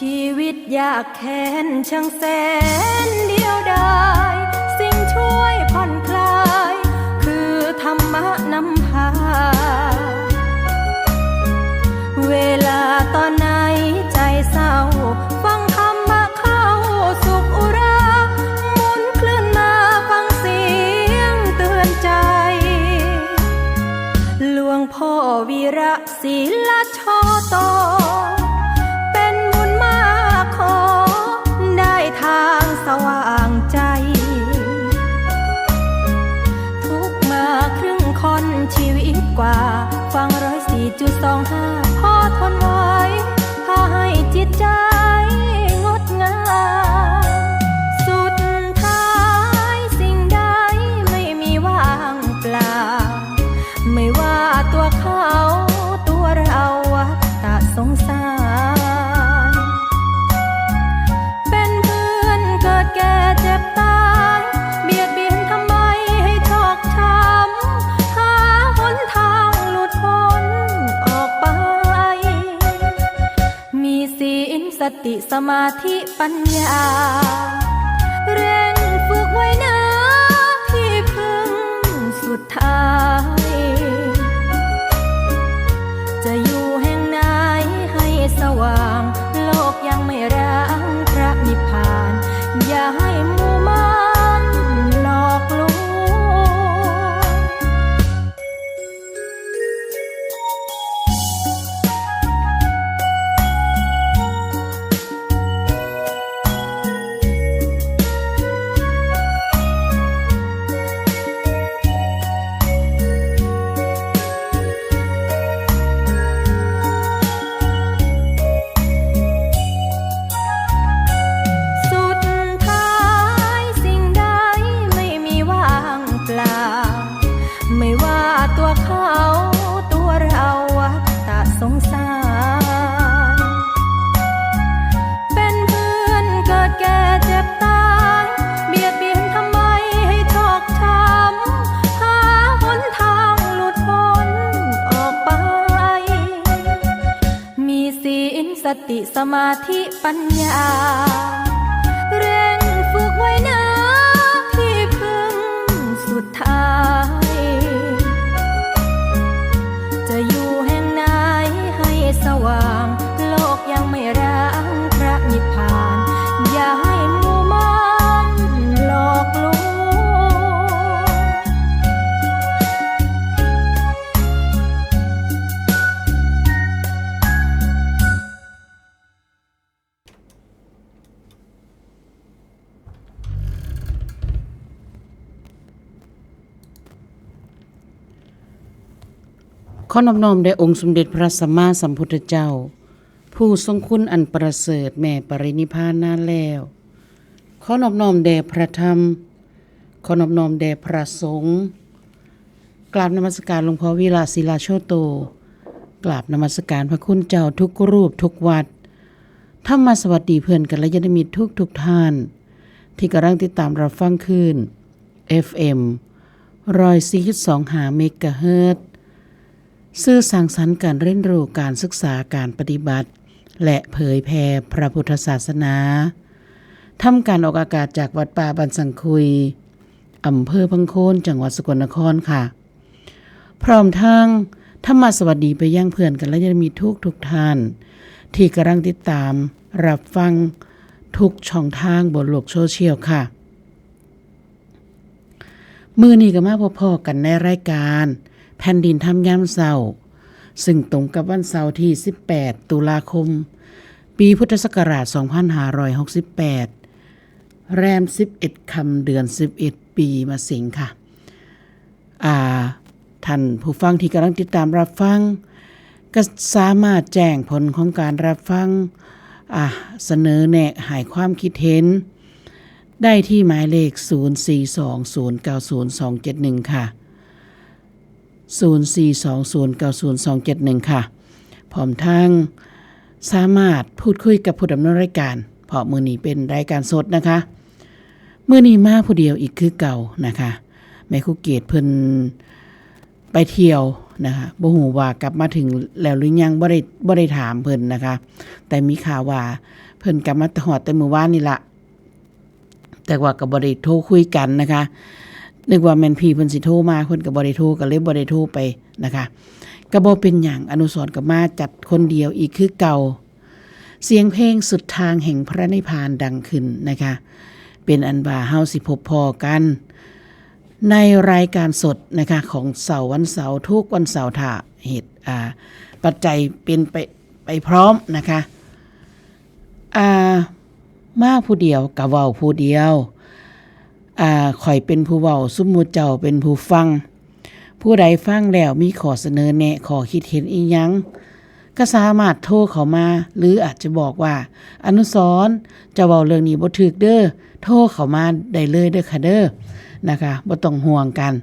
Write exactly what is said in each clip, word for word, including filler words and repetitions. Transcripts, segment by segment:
ชีวิตยากแค้นช่างแสนเดียวดาย สิ่งช่วยผ่อนคลาย คือธรรมะนำพา เวลาตอนไหนใจเศร้า ฟังธรรมะเข้าสุขอุรา หมุนคลื่นมาฟังเสียงเตือนใจ หลวงพ่อวีระ ศิลโชโต เป็นบุญมากขอได้ทางสว่างใจ ทุกข์มาครึ่งค่อนชีวิตกว่า ฟังร้อยสี่จุดสองห้า พอทนไหว พาให้จิตใจงดงาม สุดท้ายสิ่งใดไม่มีว่างเปล่า ไม่ว่าตัวเขาตัวเราวัฏฏะสงสาร เป็นเพื่อนเกิดแก่เจ็บตาย เบียดเบียนทำไมให้ชอกช้ำ หาหนทางหลุดพ้นออกไป มีศีลสติสมาธิปัญญา เร่งฝึกไว้นะที่พึ่งสุดท้าย จะอยู่แห่งไหนให้สว่าง โลกยังไม่ร้างพระนิพพาน อย่าให้หมู่มารหลอกลวง สุดท้ายสิ่งใดไม่มีว่างเปล่า ไม่ว่าตัวเขาตัวเราวัฏฏะสงสาร เป็นเพื่อนเกิดแก่เจ็บตาย เบียดเบียนทำไมให้ชอกช้ำ หาหนทางหลุดพ้นออกไป มีศีลสติสมาธิปัญญา เร่งฝึกไว้นะที่พึ่งสุดท้าย จะอยู่แห่งไหนให้สว่าง โลกยังไม่ร้างพระนิพพาน อย่าให้หมู่มารหลอกลวง ขอนอบน้อมแด่องค์สมเด็จพระสัมมาสัมพุทธเจ้า ผู้ทรงคุณอันประเสริฐ แม้ปรินิพพานนานแล้ว ขอนอบน้อมแด่พระธรรม ขอนอบน้อมแด่พระสงฆ์ กราบนมัสการหลวงพ่อวีระ ศิลาโชโต กราบนมัสการพระคุณเจ้าทุกรูปทุกวัด ธรรมสวัสดีเพื่อนกัลยาณมิตรทุกทุกท่าน ที่กำลังติดตามรับฟังคลื่น เอฟเอ็ม ร้อยสี่จุดสองห้า เมกะเฮิรตซ์ สื่อสร้างสรรค์การเรียนรู้ การศึกษา การปฏิบัติ และเผยแผ่พระพุทธศาสนา ทำการออกอากาศจากวัดป่าบ้านสังคุย อำเภอพังโคน จังหวัดสกลนครค่ะ พร้อมทั้งธรรมสวัสดีไปยังเพื่อนกัลยาณมิตรทุกทุกท่าน ที่กำลังติดตามรับฟังทุกช่องทางบนโลกโซเชียลค่ะ มื้อนี้ก็มาพบพ้อกันในรายการแผ่นดินธรรมยามเช้า ซึ่งตรงกับวันเสาร์ที่สิบแปด ตุลาคม ปีพุทธศักราช สองพันห้าร้อยหกสิบแปด แรมสิบเอ็ดค่ำ เดือนสิบเอ็ด ปีมะเสงค่ะ อ่า ท่านผู้ฟังที่กำลังติดตามรับฟัง ก็สามารถแจ้งผลของการรับฟัง อ่า เสนอแนะให้ความคิดเห็น ได้ที่หมายเลข ศูนย์สี่สองศูนย์เก้าศูนย์สองเจ็ดหนึ่ง ค่ะ ศูนย์สี่สองศูนย์เก้าศูนย์สองเจ็ดหนึ่ง ค่ะ พร้อมทั้งสามารถพูดคุยกับผู้ดำเนินรายการ เพราะมื้อนี้เป็นรายการสดนะคะ มื้อนี้มาผู้เดียวอีกคือเก่านะคะ แม่ครูเกตเพิ่นไปเที่ยวนะคะ บ่ฮู้ว่ากลับมาถึงแล้วหรือยัง บ่ได้ บ่ได้ถามเพิ่นนะคะ แต่มีข่าวว่า เพิ่นก็มาฮอดแต่มื้อวานนี่ละ แต่ว่าก็บ่ได้โทรคุยกันนะคะ นึกว่าแม่นพี่เพิ่นสิโทรมา เพิ่นก็บ่ได้โทร ก็เลยบ่ได้โทรไปนะคะ ก็บ่เป็นหยัง อนุสรณ์ก็มาจัดคนเดียวอีกคือเก่า เสียงเพลงสุดทางแห่งพระนิพพานดังขึ้นนะคะ เป็นอันว่าเฮาสิพบพ้อกัน ในรายการสดนะคะ ของเสาร์วันเสาร์ ทุกวันเสาร์ ถ้าเหตุ อ่า ปัจจัยเป็นไป ไปพร้อมนะคะ อ่า มาผู้เดียวก็เว้าผู้เดียว อ่า ข้อยเป็นผู้เว้า ซุมหมู่เจ้าเป็นผู้ฟัง ผู้ใดฟังแล้วมีข้อเสนอแนะ ข้อคิดเห็นอิหยัง ก็สามารถโทรเข้ามา หรืออาจจะบอกว่า อนุสรณ์ เจ้าเว้าเรื่องนี้บ่ถูกเด้อ โทรเข้ามาได้เลยเด้อค่ะเด้อ นะคะ บ่ต้องห่วงกัน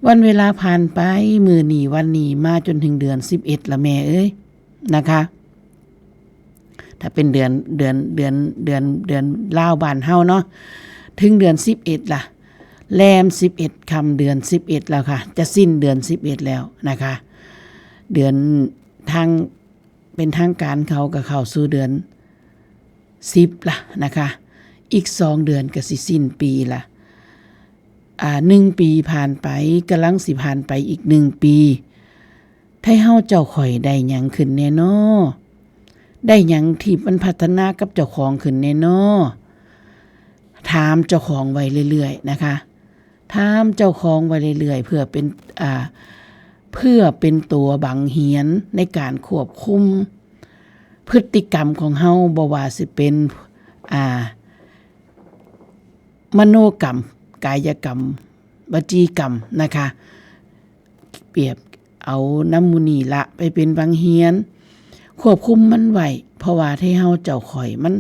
วันเวลาผ่านไป มื้อนี้วันนี้มาจนถึงเดือนสิบเอ็ดละแม่เอ้ย นะคะ ถ้าเป็นเดือน เดือน เดือน เดือน เดือนลาวบ้านเฮาเนาะ ถึงเดือนสิบเอ็ดละ แรมสิบเอ็ดค่ำ เดือนสิบเอ็ดแล้วค่ะ จะสิ้นเดือนสิบเอ็ดแล้วนะคะ เดือนทาง เป็นทางการเขาก็เข้าสู่เดือนสิบละนะคะ อีกสองเดือนก็สิสิ้นปีละ อ่า หนึ่งปีผ่านไป กำลังสิผ่านไปอีกหนึ่งปี ไทเฮาเจ้าข้อยได้หยังขึ้นแน่น้อ ได้หยังที่มันพัฒนากับเจ้าของขึ้นแน่น้อ ถามเจ้าของไว้เรื่อยๆนะคะ ถามเจ้าของไว้เรื่อยๆ เพื่อเป็น อ่า เพื่อเป็นตัวบังเหียนในการควบคุมพฤติกรรมของเฮา บ่ว่าสิเป็น อ่า มโนกรรม กายกรรม วจีกรรมนะคะ เปรียบเอานำหมู่นี้ละไปเป็นบังเหียน ควบคุมมันไว้ เพราะว่าไทเฮาเจ้าข้อยมัน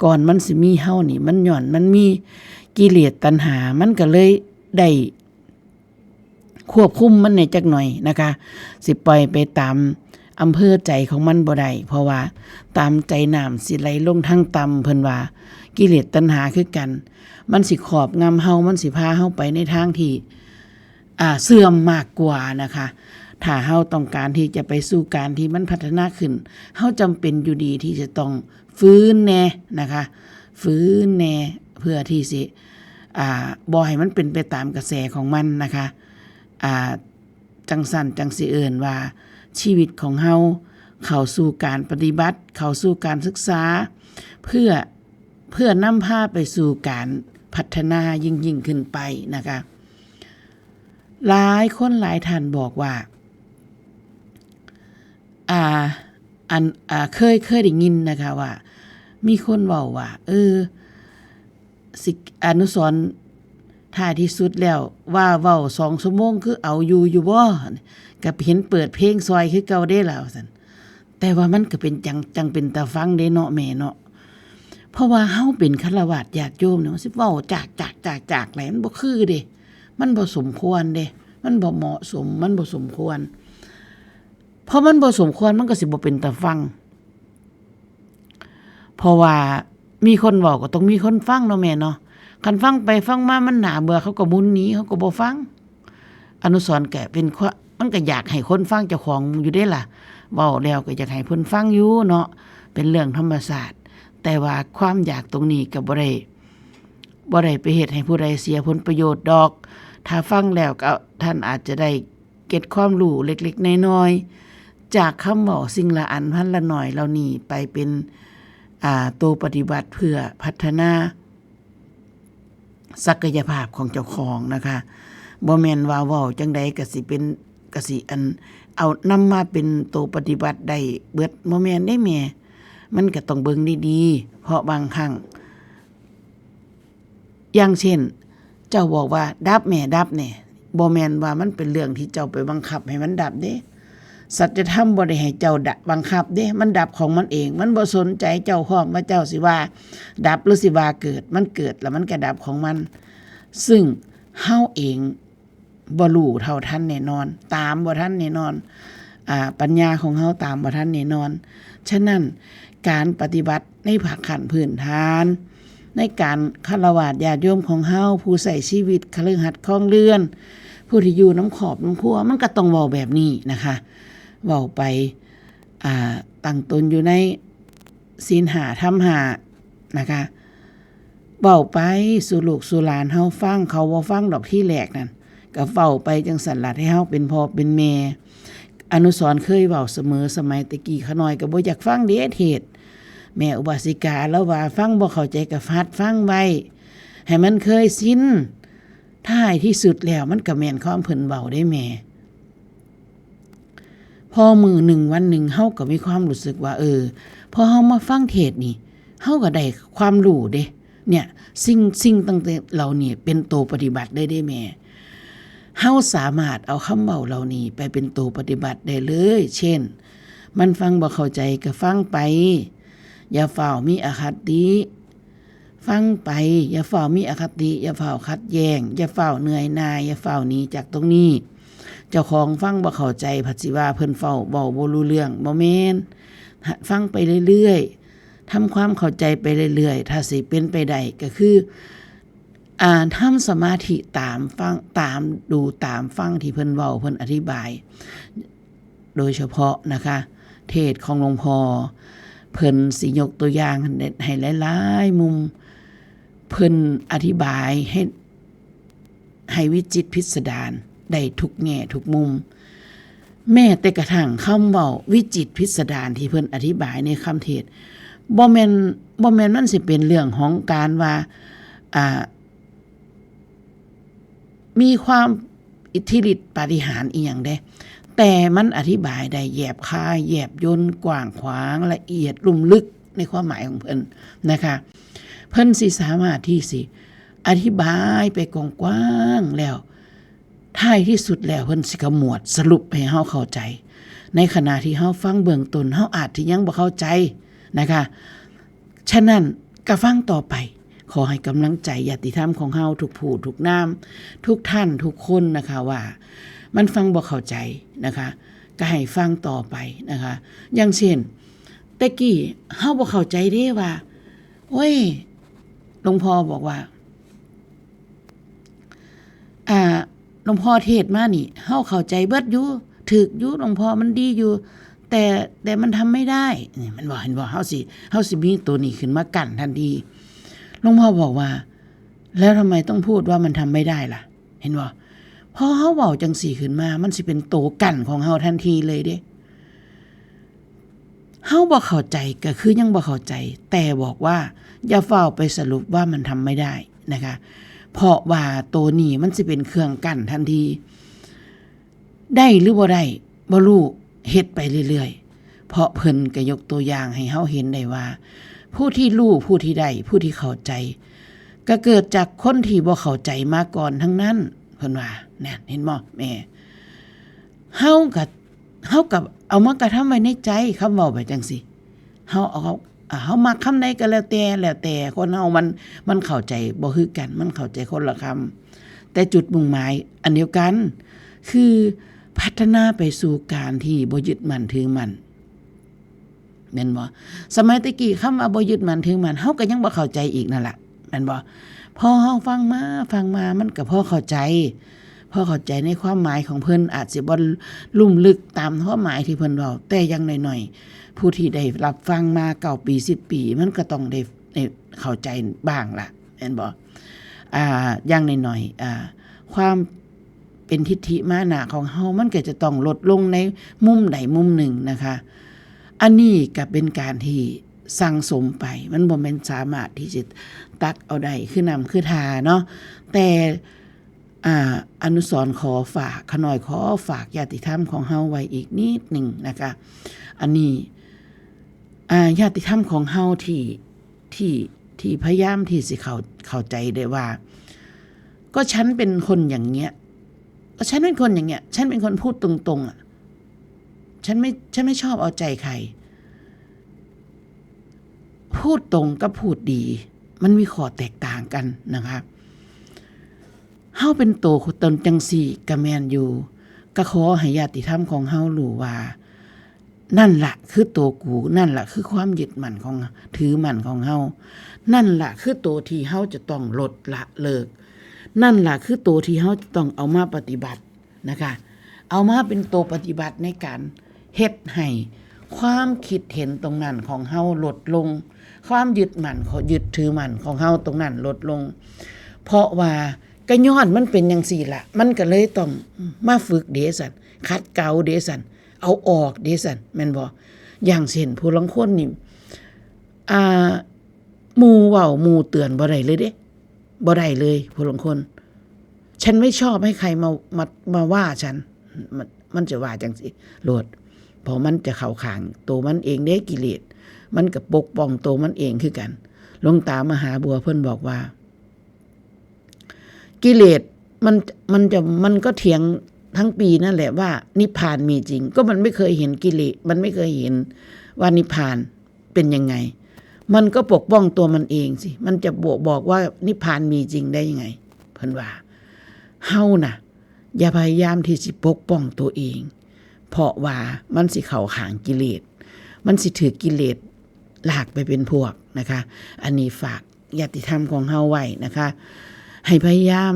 ก่อนมันสิมีเฮานี่ มันย้อนมันมีกิเลสตัณหา มันก็เลยได้ควบคุมมันแหน่จักหน่อยนะคะ สิปล่อยไปตามอำเภอใจของมันบ่ได้ เพราะว่าตามใจน้ำสิไหลลงทางต่ำ เพิ่นว่า กิเลสตัณหาคือกัน มันสิครอบงำเฮา มันสิพาเฮาไปในทางที่ อ่า เสื่อมมากกว่านะคะ ถ้าเฮาต้องการที่จะไปสู่การที่มันพัฒนาขึ้น เฮาจำเป็นอยู่ดีที่จะต้องฝืนแหน่นะคะ ฝืนแหน่ เพื่อที่สิ อ่า บ่ให้มันเป็นไปตามกระแสของมันนะคะ อ่า จั่งซั้นจั่งสิเอิ้นว่าชีวิตของเฮาเข้าสู่การปฏิบัติ เข้าสู่การศึกษา เพื่อ เพื่อนำพาไปสู่การพัฒนายิ่งๆขึ้นไปนะคะ หลายคนหลายท่านบอกว่า อ่า อัน อ่า เคย เคยได้ยินนะคะว่า มีคนเว้าว่า เออ สิ อนุสรณ์ ท้ายที่สุดแล้ว ว่าเว้าสองชั่วโมงคือเอาอยู่อยู่บ่ ก็เห็นเปิดเพลงซอยคือเก่าเด้ล่ะ ว่าซั่น แต่ว่ามันก็เป็นจั่ง จั่งเป็นตาฟังเด้เนาะแม่เนาะ เพราะว่าเฮาเป็นฆราวาสญาติโยมเนี่ย มันสิเว้าจาก จาก จาก จาก หลาย มันบ่คือเด้ มันบ่สมควรเด้ มันบ่เหมาะสม มันบ่สมควร เพราะมันบ่สมควร มันก็สิบ่เป็นตาฟัง เพราะว่ามีคนเว้าก็ต้องมีคนฟังเนาะแม่เนาะ คันฟังไปฟังมามันน่าเบื่อ เขาก็หมุนหนี เขาก็บ่ฟัง อนุสรณ์ก็เป็นควะ มันก็อยากให้คนฟังเจ้าของอยู่เด้ล่ะ เว้าแล้วก็อยากให้เพิ่นฟังอยู่เนาะ เป็นเรื่องธรรมชาติ แต่ว่าความอยากตรงนี้ก็บ่ได้ บ่ได้ไปเฮ็ดให้ผู้ใดเสียผลประโยชน์ดอก ถ้าฟังแล้วก็ท่านอาจจะได้เก็ตความรู้เล็กๆน้อยๆ จากคำเว้าสิ่งละอันพันละหน่อยเหล่านี้ไปเป็น อ่า ตัวปฏิบัติเพื่อพัฒนา ศักยภาพของเจ้าของนะคะ บ่แม่นว่าเว้าจั่งใดก็สิเป็น ก็สิอัน เอานำมาเป็นตัวปฏิบัติได้เบิด บ่แม่นเด้แม่ มันก็ต้องเบิ่งดีๆ เพราะบางครั้ง อย่างเช่น เจ้าบอกว่า "ดับแม่ ดับแน่" บ่แม่นว่ามันเป็นเรื่องที่เจ้าไปบังคับให้มันดับเด้ สัจธรรมบ่ได้ให้เจ้าดะ บังคับเด้ มันดับของมันเอง มันบ่สนใจเจ้าพร้อมว่าเจ้าสิว่าดับหรือสิว่าเกิด มันเกิดแล้วมันก็ดับของมัน ซึ่งเฮาเองบ่รู้เท่าทันแน่นอน ตามบ่ทันแน่นอน อ่า ปัญญาของเฮาตามบ่ทันแน่นอน ฉะนั้นการปฏิบัติในภาคขั้นพื้นฐาน ในการฆราวาสญาติโยมของเฮา ผู้ใช้ชีวิตคฤหัสถ์ครองเรือน ผู้ที่อยู่นำครอบนำครัว มันก็ต้องเว้าแบบนี้นะคะ เว้าไป อ่า ตั้งตนอยู่ใน ศีลห้าธรรมห้านะคะ เว้าไปสู่ลูกสู่หลานเฮาฟัง เขาบ่ฟังดอกทีแรกนั่น ก็เว้าไปจั่งซั้นล่ะ ให้เฮาเป็นพ่อเป็นแม่ อนุสรณ์เคยเว้าเสมอ สมัยแต่กี้ข้าน้อยก็บ่อยากฟังเด้เทศน์ แม่อุบาสิกาลาวว่า ฟังบ่เข้าใจก็หัดฟังไว้ ให้มันเคยชิน ท้ายที่สุดแล้วมันก็แม่นความเพิ่นเว้าเด้แม่ พอมื้อหนึ่งวันหนึ่งเฮาก็มีความรู้สึกว่า เออ พอเฮามาฟังเทศน์นี่ เฮาก็ได้ความรู้เด้ เนี่ย สิ่ง สิ่งต่างๆเหล่านี้เป็นโตปฏิบัติได้เด้แม่ เฮาสามารถเอาคำเว้าเหล่านี้ไปเป็นโตปฏิบัติได้เลย เช่น มันฟังบ่เข้าใจก็ฟังไป อย่าฟ้าวมีอคติ ฟังไป อย่าฟ้าวมีอคติ อย่าฟ้าวขัดแย้ง อย่าฟ้าวเหนื่อยหน่าย อย่าฟ้าวหนีจากตรงนี้ เจ้าของฟังบ่เข้าใจ ผัดสิว่าเพิ่นเว้า เว้าบ่รู้เรื่อง บ่แม่น ฟังไปเรื่อยๆ ทำความเข้าใจไปเรื่อยๆ ถ้าสิเป็นไปได้ก็คือ อ่า ทำสมาธิตามฟัง ตามดู ตามฟังที่เพิ่นเว้า เพิ่นอธิบาย โดยเฉพาะนะคะ เทศน์ของหลวงพ่อ เพิ่นสิยกตัวอย่างให้หลายๆมุม เพิ่นอธิบายให้ ให้วิจิตรพิสดารได้ทุกแง่ทุกมุม แม้แต่กระทั่งคำเว้าวิจิตรพิสดารที่เพิ่นอธิบายในคำเทศน์ บ่แม่น บ่แม่นมันสิเป็นเรื่องของการว่า อ่า มีความอิทธิฤทธิ์ปาฏิหาริย์อีหยังเด้ แต่มันอธิบายได้แยบคาย แยบยล กว้างขวาง ละเอียดลุ่มลึกในความหมายของเพิ่นนะคะ เพิ่นสิสามารถที่สิอธิบายไปกว้างๆแล้ว ท้ายที่สุดแล้วเพิ่นสิขมวดสรุปให้เฮาเข้าใจ ในขณะที่เฮาฟังเบื้องต้น เฮาอาจสิยังบ่เข้าใจนะคะ ฉะนั้นก็ฟังต่อไป ขอให้กำลังใจญาติธรรมของเฮาทุกผู้ทุกนาม ทุกท่านทุกคนนะคะ ว่ามันฟังบ่เข้าใจนะคะ ก็ให้ฟังต่อไปนะคะ อย่างเช่น แต่กี้เฮาบ่เข้าใจเด้ว่า โอ้ย หลวงพ่อบอกว่า อ่า หลวงพ่อเทศน์มานี่ เฮาเข้าใจเบิดอยู่ ถูกอยู่ หลวงพ่อมันดีอยู่ แต่ แต่มันทำไม่ได้ นี่มันบอก เห็นบ่ เฮาสิ เฮาสิมีตัวนี้ขึ้นมากั้นทันที หลวงพ่อบอกว่า แล้วทำไมต้องพูดว่ามันทำไม่ได้ล่ะ เห็นบ่ พอเฮาเว้าจั่งซี้ขึ้นมา มันสิเป็นตัวกั้นของเฮาทันทีเลยเด้ เฮาบ่เข้าใจก็คือยังบ่เข้าใจ แต่บอกว่าอย่าฟ้าวไปสรุปว่ามันทำไม่ได้นะคะ เพราะว่าตัวนี้มันสิเป็นเครื่องกั้นทันที ได้หรือบ่ได้บ่รู้ เฮ็ดไปเรื่อยๆ เพราะเพิ่นก็ยกตัวอย่างให้เฮาเห็นได้ว่า ผู้ที่รู้ ผู้ที่ได้ ผู้ที่เข้าใจ ก็เกิดจากคนที่บ่เข้าใจมาก่อนทั้งนั้น เพิ่นว่า นั่น เห็นบ่แม่ เฮาก็ เฮาก็เอามากระทำไว้ในใจ คำเว้าแบบจั่งซี้ เฮาเอา อ่า เฮามักคำใดก็แล้วแต่ แล้วแต่คนเฮามัน มันเข้าใจบ่คือกัน มันเข้าใจคนละคำ แต่จุดมุ่งหมายอันเดียวกัน คือพัฒนาไปสู่การที่บ่ยึดมั่นถือมั่น แม่นบ่ สมัยแต่กี้คำว่าบ่ยึดมั่นถือมั่น เฮาก็ยังบ่เข้าใจอีกนั่นล่ะ แม่นบ่ พอเฮาฟังมา ฟังมา มันก็พอเข้าใจ พอเข้าใจในความหมายของเพิ่น อาจสิบ่ลุ่มลึกตามความหมายที่เพิ่นเว้า แต่อย่างน้อยๆ ผู้ที่ได้รับฟังมาเก้าปี สิบปี มันก็ต้องได้ ได้เข้าใจบ้างล่ะ แม่นบ่ อ่า อย่างน้อยๆ อ่า ความเป็นทิฏฐิมานะของเฮา มันก็จะต้องลดลงในมุมใดมุมหนึ่งนะคะ อันนี้ก็เป็นการที่สั่งสมไป มันบ่แม่นสามารถที่จะตักเอาได้คือน้ำคือท่าเนาะ แต่ อ่า อนุสรณ์ขอฝาก ข้าน้อยขอฝากญาติธรรมของเฮาไว้อีกนิดหนึ่งนะคะ อันนี้ อ่า ญาติธรรมของเฮาที่ ที่ ที่พยายามที่สิเข้า เข้าใจได้ว่า ก็ฉันเป็นคนอย่างเงี้ย ก็ฉันเป็นคนอย่างเงี้ย ฉันเป็นคนพูดตรงๆ อ่ะ ฉันไม่ ฉันไม่ชอบเอาใจใคร พูดตรงกับพูดดี มันมีข้อแตกต่างกันนะคะ เฮาเป็นโตตนจั่งซี้ก็แม่นอยู่ ก็ขอให้ญาติธรรมของเฮารู้ว่า นั่นล่ะคือโตกู นั่นล่ะคือความยึดมั่นของ ถือมั่นของเฮา นั่นล่ะคือโตที่เฮาจะต้องลดละเลิก นั่นล่ะคือโตที่เฮาจะต้องเอามาปฏิบัตินะคะ เอามาเป็นโตปฏิบัติในการเฮ็ดให้ ความคิดเห็นตรงนั้นของเฮาลดลง ความยึดมั่นของ ยึดถือมั่นของเฮาตรงนั้นลดลง เพราะว่าก็ย้อนมันเป็นจั่งซี้ล่ะ มันก็เลยต้องมาฝึกเด้ซั่น ขัดเกลาเด้ซั่น เอาออกเด้ซั่น แม่นบ่ อย่างเช่นผู้ลางคนนี่ อ่า หมู่เว้าหมู่เตือนบ่ได้เลยเด้ บ่ได้เลยผู้ลางคน ฉันไม่ชอบให้ใครมา มา มาว่าฉัน มัน มันจะว่าจั่งซี้โลด เพราะมันจะเข้าข้างตัวมันเองเด้ กิเลส มันก็ปกป้องตัวมันเองคือกัน หลวงตามหาบัวเพิ่นบอกว่า กิเลสมัน มันจะ มันก็เถียงทั้งปีนั่นแหละว่านิพพานมีจริง ก็มันไม่เคยเห็นกิเลส มันไม่เคยเห็นว่านิพพานเป็นยังไง มันก็ปกป้องตัวมันเองสิ มันจะบอก บอกว่านิพพานมีจริงได้ยังไง เพิ่นว่า เฮาน่ะ อย่าพยายามที่สิปกป้องตัวเอง เพราะว่ามันสิเข้าข้างกิเลส มันสิถืกกิเลสลากไปเป็นพวกนะคะ อันนี้ฝากญาติธรรมของเฮาไว้นะคะ ให้พยายาม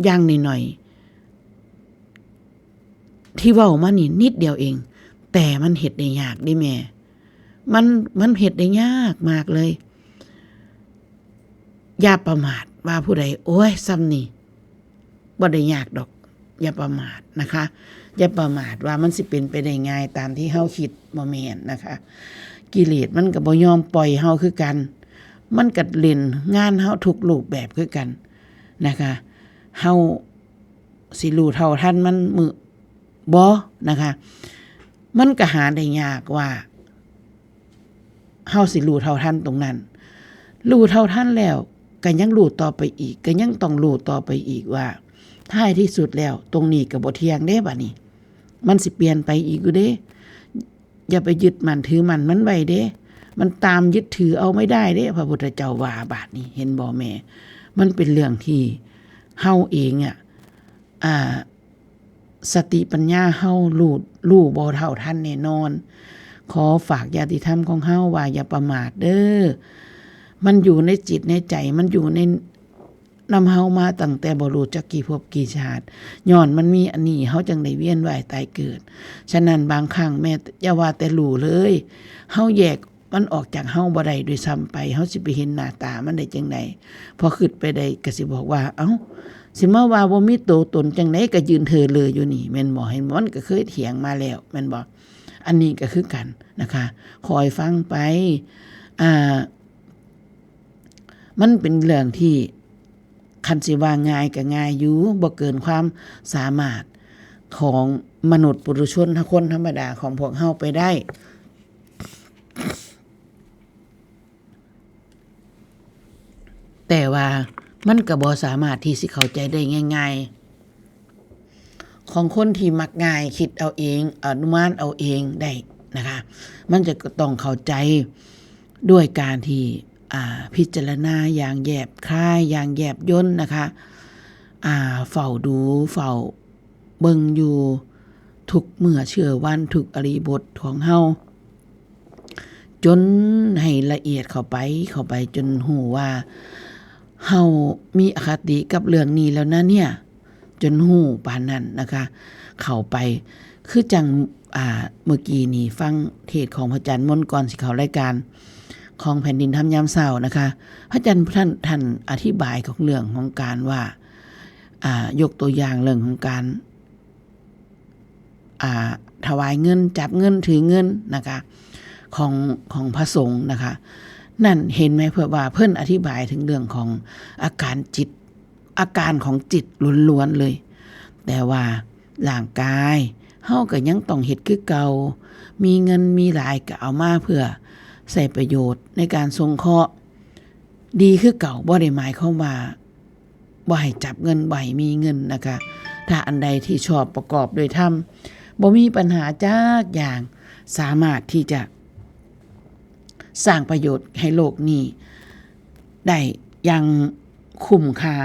อย่างน้อยๆ ที่เว้ามานี่นิดเดียวเอง แต่มันเฮ็ดได้ยากเด้แม่ มัน มันเฮ็ดได้ยากมากเลย อย่าประมาทว่าผู้ใด โอ้ย ส่ำนี่ บ่ได้ยากดอก อย่าประมาทนะคะ อย่าประมาทว่ามันสิเป็นไปได้ง่ายตามที่เฮาคิด บ่แม่นนะคะ กิเลสมันก็บ่ยอมปล่อยเฮาคือกัน มันก็เล่นงานเฮาทุกรูปแบบคือกันนะคะ เฮาสิรู้เท่าทันมันมื้อ บ่นะคะ มันก็หาได้ยากว่า เฮาสิรู้เท่าทันตรงนั้น รู้เท่าทันแล้วก็ยังรู้ต่อไปอีก ก็ยังต้องรู้ต่อไปอีกว่า ท้ายที่สุดแล้วตรงนี้ก็บ่เที่ยงเด้บัดนี้ มันสิเปลี่ยนไปอีกอยู่เด้ อย่าไปยึดมั่นถือมั่นมันไว้เด้ มันตามยึดถือเอาไม่ได้เด้ พระพุทธเจ้าว่าบาดนี้ เห็นบ่แม่ มันเป็นเรื่องที่เฮาเองอะ อ่า สติปัญญาเฮารู้ รู้บ่เท่าทันแน่นอน ขอฝากญาติธรรมของเฮาว่าอย่าประมาทเด้อ มันอยู่ในจิตในใจ มันอยู่ใน นำเฮามาตั้งแต่บ่รู้จักกี่ภพกี่ชาติ ย้อนมันมีอันนี้ เฮาจั่งได้เวียนว่ายตายเกิด ฉะนั้นบางครั้งแม่อย่าว่าแต่รู้เลย เฮาแยกมันออกจากเฮาบ่ได้ด้วยซ้ำไป เฮาสิไปเห็นหน้าตามันได้จั่งใด พอคิดไปได้ก็สิบอกว่า เอ้า สิมาว่าบ่มีตัวตนจั่งใดก็ยืนเถิดเลยอยู่นี่ แม่นบ่ เห็นบ่ มันก็เคยเถียงมาแล้ว แม่นบ่ อันนี้ก็คือกันนะคะ คอยฟังไป อ่า มันเป็นเรื่องที่คันสิว่าง่ายก็ง่ายอยู่ บ่เกินความสามารถของมนุษย์ปุถุชน คนธรรมดาของพวกเฮาไปได้ แต่ว่ามันก็บ่สามารถที่สิเข้าใจได้ง่ายๆ ของคนที่มักง่าย คิดเอาเอง อนุมานเอาเองได้นะคะ มันจะต้องเข้าใจด้วยการที่ อ่า พิจารณาอย่างแยบคาย อย่างแยบยลนะคะ อ่า เฝ้าดู เฝ้าเบิ่งอยู่ทุกเมื่อเช้าวัน ทุกอิริยาบถของเฮา จนให้ละเอียดเข้าไป เข้าไปจนฮู้ว่าเฮามีอคติกับเรื่องนี้แล้วนะเนี่ย จนฮู้ปานนั้นนะคะ เข้าไป คือจั่ง อ่า เมื่อกี้นี้ฟังเทศน์ของพระอาจารย์มนต์ก่อนสิเข้ารายการ ของแผ่นดินธรรมยามเช้านะคะ พระอาจารย์ท่าน ท่านอธิบายของเรื่องของการว่า อ่า ยกตัวอย่างเรื่องของการ อ่า ถวายเงิน จับเงิน ถือเงินนะคะ ของ ของพระสงฆ์นะคะ นั่นเห็นไหม เพื่อว่าเพิ่นอธิบายถึงเรื่องของอาการจิต อาการของจิตล้วนๆเลย แต่ว่าร่างกายเฮาก็ยังต้องเฮ็ดคือเก่า มีเงินมีหลายก็เอามาเพื่อใช้ประโยชน์ในการสงเคราะห์ ดีคือเก่า บ่ได้หมายความว่าบ่ให้จับเงิน บ่ให้มีเงินนะคะ ถ้าอันใดที่ชอบประกอบด้วยธรรม บ่มีปัญหาจักอย่าง สามารถที่จะสร้างประโยชน์ให้โลกนี้ได้อย่างคุ้มค่า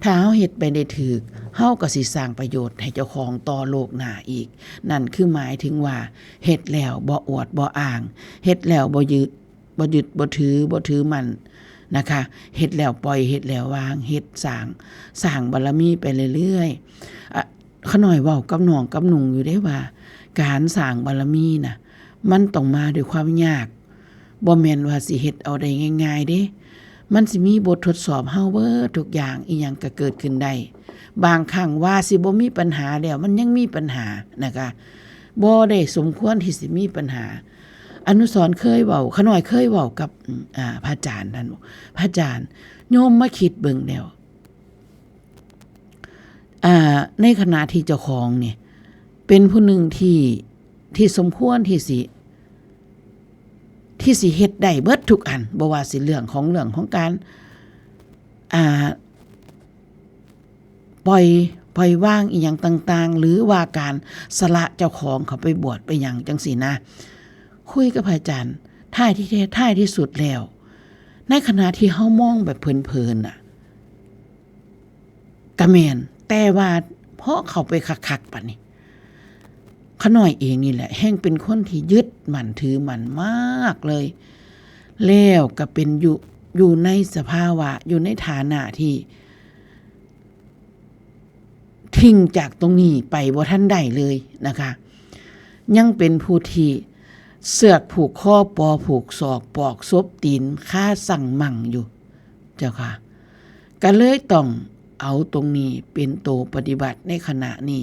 ถ้าเฮาเฮ็ดไปได้ถูก เฮาก็สิสร้างประโยชน์ให้เจ้าของต่อโลกหน้าอีก นั่นคือหมายถึงว่าเฮ็ดแล้วบ่อวดบ่อ้าง เฮ็ดแล้วบ่ยึด บ่ยึดบ่ถือ บ่ถือมั่นนะคะ เฮ็ดแล้วปล่อย เฮ็ดแล้ววาง เฮ็ดสร้าง สร้างบารมีไปเรื่อยๆ อะ ข้าน้อยเว้ากับน้องกับนุ่งอยู่เด้ว่า การสร้างบารมีน่ะ มันต้องมาด้วยความยาก บ่แม่นว่าสิเฮ็ดเอาได้ง่ายๆเด้ มันสิมีบททดสอบเฮาเบิดทุกอย่าง อีหยังก็เกิดขึ้นได้ บางครั้งว่าสิบ่มีปัญหาแล้ว มันยังมีปัญหานะคะ บ่ได้สมควรที่สิมีปัญหา อนุสรณ์เคยเว้า ขน้อยเคยเว้ากับ อ่า พระอาจารย์นั่น พระอาจารย์ โยมมาคิดเบิ่งแล้ว อ่า ในขณะที่เจ้าของเนี่ย เป็นผู้หนึ่งที่ ที่สมควรที่สิ ที่สิเฮ็ดได้เบิดทุกอัน บ่ว่าสิเรื่องของ เรื่องของการ อ่า ปล่อย ปล่อยวางอีหยังต่างๆ หรือว่าการสละเจ้าของเข้าไปบวชไปหยังจังซี้นะ คุยกับพระอาจารย์ ท้ายที่แท้ ท้ายที่สุดแล้ว ในขณะที่เฮามองแบบเผินๆน่ะ กะแม่น แต่ว่าพอเข้าไปคักๆปานนี้ ขน้อยเองนี่แหละ แฮ่งเป็นคนที่ยึดมั่นถือมั่นมากเลย แล้วก็เป็นอยู่ อยู่ในสภาวะ อยู่ในฐานะที่ ทิ้งจากตรงนี้ไปบ่ทันได้เลยนะคะ ยังเป็นผู้ที่เสือกผูกคอ ปอผูกศอก ปอกศพตีน คาสั่งมั่งอยู่ เจ้าค่ะ ก็เลยต้องเอาตรงนี้เป็นตัวปฏิบัติในขณะนี้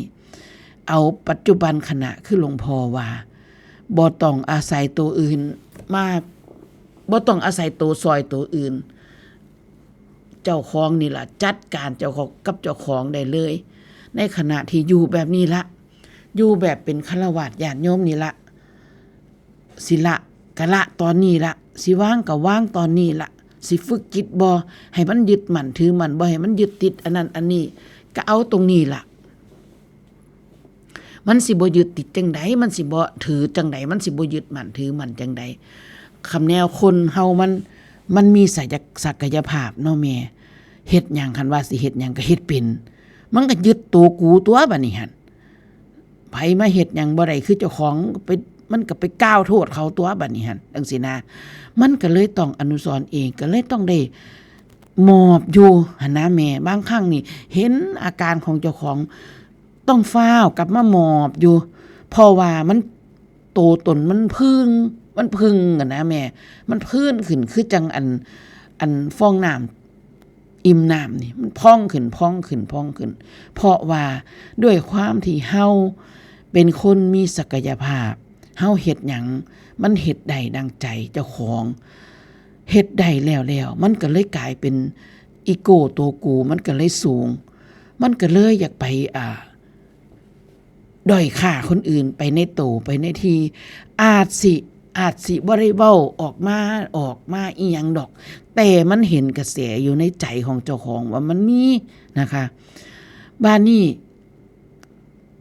เอาปัจจุบันขณะคือหลวงพ่อว่า บ่ต้องอาศัยตัวอื่นมา บ่ต้องอาศัยตัวซอยตัวอื่น เจ้าของนี่ล่ะ จัดการเจ้าของกับเจ้าของได้เลย ในขณะที่อยู่แบบนี้ละ อยู่แบบเป็นฆราวาสญาติโยมนี่ละ สิละกะละตอนนี้ละ สิวางกะวางตอนนี้ละ สิฝึกจิตบ่ให้มันยึดมั่นถือมั่น บ่ให้มันยึดติดอันนั้นอันนี้ ก็เอาตรงนี้ละ มันสิบ่ยึดติดจังใด มันสิบ่ถือจังใด มันสิบ่ยึดมั่นถือมั่นจังใด คำแนวคนเฮามัน มันมีศักย- ศักยภาพเนาะแม่ เฮ็ดหยัง คันว่าสิเฮ็ดหยังก็เฮ็ดเป็น มันก็ยึดตัวกูตัวบัดนี้หั่น ไผมาเฮ็ดหยังบ่ได้คือเจ้าของไป มันก็ไปกล่าวโทษเขาตัวบัดนี้หั่น จังซี้นะ มันก็เลยต้อง อนุสรณ์เองก็เลยต้องได้หมอบอยู่หั่นนะแม่ บางครั้งนี่เห็นอาการของเจ้าของ ต้องฟ้าวกลับมาหมอบอยู่ เพราะว่ามัน โตตนมันพึง มันพึงกันนะแม่ มันพื้นขึ้นคือจังอัน อันฟองน้ำ อิ่มน้ำนี่ มันพองขึ้น พองขึ้น พองขึ้น เพราะว่าด้วยความที่เฮาเป็นคนมีศักยภาพ เฮาเฮ็ดหยังมันเฮ็ดได้ดังใจเจ้าของ เฮ็ดได้แล้วแล้ว มันก็เลยกลายเป็นอีโก้ตัวกู มันก็เลยสูง มันก็เลยอยากไป อ่า ด้อยค่าคนอื่นไปในโต ไปในที่ อาจสิ อาจสิบ่ได้เว้าออกมา ออกมาอีหยังดอก แต่มันเห็นกระแสอยู่ในใจของเจ้าของว่ามันมีนะคะ บาดนี้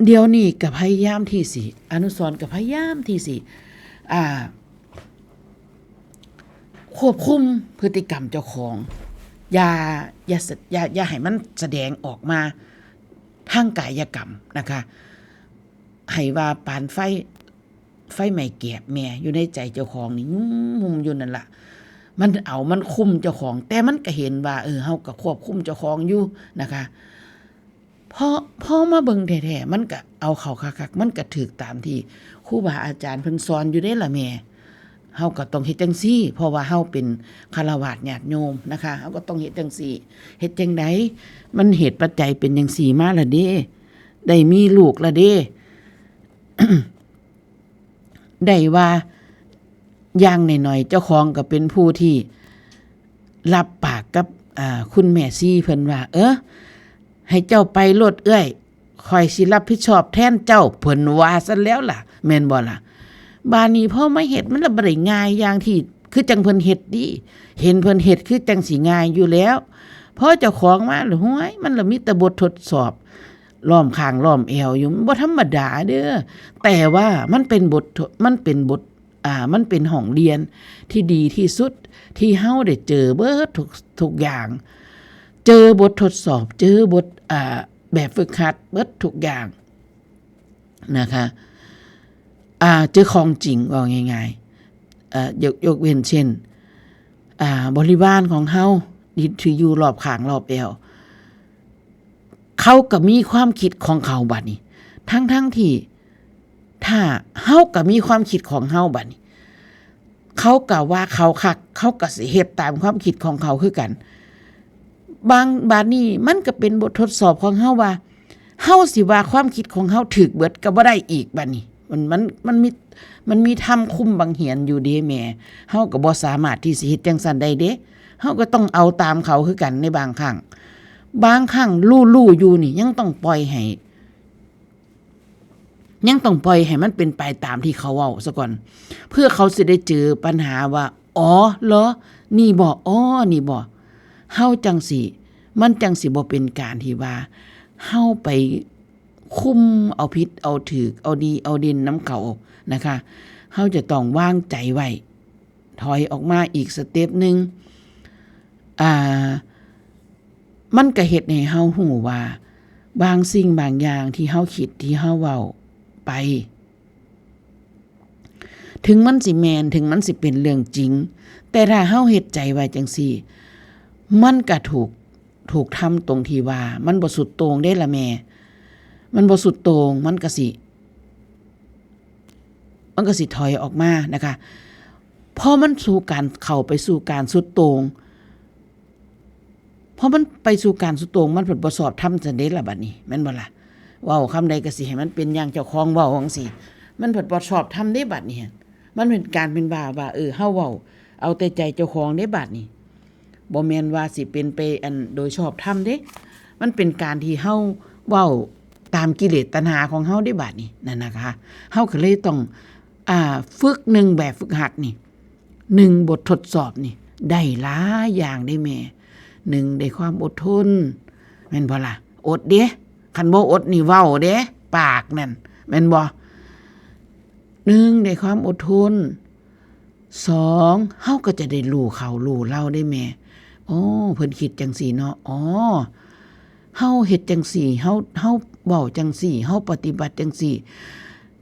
เดี๋ยวนี้ก็พยายามที่สิ อนุสรณ์ก็พยายามที่สิ อ่า ควบคุมพฤติกรรมเจ้าของ อย่า อย่าส- อย่า อย่าให้มันแสดงออกมาทางกายกรรมนะคะ ให้ว่าปานไฟ ไฟไหม้แกบแม่ อยู่ในใจเจ้าของนี่งุ่มๆอยู่นั่นล่ะ มันเอา มันคุมเจ้าของ แต่มันก็เห็นว่า เออ เฮาก็ควบคุมเจ้าของอยู่นะคะ พอ พอมาเบิ่งแท้ๆ มันก็เอาเข้าคักๆ มันก็ถืกตามที่ครูบาอาจารย์เพิ่นสอนอยู่เด้ล่ะแม่ เฮาก็ต้องเฮ็ดจั่งซี้ เพราะว่าเฮาเป็นฆราวาสญาติโยมนะคะ เฮาก็ต้องเฮ็ดจั่งซี้ เฮ็ดจั่งใด มันเหตุปัจจัยเป็นจั่งซี้มาละเด้ ได้มีลูกละเด้ ได้ว่าอย่างน้อยๆ เจ้าของก็เป็นผู้ที่รับปากกับ อ่า คุณแม่ซีเพิ่นว่า เออ ให้เจ้าไปโลดเอื้อย ข้อยสิรับผิดชอบแทนเจ้า เพิ่นว่าซั่นแล้วล่ะ แม่นบ่ล่ะ บาดนี้พอมาเฮ็ดมันละบ่ได้ง่ายอย่างที่ คือจั่งเพิ่นเฮ็ดติ เห็นเพิ่นเฮ็ดคือจั่งสิง่ายอยู่แล้ว พอเจ้าของมาละ ห้วย มันละมีแต่บททดสอบ ล้อมข้างล้อมแอวอยู่ มันบ่ธรรมดาเด้อ แต่ว่ามันเป็นบททด- มันเป็นบท อ่า มันเป็นห้องเรียนที่ดีที่สุด ที่เฮาได้เจอเบิดทุก- ทุกอย่าง เจอบททดสอบ เจอบท อ่า แบบฝึกหัดเบิดทุกอย่างนะคะ อ่า เจอของจริง ว่าง่ายๆ เอ่อ ยก- ยกเว้นเช่น อ่า บริวารของเฮา ที่- ที่อยู่รอบข้างรอบแอว เขาก็มีความคิดของเขาบัดนี้ ทั้งๆที่ ถ้าเฮาก็มีความคิดของเฮาบัดนี้ เขาก็ว่าเขาคัก เขาก็สิเฮ็ดตามความคิดของเขาคือกัน บาง บาดนี้มันก็เป็นบททดสอบของเฮาว่า เฮาสิว่าความคิดของเฮาถูกเบิดก็บ่ได้อีกบัดนี้ มัน มัน มันมี มันมีธรรมคุมบังเหียนอยู่เด้แม่ เฮาก็บ่สามารถที่สิเฮ็ดจั่งซั้นได้เด้ เฮาก็ต้องเอาตามเขาคือกันในบางครั้ง บางครั้งรู้ๆอยู่นี่ยังต้องปล่อยให้ ยังต้องปล่อยให้มันเป็นไปตามที่เขาเว้าซะก่อน เพื่อเขาสิได้เจอปัญหาว่า อ๋อ เหรอ นี่บ่ อ๋อ นี่บ่ เฮาจั่งสิ มันจั่งสิบ่เป็นการที่ว่า เฮาไปคุมเอาผิดเอาถูก เอาดีเอาเด่นนำเขานะคะ เฮาจะต้องวางใจไว้ ถอยออกมาอีกสเต็ปหนึ่ง อ่า มันก็เฮ็ดให้เฮารู้ว่า บางสิ่งบางอย่างที่เฮาคิด ที่เฮาเว้าไป ถึงมันสิแม่น ถึงมันสิเป็นเรื่องจริง แต่ถ้าเฮาเฮ็ดใจไว้จั่งซี้ มันก็ถูก ถูกธรรมตรงที่ว่า มันบ่สุดโต่งเด้ล่ะแม่ มันบ่สุดโต่ง มันก็สิ มันก็สิถอยออกมานะคะ พอมันสู่การ เข้าไปสู่การสุดโต่ง พอมันไปสู่การสุดโต่ง มันเพิ่นบ่ชอบธรรมซั้นเด้ล่ะบัดนี้ แม่นบ่ล่ะ เว้าคำใดก็สิให้มันเป็นอย่างเจ้าของเว้าจั่งซี้ มันเพิ่นบ่ชอบธรรมเด้บัดนี้ มันเป็นการเป็นว่า ว่า เออ เฮาเว้าเอาแต่ใจเจ้าของเด้บัดนี้ บ่แม่นว่าสิเป็นไปอันโดยชอบธรรมเด้ มันเป็นการที่เฮาเว้าตามกิเลสตัณหาของเฮาเด้บัดนี้ นั่นนะคะ เฮาก็เลยต้อง อ่า ฝึกหนึ่งแบบฝึกหัดนี่ หนึ่งบททดสอบนี่ ได้หลายอย่างเด้แม่ หนึ่งได้ความอดทน แม่นบ่ล่ะ อดเด้ คันบ่อดนี่เว้าเด้ ปากนั่น แม่นบ่ หนึ่งได้ความอดทน สอง เฮาก็จะได้รู้เขารู้เล่าได้แม่ อ๋อ เพิ่นคิดจั่งซี้เนาะ อ๋อ เฮาเฮ็ดจั่งซี้ เฮา เฮาเว้าจั่งซี้ เฮาปฏิบัติจั่งซี้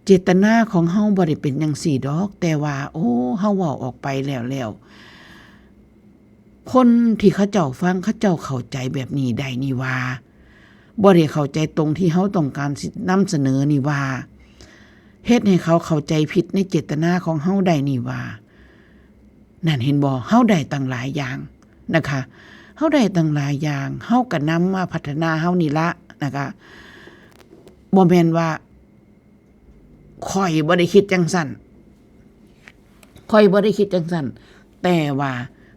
เจตนาของเฮาบ่ได้เป็นจั่งซี้ดอก แต่ว่า โอ้ เฮาเว้าออกไปแล้ว แล้ว คนที่เขาเจ้าฟัง เขาเจ้าเข้าใจแบบนี้ได้นี่หว่า บ่ได้เข้าใจตรงที่เฮาต้องการสินำเสนอนี่หว่า เฮ็ดให้เขาเข้าใจผิดในเจตนาของเฮาได้นี่หว่า นั่นเห็นบ่ เฮาได้ตั้งหลายอย่างนะคะ เฮาได้ตั้งหลายอย่าง เฮาก็นำมาพัฒนาเฮานี่ละนะคะ บ่แม่นว่า ข้อยบ่ได้คิดจั่งซั้น ข้อยบ่ได้คิดจั่งซั้น แต่ว่า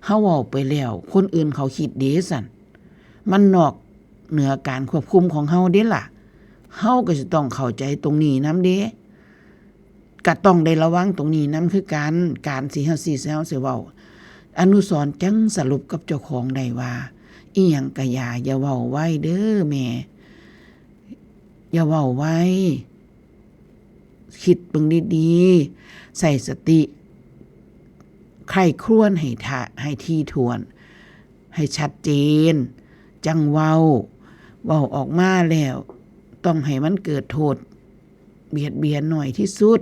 เฮาเว้าไปแล้ว คนอื่นเขาคิดเด้ซั้น มันนอกเหนือการควบคุมของเฮาเด้ล่ะ เฮาก็สิต้องเข้าใจตรงนี้นำเด้ ก็ต้องได้ระวังตรงนี้นำคือกัน การสิเฮาสิ เฮาสิเว้า อนุสรณ์จั่งสรุปกับเจ้าของได้ว่า อิหยังก็อย่า อย่าเว้าไวเด้อแม่ อย่าเว้าไว คิดเบิ่งดีๆ ใช้สติ ใคร่ครวญให้ทะ ให้ถี่ถ้วน ให้ชัดเจน จั่งเว้า เว้าออกมาแล้ว ต้องให้มันเกิดโทษ เบียดเบียนน้อยที่สุด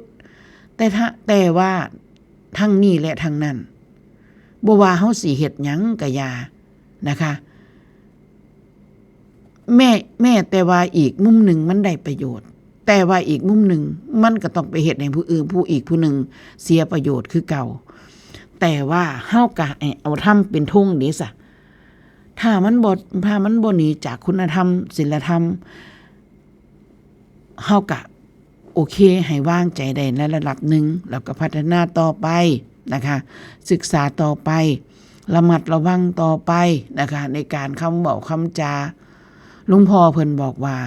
แต่ถ้า แต่ว่าทั้งนี้และทั้งนั้น บ่ว่าเฮาสิเฮ็ดหยังก็อย่านะคะ แม้ แม้แต่ว่าอีกมุมหนึ่งมันได้ประโยชน์ แต่ว่าอีกมุมหนึ่งมันก็ต้องไปเฮ็ดให้ผู้อื่น ผู้อีกผู้หนึ่งเสียประโยชน์คือเก่า แต่ว่าเฮาก็ให้เอาธรรมเป็นธงเด้ซะ ถ้ามันบ่ ถ้ามันบ่หนีจากคุณธรรม ศีลธรรม เฮาก็โอเค ให้วางใจได้ในระดับหนึ่ง แล้วก็พัฒนาต่อไปนะคะ ศึกษาต่อไป ระมัดระวังต่อไปนะคะ ในการคำเว้าคำจา หลวงพ่อเพิ่นบอกว่า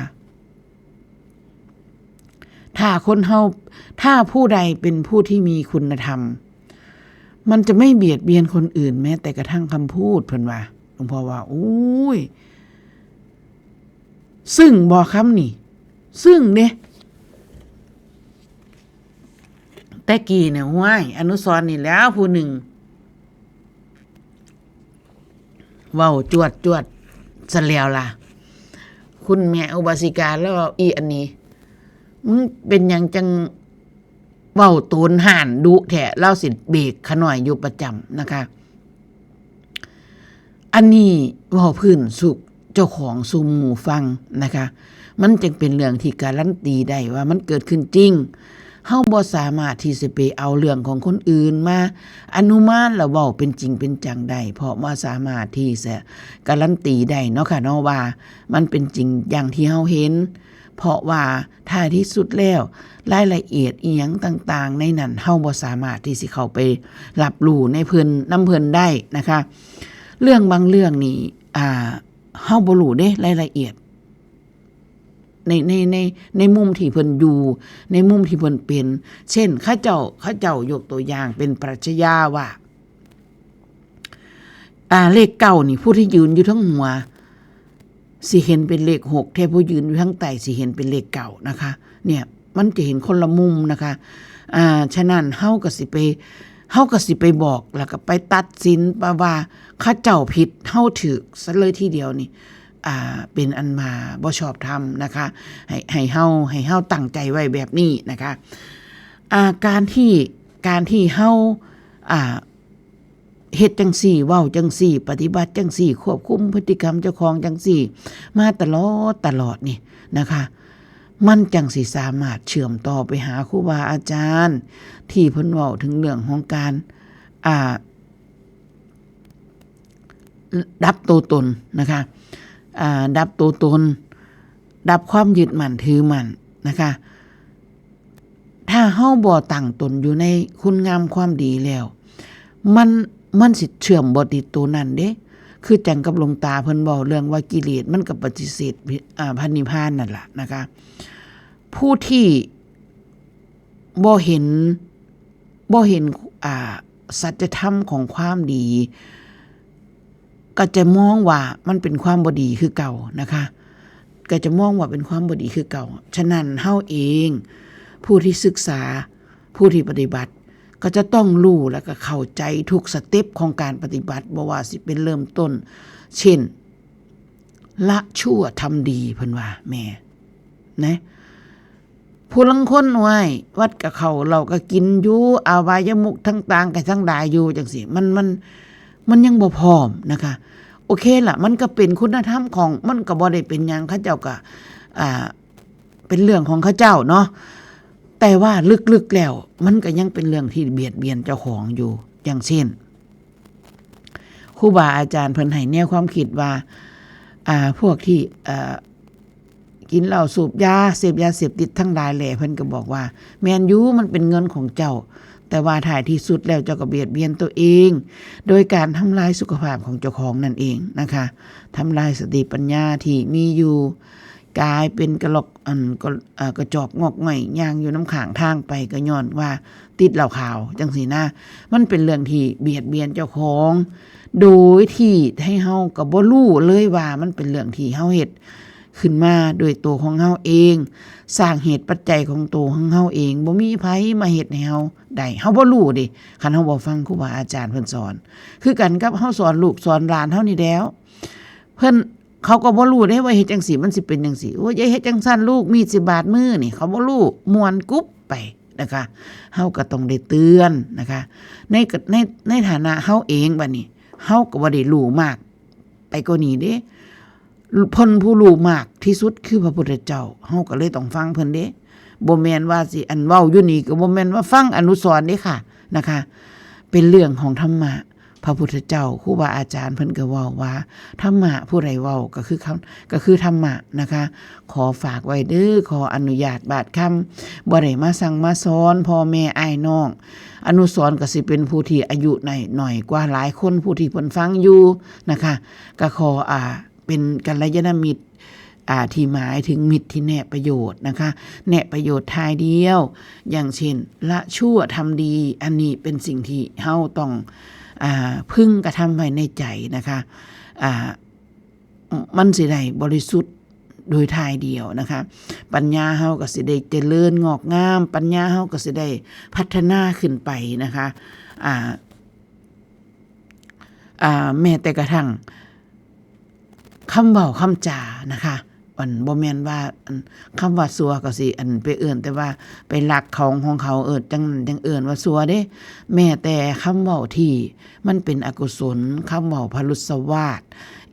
ถ้าคนเฮา ถ้าผู้ใดเป็นผู้ที่มีคุณธรรม มันจะไม่เบียดเบียนคนอื่นแม้แต่กระทั่งคำพูด เพิ่นว่า หลวงพ่อว่า โอ้ย ซึ่งบ่คำนี่ ซึ่งเด้ แต่กี้เนี่ย ห้วย อนุสรณ์นี่แหล้วผู้หนึ่ง เว้าจวดจวดซะแล้วล่ะ คุณแม่อุบาสิกาแล้วเว้า อีอันนี้ มึงเป็นหยังจั่งเว้าโตนห่านดุแท้ ลาวสิเบรกขาน้อยอยู่ประจำนะคะ อันนี้เว้าพื้นสู่เจ้าของสู่หมู่ฟังนะคะ มันจึงเป็นเรื่องที่การันตีได้ว่ามันเกิดขึ้นจริง เฮาบ่สามารถที่สิไปเอาเรื่องของคนอื่นมาอนุมานแล้วเว้าเป็นจริงเป็นจังได้ เพราะบ่สามารถที่จะการันตีได้เนาะค่ะเนาะว่ามันเป็นจริงอย่างที่เฮาเห็น เพราะว่าท้ายที่สุดแล้วรายละเอียดอิหยังต่างๆในนั้น เฮาบ่สามารถที่สิเข้าไปรับรู้ในเพิ่น นำเพิ่นได้นะคะ เรื่องบางเรื่องนี่ อ่า เฮาบ่รู้เด้รายละเอียด ใน ใน ใน ในมุมที่เพิ่นอยู่ ในมุมที่เพิ่นเป็น เช่น เขาเจ้า เขาเจ้ายกตัวอย่างเป็นปรัชญาว่า อ่า เลขเก้านี่ ผู้ที่ยืนอยู่เทิงหัว สิเห็นเป็นเลขหก แต่ผู้ยืนอยู่ทางใต้สิเห็นเป็นเลขเก้านะคะ เนี่ย มันจะเห็นคนละมุมนะคะ อ่า ฉะนั้นเฮาก็สิไป เฮาก็สิไปบอก แล้วก็ไปตัดสินว่าเขาเจ้าผิด เฮาถูกซะเลยทีเดียวนี่ อ่า เป็นอันมาบ่ชอบธรรมนะคะ ให้ ให้เฮา ให้เฮาตั้งใจไว้แบบนี้นะคะ อ่า การที่ การที่เฮา อ่า เฮ็ดจั่งซี้ เว้าจั่งซี้ ปฏิบัติจั่งซี้ ควบคุมพฤติกรรมเจ้าของจั่งซี้ มาตลอด ตลอดนี่นะคะ มันจั่งสิสามารถเชื่อมต่อไปหาครูบาอาจารย์ ที่เพิ่นเว้าถึงเรื่องของการ อ่า ดับตัวตนนะคะ อ่า ดับตัวตน ดับความยึดมั่นถือมั่นนะคะ ถ้าเฮาบ่ตั้งตนอยู่ในคุณงามความดีแล้ว มัน มันสิเชื่อมบ่ติดตัวนั้นเด้ คือจั่งกับหลวงตาเพิ่นเว้าเรื่องว่ากิเลสมันก็ปฏิเสธ อ่า พระนิพพานนั่นล่ะนะคะ ผู้ที่บ่เห็น บ่เห็น อ่า สัจธรรมของความดี ก็จะมองว่ามันเป็นความบ่ดีคือเก่านะคะ ก็จะมองว่าเป็นความบ่ดีคือเก่า ฉะนั้นเฮาเอง ผู้ที่ศึกษา ผู้ที่ปฏิบัติ ก็จะต้องรู้แล้วก็เข้าใจทุกสเต็ปของการปฏิบัติ บ่ว่าสิเป็นเริ่มต้น เช่น ละชั่วทำดี เพิ่นว่า แหม นะ ผู้ลางคน โอ้ย วัดก็เข้า เหล้าก็กินอยู่ อบายมุขต่างๆก็ทั้งหลายอยู่จั่งซี้ มัน มัน มันยังบ่พร้อมนะคะ โอเคล่ะ มันก็เป็นคุณธรรมของ มันก็บ่ได้เป็นหยัง เขาเจ้าก็ อ่า เป็นเรื่องของเขาเจ้าเนาะ แต่ว่าลึกๆแล้ว มันก็ยังเป็นเรื่องที่เบียดเบียนเจ้าของอยู่ อย่างเช่น ครูบาอาจารย์เพิ่นให้แนวความคิดว่า อ่า พวกที่ เอ่อ กินเหล้าสูบยา เสพยาเสพติดทั้งหลายแหล่ เพิ่นก็บอกว่า แม่นอยู่ มันเป็นเงินของเจ้า แต่ว่าท้ายที่สุดแล้วเจ้าก็เบียดเบียนตัวเอง โดยการทำลายสุขภาพของเจ้าของนั่นเองนะคะ ทำลายสติปัญญาที่มีอยู่ กลายเป็นกะลอก อัน ก็ เอ่อ กระจอกงอกง่อย ย่างอยู่นำข้างทางไป ก็ย้อนว่าติดเหล้าขาวจั่งซี้นะ มันเป็นเรื่องที่เบียดเบียนเจ้าของ โดยที่ให้เฮาก็บ่รู้เลยว่ามันเป็นเรื่องที่เฮาเฮ็ดขึ้นมาโดยตัวของเฮาเอง สร้างเหตุปัจจัยของตัวของเฮาเอง บ่มีไผมาเฮ็ดให้เฮาได้ เฮาบ่รู้เด้ คันเฮาบ่ฟังครูบาอาจารย์เพิ่นสอน คือกันกับเฮาสอนลูกสอนหลานเฮานี่แหล้ว เพิ่น เขาก็บ่รู้เด้ว่าเฮ็ดจั่งซี้มันสิเป็นจั่งซี้ โอ้ย อย่าเฮ็ดจั่งซั้นลูก มีดสิบาดมือนี่ เขาบ่รู้ ม่วนกุ๊บไปนะคะ เฮาก็ต้องได้เตือนนะคะ ใน ใน ในฐานะเฮาเองบัดนี้ เฮาก็บ่ได้รู้มากไปกว่านี้เด้ เพิ่นผู้รู้มากที่สุดคือพระพุทธเจ้า เฮาก็เลยต้องฟังเพิ่นเด้ บ่แม่นว่าสิอันเว้าอยู่นี่ก็บ่แม่นว่าฟังอนุสรณ์เด้ค่ะ นะคะ เป็นเรื่องของธรรมะ พระพุทธเจ้า ครูบาอาจารย์เพิ่นก็เว้าว่า ธรรมะผู้ใดเว้าก็คือคำ ก็คือธรรมะนะคะ ขอฝากไว้เด้อ ขออนุญาตบาดคำ บ่ได้มาสั่งมาสอนพ่อแม่อ้ายน้อง อนุสรณ์ก็สิเป็นผู้ที่อายุน้อย น้อยกว่าหลายคน ผู้ที่เพิ่นฟังอยู่นะคะ ก็ขอ อ่า เป็นกัลยาณมิตร อ่า ที่หมายถึงมิตรที่แนะประโยชน์นะคะ แนะประโยชน์ทายเดียว อย่างเช่น ละชั่วทำดี อันนี้เป็นสิ่งที่เฮาต้อง อ่า พึงกระทำไว้ในใจนะคะ อ่า มันสิได้บริสุทธิ์โดยทายเดียวนะคะ ปัญญาเฮาก็สิได้เจริญงอกงาม ปัญญาเฮาก็สิได้พัฒนาขึ้นไปนะคะ อ่า อ่า แม้แต่กระทั่งคำเว้าคำจานะคะ อันบ่แม่นว่า อัน คำว่าชั่วก็สิ อัน ไปเอิ้นแต่ว่าไปลักของของเขา เอิ้นจั่งนั้นจั่งเอิ้นว่าชั่วเด้ แม้แต่คำเว้าที่มันเป็นอกุศล คำเว้าพรุสวาท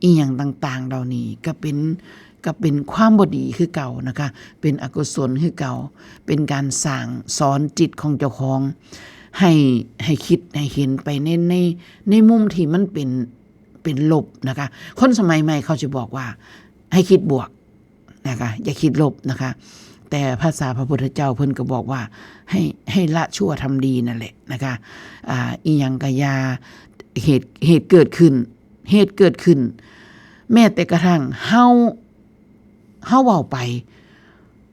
อิหยังต่างๆเหล่านี้ก็เป็น ก็เป็นความบ่ดีคือเก่านะคะ เป็นอกุศลคือเก่า เป็นการสร้างสอนจิตของเจ้าของ ให้ ให้คิดให้เห็นไปใน ใน ในมุมที่มันเป็น เป็นลบนะคะ คนสมัยใหม่เขาจะบอกว่าให้คิดบวกนะคะ อย่าคิดลบนะคะ แต่ภาษาพระพุทธเจ้าเพิ่นก็บอกว่าให้ ให้ละชั่วทำดีนั่นแหละนะคะ อ่า อีหยังก็อย่า เหตุ เหตุเกิดขึ้น เหตุเกิดขึ้น แม้แต่กระทั่งเฮา เฮาเว้าไป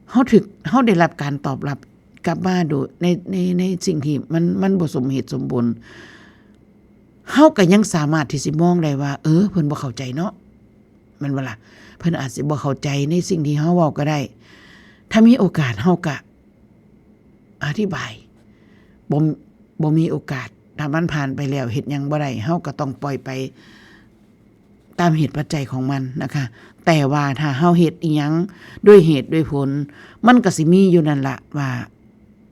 เฮาถึก เฮาได้รับการตอบรับกลับมาโดย ใน ใน ในสิ่งที่มัน มันบ่สมเหตุสมผล เฮาก็ยังสามารถที่สิมองได้ว่า เออ เพิ่นบ่เข้าใจเนาะ แม่นบ่ล่ะ เพิ่นอาจสิบ่เข้าใจในสิ่งที่เฮาเว้าก็ได้ ถ้ามีโอกาสเฮาก็อธิบาย บ่ บ่มีโอกาส ถ้ามันผ่านไปแล้วเฮ็ดหยังบ่ได้ เฮาก็ต้องปล่อยไปตามเหตุปัจจัยของมันนะคะ แต่ว่าถ้าเฮาเฮ็ดอิหยังด้วยเหตุด้วยผล มันก็สิมีอยู่นั่นละว่า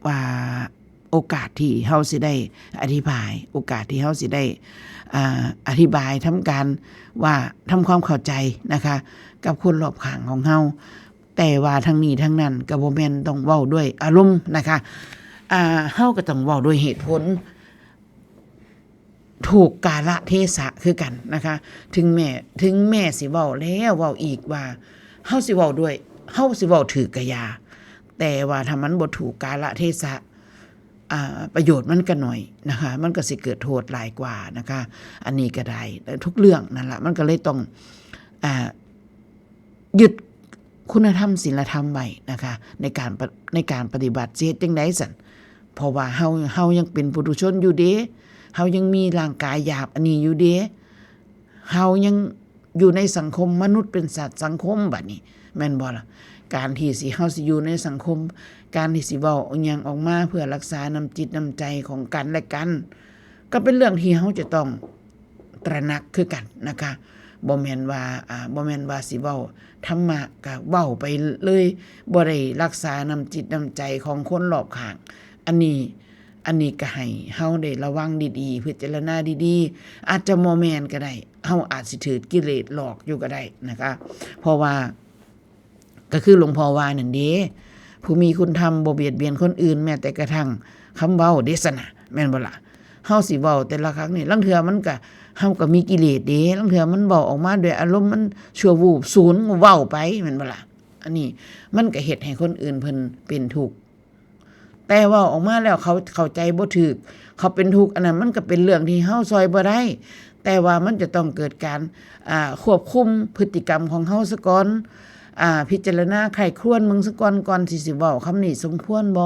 ว่าโอกาสที่เฮาสิได้อธิบาย โอกาสที่เฮาสิได้ อ่า อธิบาย ทำการว่า ทำความเข้าใจนะคะ กับคนรอบข้างของเฮา แต่ว่าทั้งนี้ทั้งนั้นก็บ่แม่นต้องเว้าด้วยอารมณ์นะคะ อ่า เฮาก็ต้องเว้าด้วยเหตุผล ถูกกาลเทศะคือกันนะคะ ถึงแม้ ถึงแม้สิเว้าแล้วเว้าอีกว่า เฮาสิเว้าด้วย เฮาสิเว้าถืกกะยา แต่ว่าถ้ามันบ่ถูกกาลเทศะ อ่า ประโยชน์มันก็น้อยนะคะ มันก็สิเกิดโทษหลายกว่านะคะ อันนี้ก็ได้ ทุกเรื่องนั่นละ มันก็เลยต้อง อ่า ยึดคุณธรรมศีลธรรมไว้นะคะ ในการปะ- ในการปฏิบัติ สิเฮ็ดจั่งใดซั่น เพราะว่าเฮา เฮายังเป็นปุถุชนอยู่เด้ เฮายังมีร่างกายหยาบอันนี้อยู่เด้ เฮายังอยู่ในสังคม มนุษย์เป็นสัตว์สังคมบัดนี้ แม่นบ่ล่ะ การที่สิ เฮาสิอยู่ในสังคม การที่สิเว้าอิหยังออกมาเพื่อรักษาน้ำจิตน้ำใจของกันและกัน ก็เป็นเรื่องที่เฮาจะต้องตระหนักคือกันนะคะ บ่แม่นว่า อ่า บ่แม่นว่าสิเว้าธรรมะก็เว้าไปเลย บ่ได้รักษาน้ำจิตน้ำใจของคนรอบข้าง อันนี้ อันนี้ก็ให้เฮาได้ระวังดีๆ พิจารณาดีๆ อาจจะบ่แม่นก็ได้ เฮาอาจสิถืกกิเลสหลอกอยู่ก็ได้นะคะ เพราะว่า ก็คือหลวงพ่อว่านั่นเด้ ผู้มีคุณธรรมบ่เบียดเบียนคนอื่น แม้แต่กระทั่งคำเว้าเด้ซั่นนะ แม่นบ่ล่ะ เฮาสิเว้าแต่ละครั้งนี่ ลางเทื่อมันก็ เฮาก็มีกิเลสเด้ ลางเทื่อมันเว้าออกมาด้วยอารมณ์มันชั่ววูบ สูนเว้าไป แม่นบ่ล่ะ อันนี้มันก็เฮ็ดให้คนอื่นเพิ่นเป็นทุกข์ แต่เว้าออกมาแล้วเขาเข้าใจบ่ถูก เขาเป็นทุกข์ อันนั้นมันก็เป็นเรื่องที่เฮาซ่อยบ่ได้ แต่ว่ามันจะต้องเกิดการ อ่า ควบคุมพฤติกรรมของเฮาซะก่อน อ่า พิจารณาใคร่ครวญเบิ่งซะก่อน ก่อนที่สิเว้าคำนี้สมควรบ่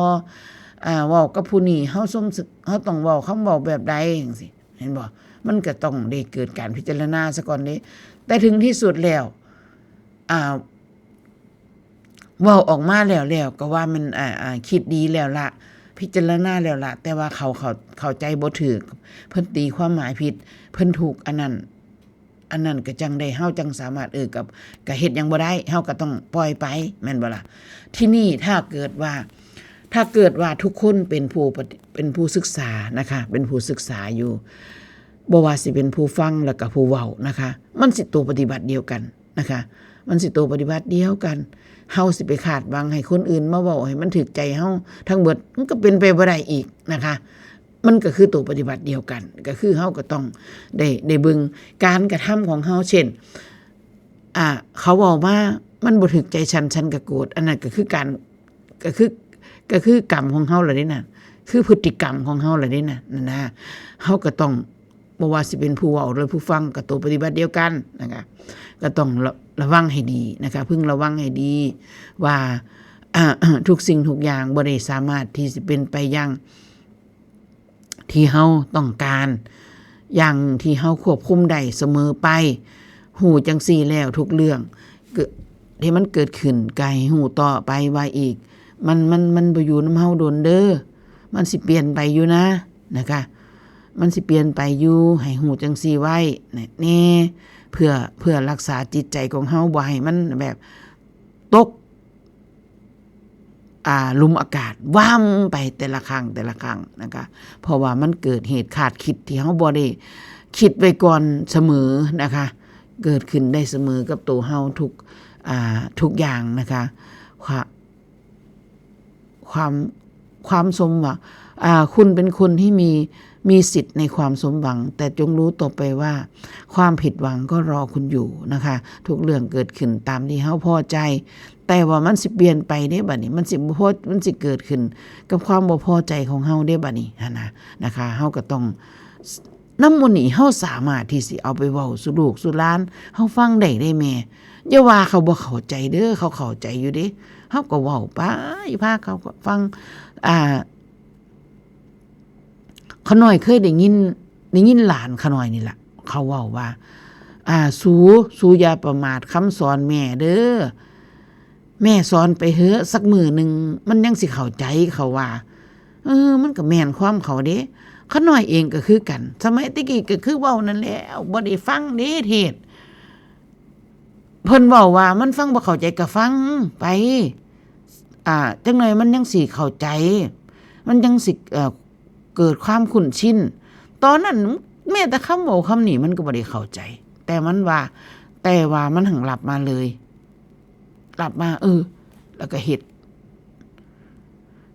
อ่า เว้ากับผู้นี้เฮาสม เฮาต้องเว้าคำเว้าแบบใดจั่งซี้ เห็นบ่ มันก็ต้องได้เกิดการพิจารณาซะก่อนเด้ แต่ถึงที่สุดแล้ว อ่า เว้าออกมาแล้ว แล้วก็ว่ามัน อ่า อ่า คิดดีแล้วละ พิจารณาแล้วละ แต่ว่าเขา เขา เข้าใจบ่ถูก เพิ่นตีความหมายผิด เพิ่นทุกข์ อันนั้น อันนั้นก็จั่งได้ เฮาจั่งสามารถ เออ กับ ก็เฮ็ดหยังบ่ได้ เฮาก็ต้องปล่อยไป แม่นบ่ล่ะ ทีนี้ถ้าเกิดว่า ถ้าเกิดว่าทุกคนเป็นผู้ปฏิ- เป็นผู้ศึกษานะคะ เป็นผู้ศึกษาอยู่ บ่ว่าสิเป็นผู้ฟังแล้วก็ผู้เว้านะคะ มันสิตัวปฏิบัติเดียวกันนะคะ มันสิตัวปฏิบัติเดียวกัน เฮาสิไปคาดหวังให้คนอื่นมาเว้าให้มันถูกใจเฮาทั้งเบิด มันก็เป็นไปบ่ได้อีกนะคะ มันก็คือตัวปฏิบัติเดียวกัน ก็คือเฮาก็ต้องได้ ได้เบิ่งการกระทำของเฮา เช่น อ่า เขาเว้ามา มันบ่ถูกใจฉัน ฉันก็โกรธ อันนั้นก็คือการ ก็คือ ก็คือกรรมของเฮาล่ะเด้น่ะ คือพฤติกรรมของเฮาล่ะเด้น่ะ นั่นนะ เฮาก็ต้อง บ่ว่าสิเป็นผู้เว้าหรือผู้ฟัง ก็ตัวปฏิบัติเดียวกันนะคะ ก็ต้องระ- ระวังให้ดีนะคะ พึงระวังให้ดีว่า อ่า ทุกสิ่งทุกอย่างบ่ได้สามารถที่สิเป็นไปอย่างที่เฮาต้องการ อย่างที่เฮาควบคุมได้เสมอไป ฮู้จั่งซี้แล้วทุกเรื่อง เกิด- ที่มันเกิดขึ้นก็ให้ฮู้ต่อไปว่าอีก มัน- มัน- มันบ่อยู่นำเฮาโดนเด้อ มันสิเปลี่ยนไปอยู่นะ นะคะ มันสิเปลี่ยนไปอยู่ ให้ฮู้จั่งซี้ไว้แน่ เพื่อ- เพื่อรักษาจิตใจของเฮาบ่ให้มันแบบตก อ่า หลุมอากาศ ว่ำไปแต่ละครั้ง แต่ละครั้งนะคะ เพราะว่ามันเกิดเหตุคาดคิดที่เฮาบ่ได้คิดไว้ก่อนเสมอนะคะ เกิดขึ้นได้เสมอกับตัวเฮาทุก อ่า ทุกอย่างนะคะ ความ ความ ความสมหวัง อ่า คุณเป็นคนที่มี มีสิทธิ์ในความสมหวัง แต่จงรู้ต่อไปว่า ความผิดหวังก็รอคุณอยู่นะคะ ทุกเรื่องเกิดขึ้นตามที่เฮาพอใจ แต่ว่ามันสิเปลี่ยนไปเด้บัดนี้ มันสิบ่พอ มันสิเกิดขึ้นกับความบ่พอใจของเฮาเด้บัดนี้หั้นนะ นะคะ เฮาก็ต้อง นำหมู่นี้เฮาสามารถที่สิเอาไปเว้าสู่ลูกสู่หลานเฮาฟังได้เด้แม่ อย่าว่าเขาบ่เข้าใจเด้อ เขาเข้าใจอยู่เด้ เฮาก็เว้าไป พาเขาก็ฟัง อ่า ขาน้อยเคยได้ยิน ได้ยินหลานขาน้อยนี่ล่ะ เขาเว้าว่า อ่า สู สูอย่าประมาทคำสอนแม่เด้อ แม่สอนไปเหอะ สักมื้อหนึ่งมันยังสิเข้าใจ เขาว่า เออ มันก็แม่นความเขาเด้ ขาน้อยเองก็คือกัน สมัยแต่กี้ก็คือเว้านั่นแหล้ว บ่ได้ฟังเด้เทศน์ เพิ่นเว้าว่ามันฟังบ่เข้าใจก็ฟังไป อ่า จักหน่อยมันยังสิเข้าใจ มันยังสิ เอ่อ เกิดความคุ้นชิน ตอนนั้นแม้แต่คำเว้าคำนี้มันก็บ่ได้เข้าใจ แต่มันว่า แต่ว่ามันหั้นรับมาเลย รับมา เออ แล้วก็เฮ็ด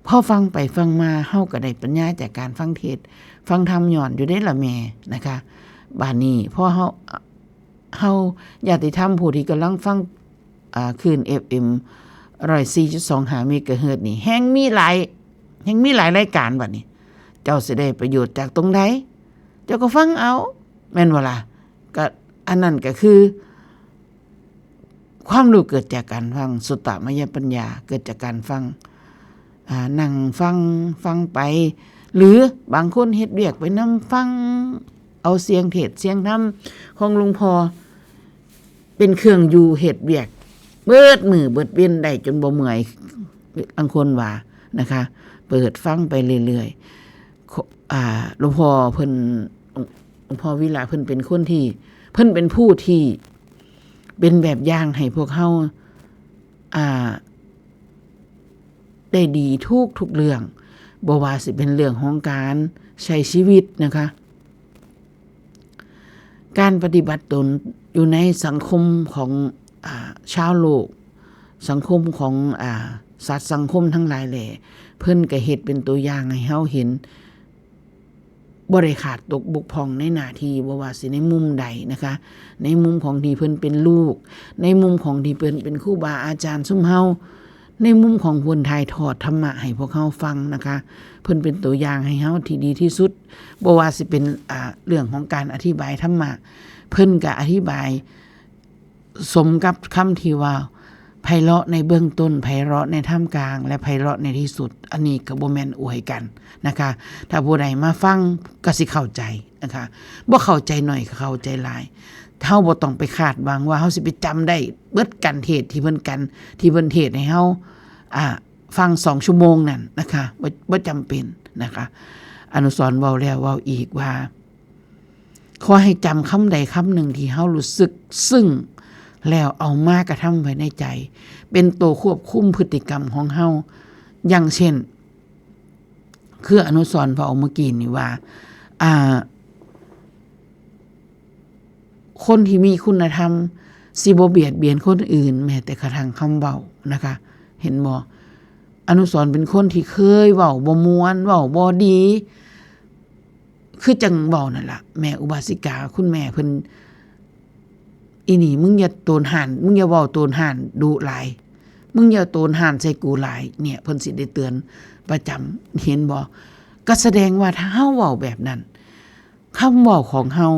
พอฟังไปฟังมา เฮาก็ได้ปัญญาจากการฟังเทศน์ ฟังธรรมย้อนอยู่เด้ล่ะแม่ นะคะ บาดนี้พอเฮา เฮาญาติธรรมผู้ที่กำลังฟัง อ่า คลื่น เอฟเอ็ม ร้อยสี่จุดสองห้า เมกะเฮิรตซ์นี่ แฮ่งมีหลาย แฮ่งมีหลายรายการบัดนี้ เจ้าสิได้ประโยชน์จากตรงใด เจ้าก็ฟังเอา แม่นบ่ล่ะ ก็อันนั้นก็คือ ความรู้เกิดจากการฟัง สุตตมยปัญญา เกิดจากการฟัง อ่า นั่งฟัง ฟังไป หรือบางคนเฮ็ดเวียกไปนำ ฟังเอาเสียงเทศน์เสียงธรรมของหลวงพ่อ เป็นเครื่องอยู่เฮ็ดเวียก เบิดมื้อเบิดเว็นได้จนบ่เมื่อย บางคนว่านะคะ เปิดฟังไปเรื่อยๆ ข- อ่า หลวงพ่อเพิ่น หลวงพ่อวิระเพิ่นเป็นคนที่ เพิ่นเป็นผู้ที่เป็นแบบอย่างให้พวกเฮา อ่า ได้ดีทุกๆเรื่อง บ่ว่าสิเป็นเรื่องของการใช้ชีวิตนะคะ การปฏิบัติตนอยู่ในสังคมของ อ่า ชาวโลก สังคมของ อ่า สัตว์สังคมทั้งหลายแหล่ เพิ่นก็เฮ็ดเป็นตัวอย่างให้เฮาเห็น บ่ได้ขาดตกบกพร่องในหน้าที่ บ่ว่าสิในมุมใดนะคะ ในมุมของที่เพิ่นเป็นลูก ในมุมของที่เพิ่นเป็นครูบาอาจารย์ซุมเฮา ในมุมของเพิ่นถ่ายทอดธรรมะให้พวกเฮาฟังนะคะ เพิ่นเป็นตัวอย่างให้เฮาที่ดีที่สุด บ่ว่าสิเป็น อ่า เรื่องของการอธิบายธรรมะ เพิ่นก็อธิบาย สมกับคำที่ว่า ไพเราะในเบื้องต้น ไพเราะในท่ามกลาง และไพเราะในที่สุด อันนี้ก็บ่แม่นอวยกันนะคะ ถ้าผู้ใดมาฟังก็สิเข้าใจนะคะ บ่เข้าใจหน่อยก็เข้าใจหลาย เฮาบ่ต้องไปคาดหวังว่าเฮาสิไปจำได้เบิดการเทศน์ที่เพิ่นกัน ที่เพิ่นเทศน์ให้เฮา อ่า ฟังสองชั่วโมงนั่นนะคะ บ่ บ่จำเป็นนะคะ อนุสรณ์เว้าแล้วเว้าอีกว่า ขอให้จำคำใดคำหนึ่งที่เฮารู้สึกซึ่ง แล้วเอามากระทำไว้ในใจ เป็นตัวควบคุมพฤติกรรมของเฮา อย่างเช่น คืออนุสรณ์เว้าเมื่อกี้นี่ว่า อ่า คนที่มีคุณธรรม สิบ่เบียดเบียนคนอื่น แม้แต่กระทั่งคำเว้านะคะ เห็นบ่ อนุสรณ์เป็นคนที่เคยเว้าบ่ม่วน เว้าบ่ดี คือจั่งเว้านั่นล่ะ แม่อุบาสิกา คุณแม่เพิ่น อีนี่ มึงอย่าโตนห่าน มึงอย่าเว้าโตนห่านดุหลาย มึงอย่าโตนห่านใส่กูหลาย เนี่ย เพิ่นสิได้เตือนประจำ เห็นบ่ ก็แสดงว่าถ้าเฮาเว้าแบบนั้น คำเว้าของเฮา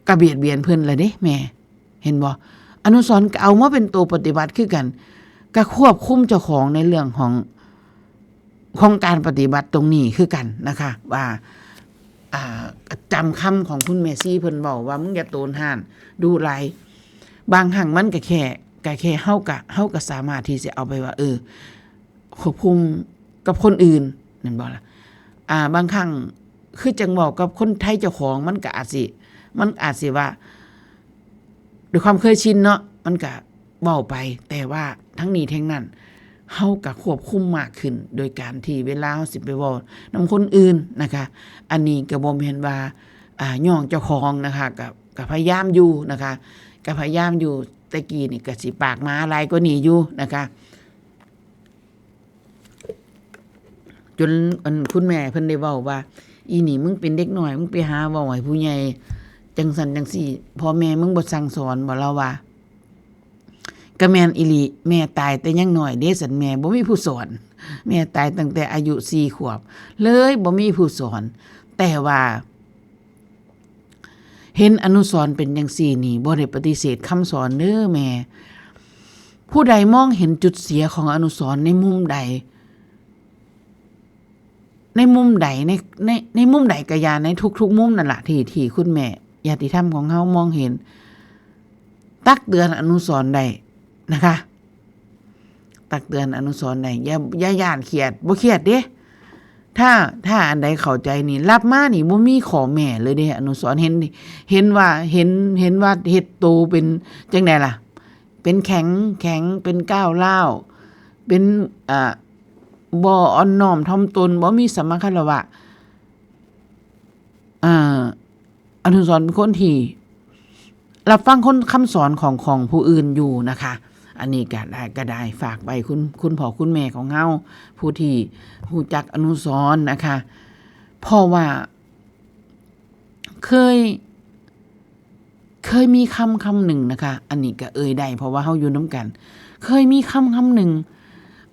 ก็เบียดเบียนเพิ่นละเด้แม่ เห็นบ่ อนุสรณ์ก็เอามาเป็นตัวปฏิบัติคือกัน ก็ควบคุมเจ้าของในเรื่องของ ของการปฏิบัติตรงนี้คือกันนะคะ ว่า อ่า จำคำของคุณแม่ชีเพิ่นเว้าว่า มึงอย่าโตนห่านดุหลาย บางครั้งมันก็แค่ ก็แค่เฮาก็ เฮาก็สามารถที่จะเอาไปว่า เออ ควบคุมกับคนอื่น แม่นบ่ล่ะ อ่า บางครั้งคือจั่งเว้ากับคนไทยเจ้าของ มันก็อาจสิ มันอาจสิว่า ด้วยความเคยชินเนาะ มันก็เว้าไป แต่ว่าทั้งนี้ทั้งนั้น เฮาก็ควบคุมมากขึ้น โดยการที่เวลาเฮาสิไปเว้านำคนอื่นนะคะ อันนี้ก็บ่แม่นว่า อ่า ย่องเจ้าของนะคะ ก็ ก็พยายามอยู่นะคะ ก็พยายามอยู่ แต่กี้นี่ก็สิปากหมาหลายกว่านี้อยู่นะคะ จนอันคุณแม่เพิ่นได้เว้าว่า "อีนี่มึงเป็นเด็กน้อย มึงไปหาเว้าให้ผู้ใหญ่จังซั่นจังซี่ พ่อแม่มึงบ่สั่งสอนบ่" ลาวว่า "ก็แม่นอีหลี แม่ตายแต่ยังน้อยเด้ ซั่นแม่บ่มีผู้สอน แม่ตายตั้งแต่อายุสี่ขวบ เลยบ่มีผู้สอน แต่ว่า เห็นอนุสรณ์เป็นจังซี่นี่ บ่ได้ปฏิเสธคำสอนเด้อแม่ ผู้ใดมองเห็นจุดเสียของอนุสรณ์ในมุมใด ในมุมใด ใน ใน ในมุมใดก็อย่า ในทุกๆมุมนั่นล่ะ ที่ ที่คุณแม่ญาติธรรมของเฮามองเห็น ตักเตือนอนุสรณ์ได้นะคะ ตักเตือนอนุสรณ์ได้ อย่า อย่าย้านเครียด บ่เครียดเด้ ถ้า ถ้าอันใดเข้าใจนี่ รับมานี่บ่มีข้อแม้เลยเด้ อนุสรณ์ เห็น เห็นว่า เห็น เห็นว่าเฮ็ดโตเป็นจั่งใดล่ะ เป็นแข็ง แข็ง เป็นก้าวร้าว เป็น อ่า บ่อ่อนน้อมถ่อมตน บ่มีสัมมาคารวะ อ่า อนุสรณ์เป็นคนที่รับฟังคน คำสอนของ ของผู้อื่นอยู่นะคะ อันนี้ก็ได้ ก็ได้ฝากไว้คุณ คุณพ่อคุณแม่ของเฮา ผู้ที่รู้จักอนุสรณ์นะคะ เพราะว่าเคย เคยมีคำคำหนึ่งนะคะ อันนี้ก็เอ่ยได้ เพราะว่าเฮาอยู่นำกัน เคยมีคำคำหนึ่ง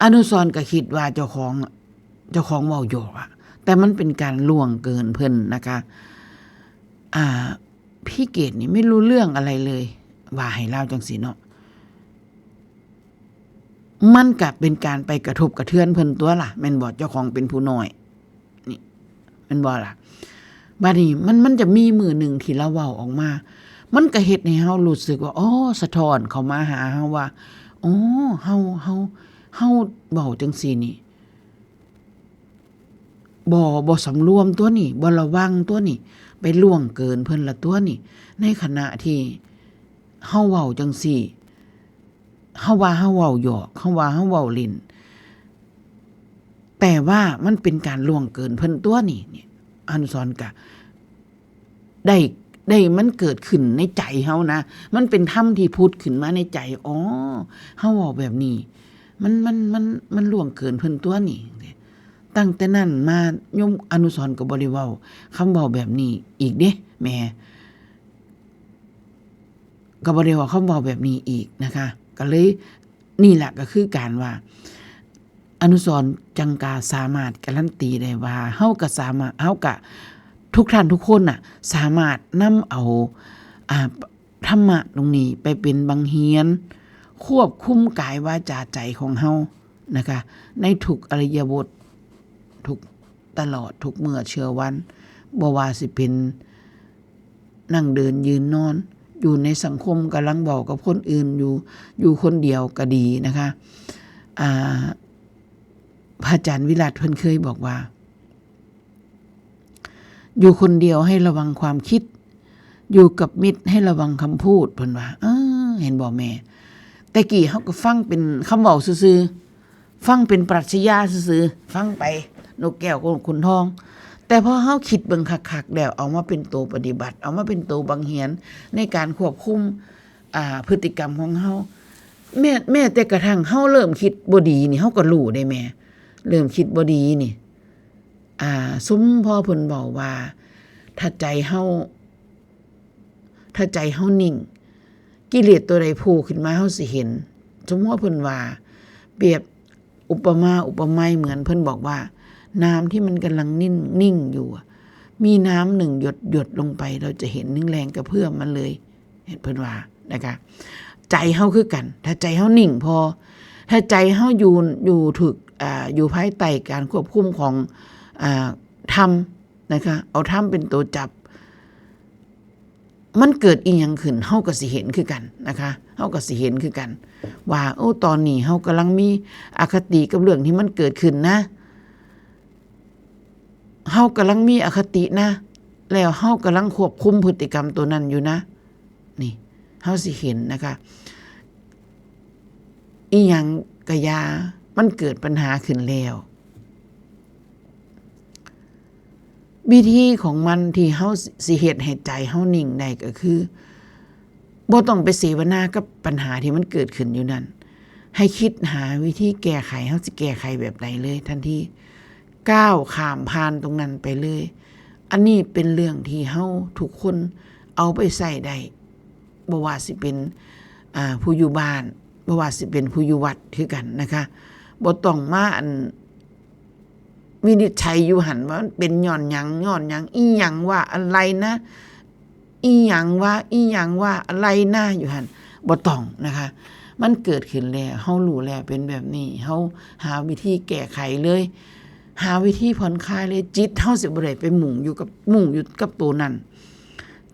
อนุสรณ์ก็คิดว่าเจ้าของ เจ้าของเว้าหยอกอะ แต่มันเป็นการล่วงเกินเพิ่นนะคะ อ่า พี่เกดนี่ไม่รู้เรื่องอะไรเลย ว่าให้ลาวจั่งซี้เนาะ มันก็เป็นการไปกระทบกระเทือนเพิ่นตั๊วล่ะ แม่นบ่ เจ้าของเป็นผู้น้อย นี่ แม่นบ่ล่ะ บัดนี้มัน มันจะมีมื้อหนึ่งที่ลาวเว้าออกมา มันก็เฮ็ดให้เฮารู้สึกว่า อ๋อ สะท้อนเข้ามาหาเฮาว่า อ๋อ เฮา เฮา เฮาเว้าจั่งซี้นี่ บ่ บ่สำรวมตั๊วนี่ บ่ระวังตั๊วนี่ ไปล่วงเกินเพิ่นละตั๊วนี่ ในขณะที่เฮาเว้าจั่งซี้ เฮาว่าเฮาเว้าหยอก เฮาว่าเฮาเว้าเล่น แต่ว่ามันเป็นการล่วงเกินเพิ่นตั๊วนี่ เนี่ย อนุสรณ์ก็ได้ ได้ มันเกิดขึ้นในใจเฮานะ มันเป็นธรรมที่ผุดขึ้นมาในใจ อ๋อ เฮาเว้าแบบนี้ มัน มัน มัน มันล่วงเกินเพิ่นตั๊วนี่ ตั้งแต่นั้นมาโยมอนุสรณ์ก็บ่ได้เว้าคำเว้าแบบนี้อีกเด้แม่ ก็บ่ได้เว้าคำเว้าแบบนี้อีกนะคะ ก็เลย นี่แหละก็คือการว่า อนุสรณ์จังกาสามารถการันตีได้ว่า เฮาก็สามารถ เฮาก็ ทุกท่านทุกคนน่ะ สามารถนำเอา อ่า ธรรมะตรงนี้ไปเป็นบทเรียน ควบคุมกายวาจาใจของเฮานะคะ ในทุกอิริยาบถ ทุก ตลอดทุกเมื่อเช้าวัน บ่ว่าสิเป็นนั่งเดินยืนนอน อยู่ในสังคมกำลังเว้ากับคนอื่นอยู่ อยู่คนเดียวก็ดีนะคะ อ่า พระอาจารย์วิรัติเพิ่นเคยบอกว่า อยู่คนเดียวให้ระวังความคิด อยู่กับมิตรให้ระวังคำพูด เพิ่นว่า เออ เห็นบ่แม่ แต่กี้เฮาก็ฟังเป็นคำเว้าซื่อๆ ฟังเป็นปรัชญาซื่อๆ ฟังไปนกแก้วกับขุนทอง แต่พอเฮาคิดเบิ่งคักๆ แล้ว เอามาเป็นตัวปฏิบัติ เอามาเป็นตัวบังเหียนในการควบคุม อ่า พฤติกรรมของเฮา แม้ แม้แต่กระทั่งเฮาเริ่มคิดบ่ดีนี่ เฮาก็รู้ได้แม่ เริ่มคิดบ่ดีนี่ อ่า ซุมพ่อเพิ่นเว้าว่า ถ้าใจเฮา ถ้าใจเฮานิ่ง กิเลสตัวใดโผล่ขึ้นมาเฮาสิเห็น สมมุติว่าเพิ่นว่า เปรียบอุปมาอุปไมยเหมือนเพิ่นบอกว่า น้ำที่มันกำลังนิ่ง นิ่งอยู่อะ มีน้ำหนึ่งหยดหยดลงไป เราจะเห็นถึงแรงกระเพื่อมมันเลย เห็นเพิ่นว่านะคะ ใจเฮาคือกัน ถ้าใจเฮานิ่งพอ ถ้าใจเฮาอยู่ อยู่ถูก อ่า อยู่ภายใต้การควบคุมของ อ่า ธรรมนะคะ เอาธรรมเป็นตัวจับ มันเกิดอีหยังขึ้น เฮาก็สิเห็นคือกันนะคะ เฮาก็สิเห็นคือกัน ว่า โอ้ ตอนนี้เฮากำลังมีอคติกับเรื่องที่มันเกิดขึ้นนะ เฮากำลังมีอคตินะ แล้วเฮากำลังควบคุมพฤติกรรมตัวนั้นอยู่นะ นี่ เฮาสิเห็นนะคะ อีหยังกะยา มันเกิดปัญหาขึ้นแล้ว วิธีของมันที่เฮาสิเฮ็ดให้ใจเฮานิ่งได้ก็คือ บ่ต้องไปเสวนากับปัญหาที่มันเกิดขึ้นอยู่นั่น ให้คิดหาวิธีแก้ไข เฮาสิแก้ไขแบบใดเลยทันที ก้าวข้ามผ่านตรงนั้นไปเลย อันนี้เป็นเรื่องที่เฮาทุกคนเอาไปใช้ได้ บ่ว่าสิเป็น อ่า ผู้อยู่บ้าน บ่ว่าสิเป็นผู้อยู่วัดคือกันนะคะ บ่ต้องมาอัน วินิจฉัยอยู่หั่นว่ามันเป็นย้อนหยัง ย้อนหยัง อีหยังว่าอะไรนะ อีหยังว่า อีหยังว่าอะไรนะ อยู่หั่น บ่ต้องนะคะ มันเกิดขึ้นแล้ว เฮารู้แล้วเป็นแบบนี้ เฮาหาวิธีแก้ไขเลย หาวิธีผ่อนคลายเลย จิตเฮาสิบ่ได้ไปมุ่งอยู่กับ มุ่งอยู่กับตัวนั้น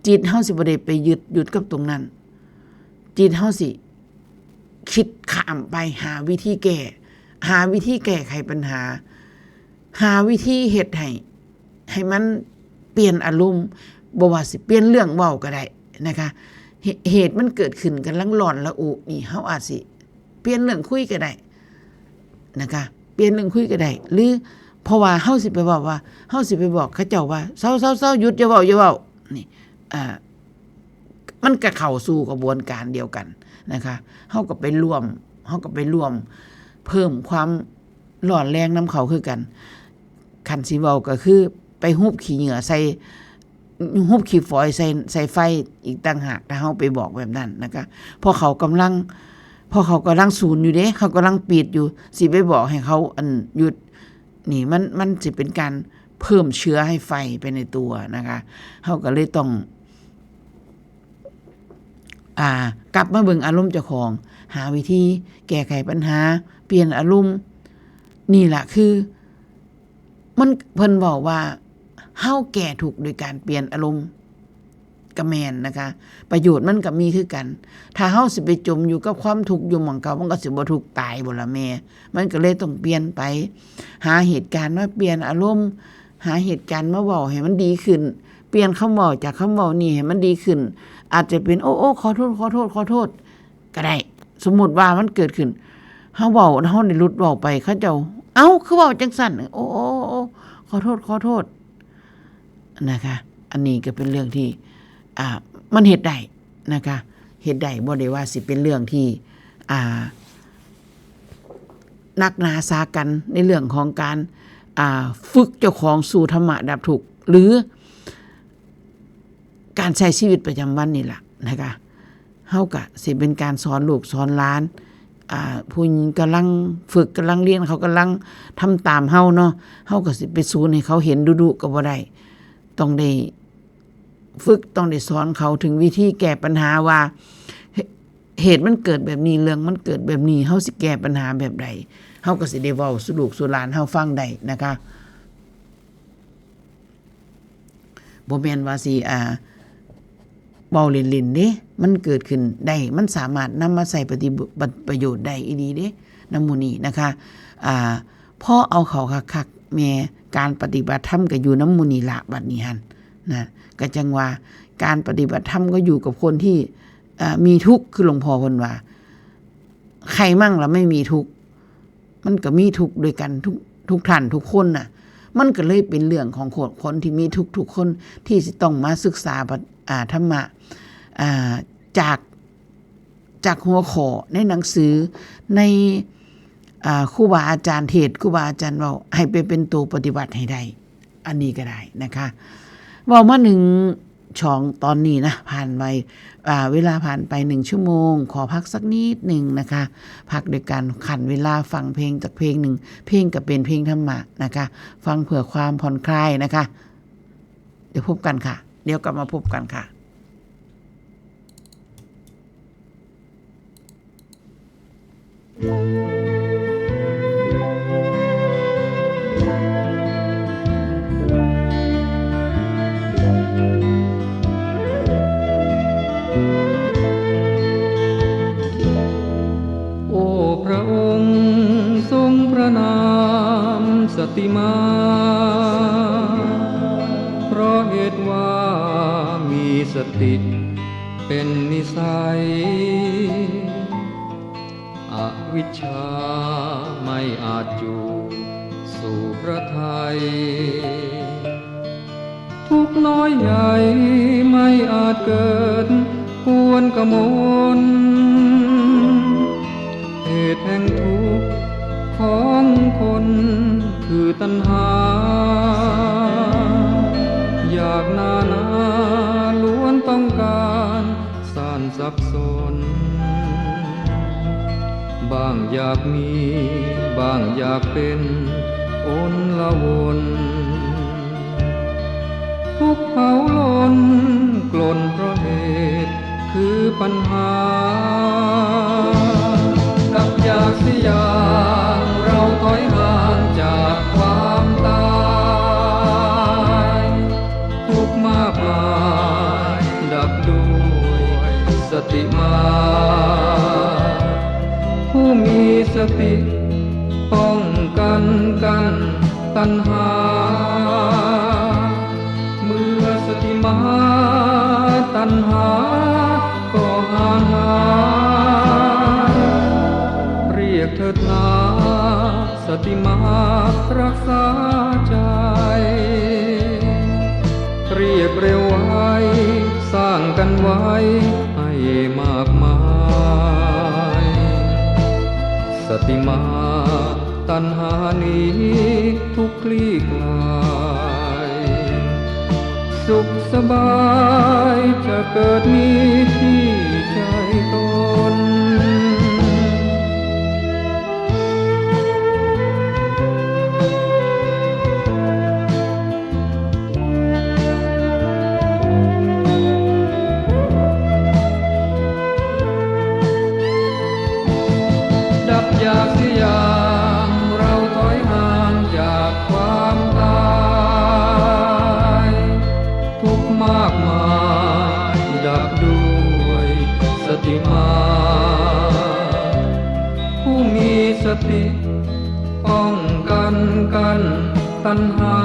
จิตเฮาสิบ่ได้ไปยึด ยึดกับตรงนั้น จิตเฮาสิคิดข้ามไปหาวิธีแก้ หาวิธีแก้ไขปัญหา หาวิธีเฮ็ดให้ ให้มันเปลี่ยนอารมณ์ บ่ว่าสิเปลี่ยนเรื่องเว้าก็ได้นะคะ เห- เหตุมันเกิดขึ้นกำลังร้อนระอุนี่ เฮาอาจสิเปลี่ยนเรื่องคุยก็ได้นะคะ เปลี่ยนเรื่องคุยก็ได้ หรือเพราะว่าเฮาสิไปเว้าว่า เฮาสิไปบอกเขาเจ้าว่า "เซาๆๆ หยุด อย่าเว้า อย่าเว้า" นี่ อ่า มันก็เข้าสู่กระบวนการเดียวกันนะคะ เฮาก็ไปร่วม เฮาก็ไปร่วมเพิ่มความร้อนแรงนำเขาคือกัน คันสิเว้าก็คือไปหุบขี้เหงื่อใส่ หุบขี้ฝอยใส่ ใส่ไฟอีกต่างหาก ถ้าเฮาไปบอกแบบนั้นนะคะ เพราะเขากำลัง เพราะเขากำลังสูนอยู่เด้ เขากำลังปิดอยู่ สิไปบอกให้เขาอันหยุด นี่มัน มันสิเป็นการเพิ่มเชื้อให้ไฟไปในตัวนะคะ เฮาก็เลยต้อง อ่า กลับมาเบิ่งอารมณ์เจ้าของ หาวิธีแก้ไขปัญหา เปลี่ยนอารมณ์ นี่ล่ะคือ มัน เพิ่นเว้าว่า เฮาแก้ทุกข์โดยการเปลี่ยนอารมณ์ ก็แม่นนะคะ ประโยชน์มันก็มีคือกัน ถ้าเฮาสิไปจมอยู่กับความทุกข์อยู่หม่องเก่า มันก็สิบ่ทุกข์ตายบ่ล่ะแม่ มันก็เลยต้องเปลี่ยนไป หาเหตุการณ์มาเปลี่ยนอารมณ์ หาเหตุการณ์มาเว้าให้มันดีขึ้น เปลี่ยนคำเว้าจากคำเว้านี้ให้มันดีขึ้น อาจจะเป็น "โอ้ โอ้ ขอโทษ ขอโทษ ขอโทษ" ก็ได้ สมมุติว่ามันเกิดขึ้น เฮาเว้า เฮาได้หลุดเว้าไป เขาเจ้า "เอ้า คือเว้าจั่งซั้น โอ้ โอ้ โอ้ ขอโทษ ขอโทษ" นะคะ อันนี้ก็เป็นเรื่องที่ อ่า มันเฮ็ดได้นะคะ เฮ็ดได้ บ่ได้ว่าสิเป็นเรื่องที่ อ่า หนักหนาสากัญในเรื่องของการ อ่า ฝึกเจ้าของสู่ธรรมะดับทุกข์ หรือ การใช้ชีวิตประจำวันนี่ล่ะนะคะ เฮาก็สิเป็นการสอนลูกสอนหลาน อ่า ผู้หญิงกำลังฝึก กำลังเรียน เขากำลังทำตามเฮาเนาะ เฮาก็สิไปสูนให้เขาเห็นดุๆ ก็บ่ได้ ต้องได้ฝึก ต้องได้สอนเขาถึงวิธีแก้ปัญหาว่า เห- เหตุมันเกิดแบบนี้ เรื่องมันเกิดแบบนี้ เฮาสิแก้ปัญหาแบบใด เฮาก็สิได้เว้าสู่ลูกสู่หลานเฮาฟังได้นะคะ บ่แม่นว่าสิ อ่า เว้าเล่นๆ เด้ มันเกิดขึ้นได้ มันสามารถนำมาใช้ปฏิบัติประโยชน์ได้อีหลีเด้ นำหมู่นี้นะคะ อ่า พอเอาเข้าคักๆ แม่ การปฏิบัติธรรมก็อยู่นำหมู่นี้ละ บัดนี้หั่น นะ ก็จั่งว่าการปฏิบัติธรรมก็อยู่กับคนที่ อ่า มีทุกข์ คือหลวงพ่อเพิ่นว่า ใครมั่งล่ะไม่มีทุกข์ มันก็มีทุกข์ด้วยกันทุก ทุกท่านทุกคนน่ะ มันก็เลยเป็นเรื่องของคน คนที่มีทุกข์ทุกคนที่สิต้องมาศึกษาปะ- อ่า ธรรมะ อ่า จาก จากหัวข้อในหนังสือ ใน อ่า ครูบาอาจารย์เทศน์ ครูบาอาจารย์เว้า ให้ไปเป็นตัวปฏิบัติให้ได้ อันนี้ก็ได้นะคะ เว้ามาหนึ่งช่องตอนนี้นะ ผ่านไป อ่า เวลาผ่านไปหนึ่งชั่วโมง ขอพักสักนิดหนึ่งนะคะ พักโดยการคั่นเวลาฟังเพลงจากเพลงหนึ่ง เพลงก็เป็นเพลงธรรมะนะคะ ฟังเพื่อความผ่อนคลายนะคะ เดี๋ยวพบกันค่ะ เดี๋ยวกลับมาพบกันค่ะ โอ้พระองค์ทรงประนามสติมา เพราะเหตุว่ามีสติเป็นนิสัย อวิชชาไม่อาจอยู่สู่พระทัย ทุกข์น้อยใหญ่ไม่อาจเกิด กลัว นกมล เหตุแห่งทุกข์ของคนคือตัณหา อยากนานาล้วนต้องการสารสับสน บางอยากมี บางอยากเป็น อนละวน ทุกข์เผาลนกลนเพราะเหตุคือปัญหา ดับอยากเสียอย่างเราถอยห่างจากความตาย ทุกข์มากมายดับด้วยสติมา ผู้มีสติป้องกันกัน ตัณหา เมื่อสติมาตัณหาก็ห่างหาย เรียกเถิดนาสติมารักษาใจ เรียกเร็วไวสร้างกันไว้ให้มากมาย สติมาตัณหานี้ทุกข์คลี่คลาย สุขสบายจะเกิดมีที่ใจตน ดับอยากเสียอย่างเราถอยห่างจากความตาย ทุกข์มากมายดับด้วยสติมา ผู้มีสติป้องกันกันตัณหา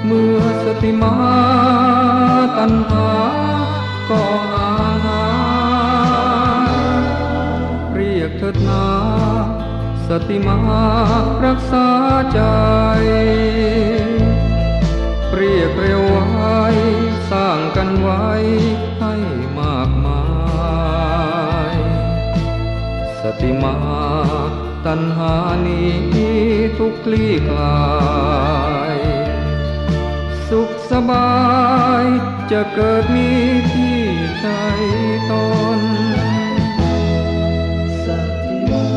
เมื่อสติมาตัณหาก็หาย เรียกเถิดนาสติมารักษาใจ เรียกเร็วไวสร้างกันไว้ให้มากมาย สติมาตัณหานี้ทุกข์คลี่คลาย สุขสบายจะเกิดมีที่ใจตน สติมา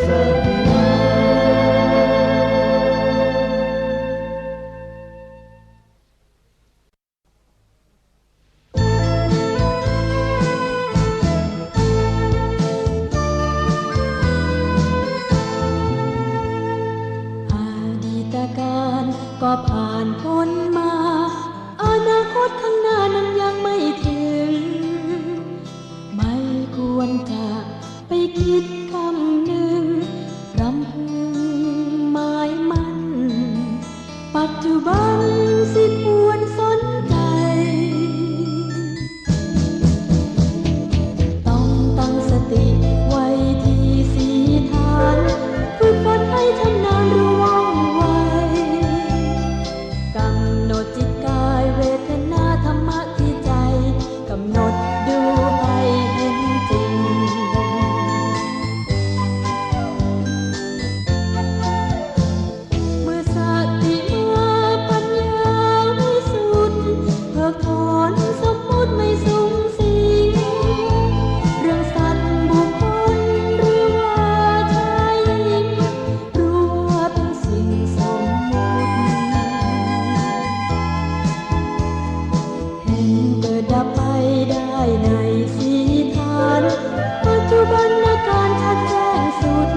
สติมา อดีตการก็ผ่านพ้นมา อนาคตข้างหน้านั้นยังไม่ถึง ไม่ควรจะไปคิดคำนึง รำพึงหมายมั่น ปัจจุบันสิควรสนใจ ต้องตั้งสติไว้ที่สีฐาน ฝึกฝนให้ชำนาญรู้ว่องไว กำหนดจิตกายเวทนาธรรมะที่ใจ กำหนดดูให้เห็นจริง เมื่อสติมาปัญญาวิสุทธิ์ เพิกถอนสมมุติไม่สุงสิง เรื่องสัตว์บุคคลหรือว่าชายหญิง รู้ว่าเป็นสิ่งสมมุติ เห็นเกิดดับไปได้ในสีฐาน ปัจจุบันอาการชัดแจ้งสุด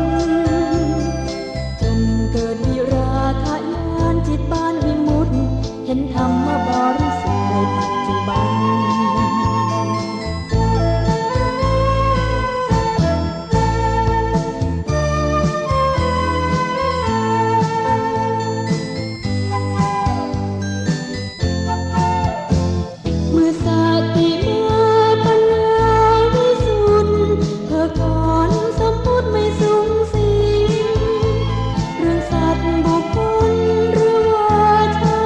จนเกิดวิราคะญาณจิตบานวิมุตติ เห็นธรรมบริสุทธิ์ในปัจจุบัน เมื่อสติมาปัญญาวิสุทธิ์ เพิกถอนสมมุติไม่สุงสิง เรื่องสัตว์บุคคลหรือว่าชา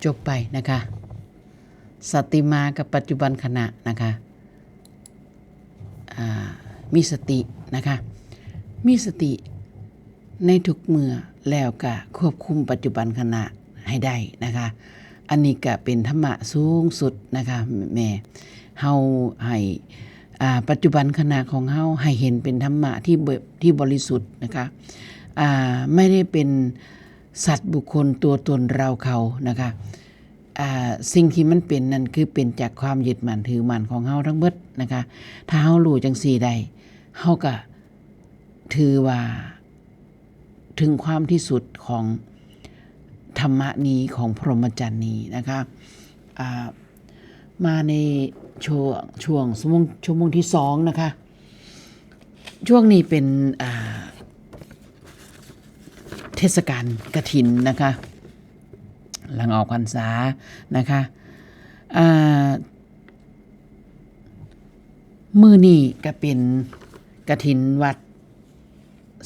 จบไปนะคะ สัตติมากับปัจจุบันขณะนะคะ อ่า มีสตินะคะ มีสติในทุกเมื่อ แล้วก็ควบคุมปัจจุบันขณะให้ได้นะคะ อันนี้ก็เป็นธรรมะสูงสุดนะคะ แม่ เฮาให้ อ่า ปัจจุบันขณะของเฮาให้เห็นเป็นธรรมะที่บ- ที่บริสุทธิ์นะคะ อ่า ไม่ได้เป็นสัตว์บุคคลตัวตนเราเขานะคะ อ่า สิ่งที่มันเป็นนั่นคือเป็นจากความยึดมั่นถือมั่นของเฮาทั้งเบิดนะคะ ถ้าเฮารู้จังซี่ได้ เฮาก็ถือว่าถึงความที่สุดของธรรมะนี้ ของพรหมจรรย์นี้นะคะ อ่า มาในช่วง ช่วงชั่วโมง ชั่วโมงที่สองนะคะ ช่วงนี้เป็น อ่า เทศกาลกฐินนะคะ หลังออกพรรษานะคะ อ่า มื้อนี้ก็เป็นกฐินวัด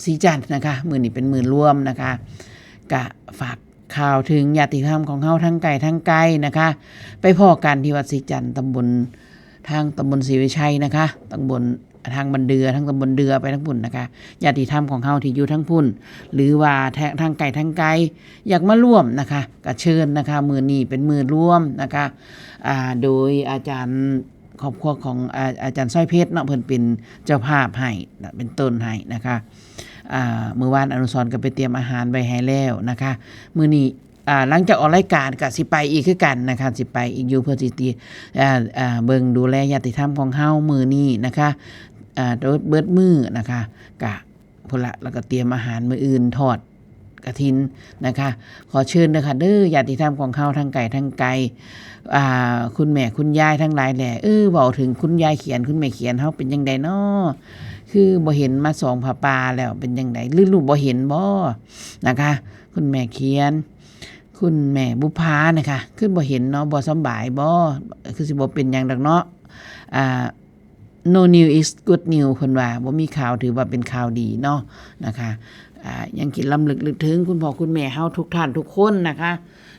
ศรีจันทน์นะคะ มื้อนี้เป็นมื้อรวมนะคะ ก็ฝากข่าวถึงญาติธรรมของเฮาทั้งไกลทั้งไกลนะคะ ไปพ้อกันที่วัดศรีจันทน์ ตำบล ทางตำบลศรีวิชัยนะคะ ตำบลทางบ้านเดือ ทางตำบลเดือไปทางพุ้นนะคะ ญาติธรรมของเฮาที่อยู่ทางพุ้น หรือว่าแท้- ทางไกลทางไกล อยากมาร่วมนะคะ ก็เชิญนะคะ มื้อนี้เป็นมื้อรวมนะคะ อ่า โดยอาจารย์ ครอบครัวของ อ่า อาจารย์สร้อยเพชรเนาะ เพิ่นเป็นเจ้าภาพให้นะ เป็นต้นให้นะคะ อ่า มื้อวานอนุสรณ์ก็ไปเตรียมอาหารไว้ให้แล้วนะคะ มื้อนี้ อ่า หลังจากออกรายการก็สิไปอีกคือกันนะคะ สิไปอีกอยู่ เพื่อสิติ- อ่า อ่า เบิ่งดูแลญาติธรรมของเฮามื้อนี้นะคะ อ่า เบิด เบิดมื้อนะคะ กะพุ้นละ แล้วก็เตรียมอาหารมื้ออื่นทอดกฐินนะคะ ขอเชิญเด้อค่ะเด้อ ญาติธรรมของเฮาทั้งไกลทั้งไกล อ่า คุณแม่คุณยายทั้งหลายแหละ เออ เว้าถึงคุณยายเขียน คุณแม่เขียนเฮาเป็นจั่งใดน้อ คือบ่เห็นมาสองผ้าป่าแล้ว เป็นจั่งใด หรือลูกบ่เห็นบ่นะคะ คุณแม่เขียน คุณแม่บุภานะคะ คือบ่เห็นเนาะ บ่สำบายบ่ คือสิบ่เป็นหยังดอกเนาะ อ่า no news is good news เพิ่นว่า บ่มีข่าวถือว่าเป็นข่าวดีเนาะนะคะ อ่า ยังคิดรำลึกนึกถึงคุณพ่อคุณแม่เฮาทุกท่านทุกคนนะคะ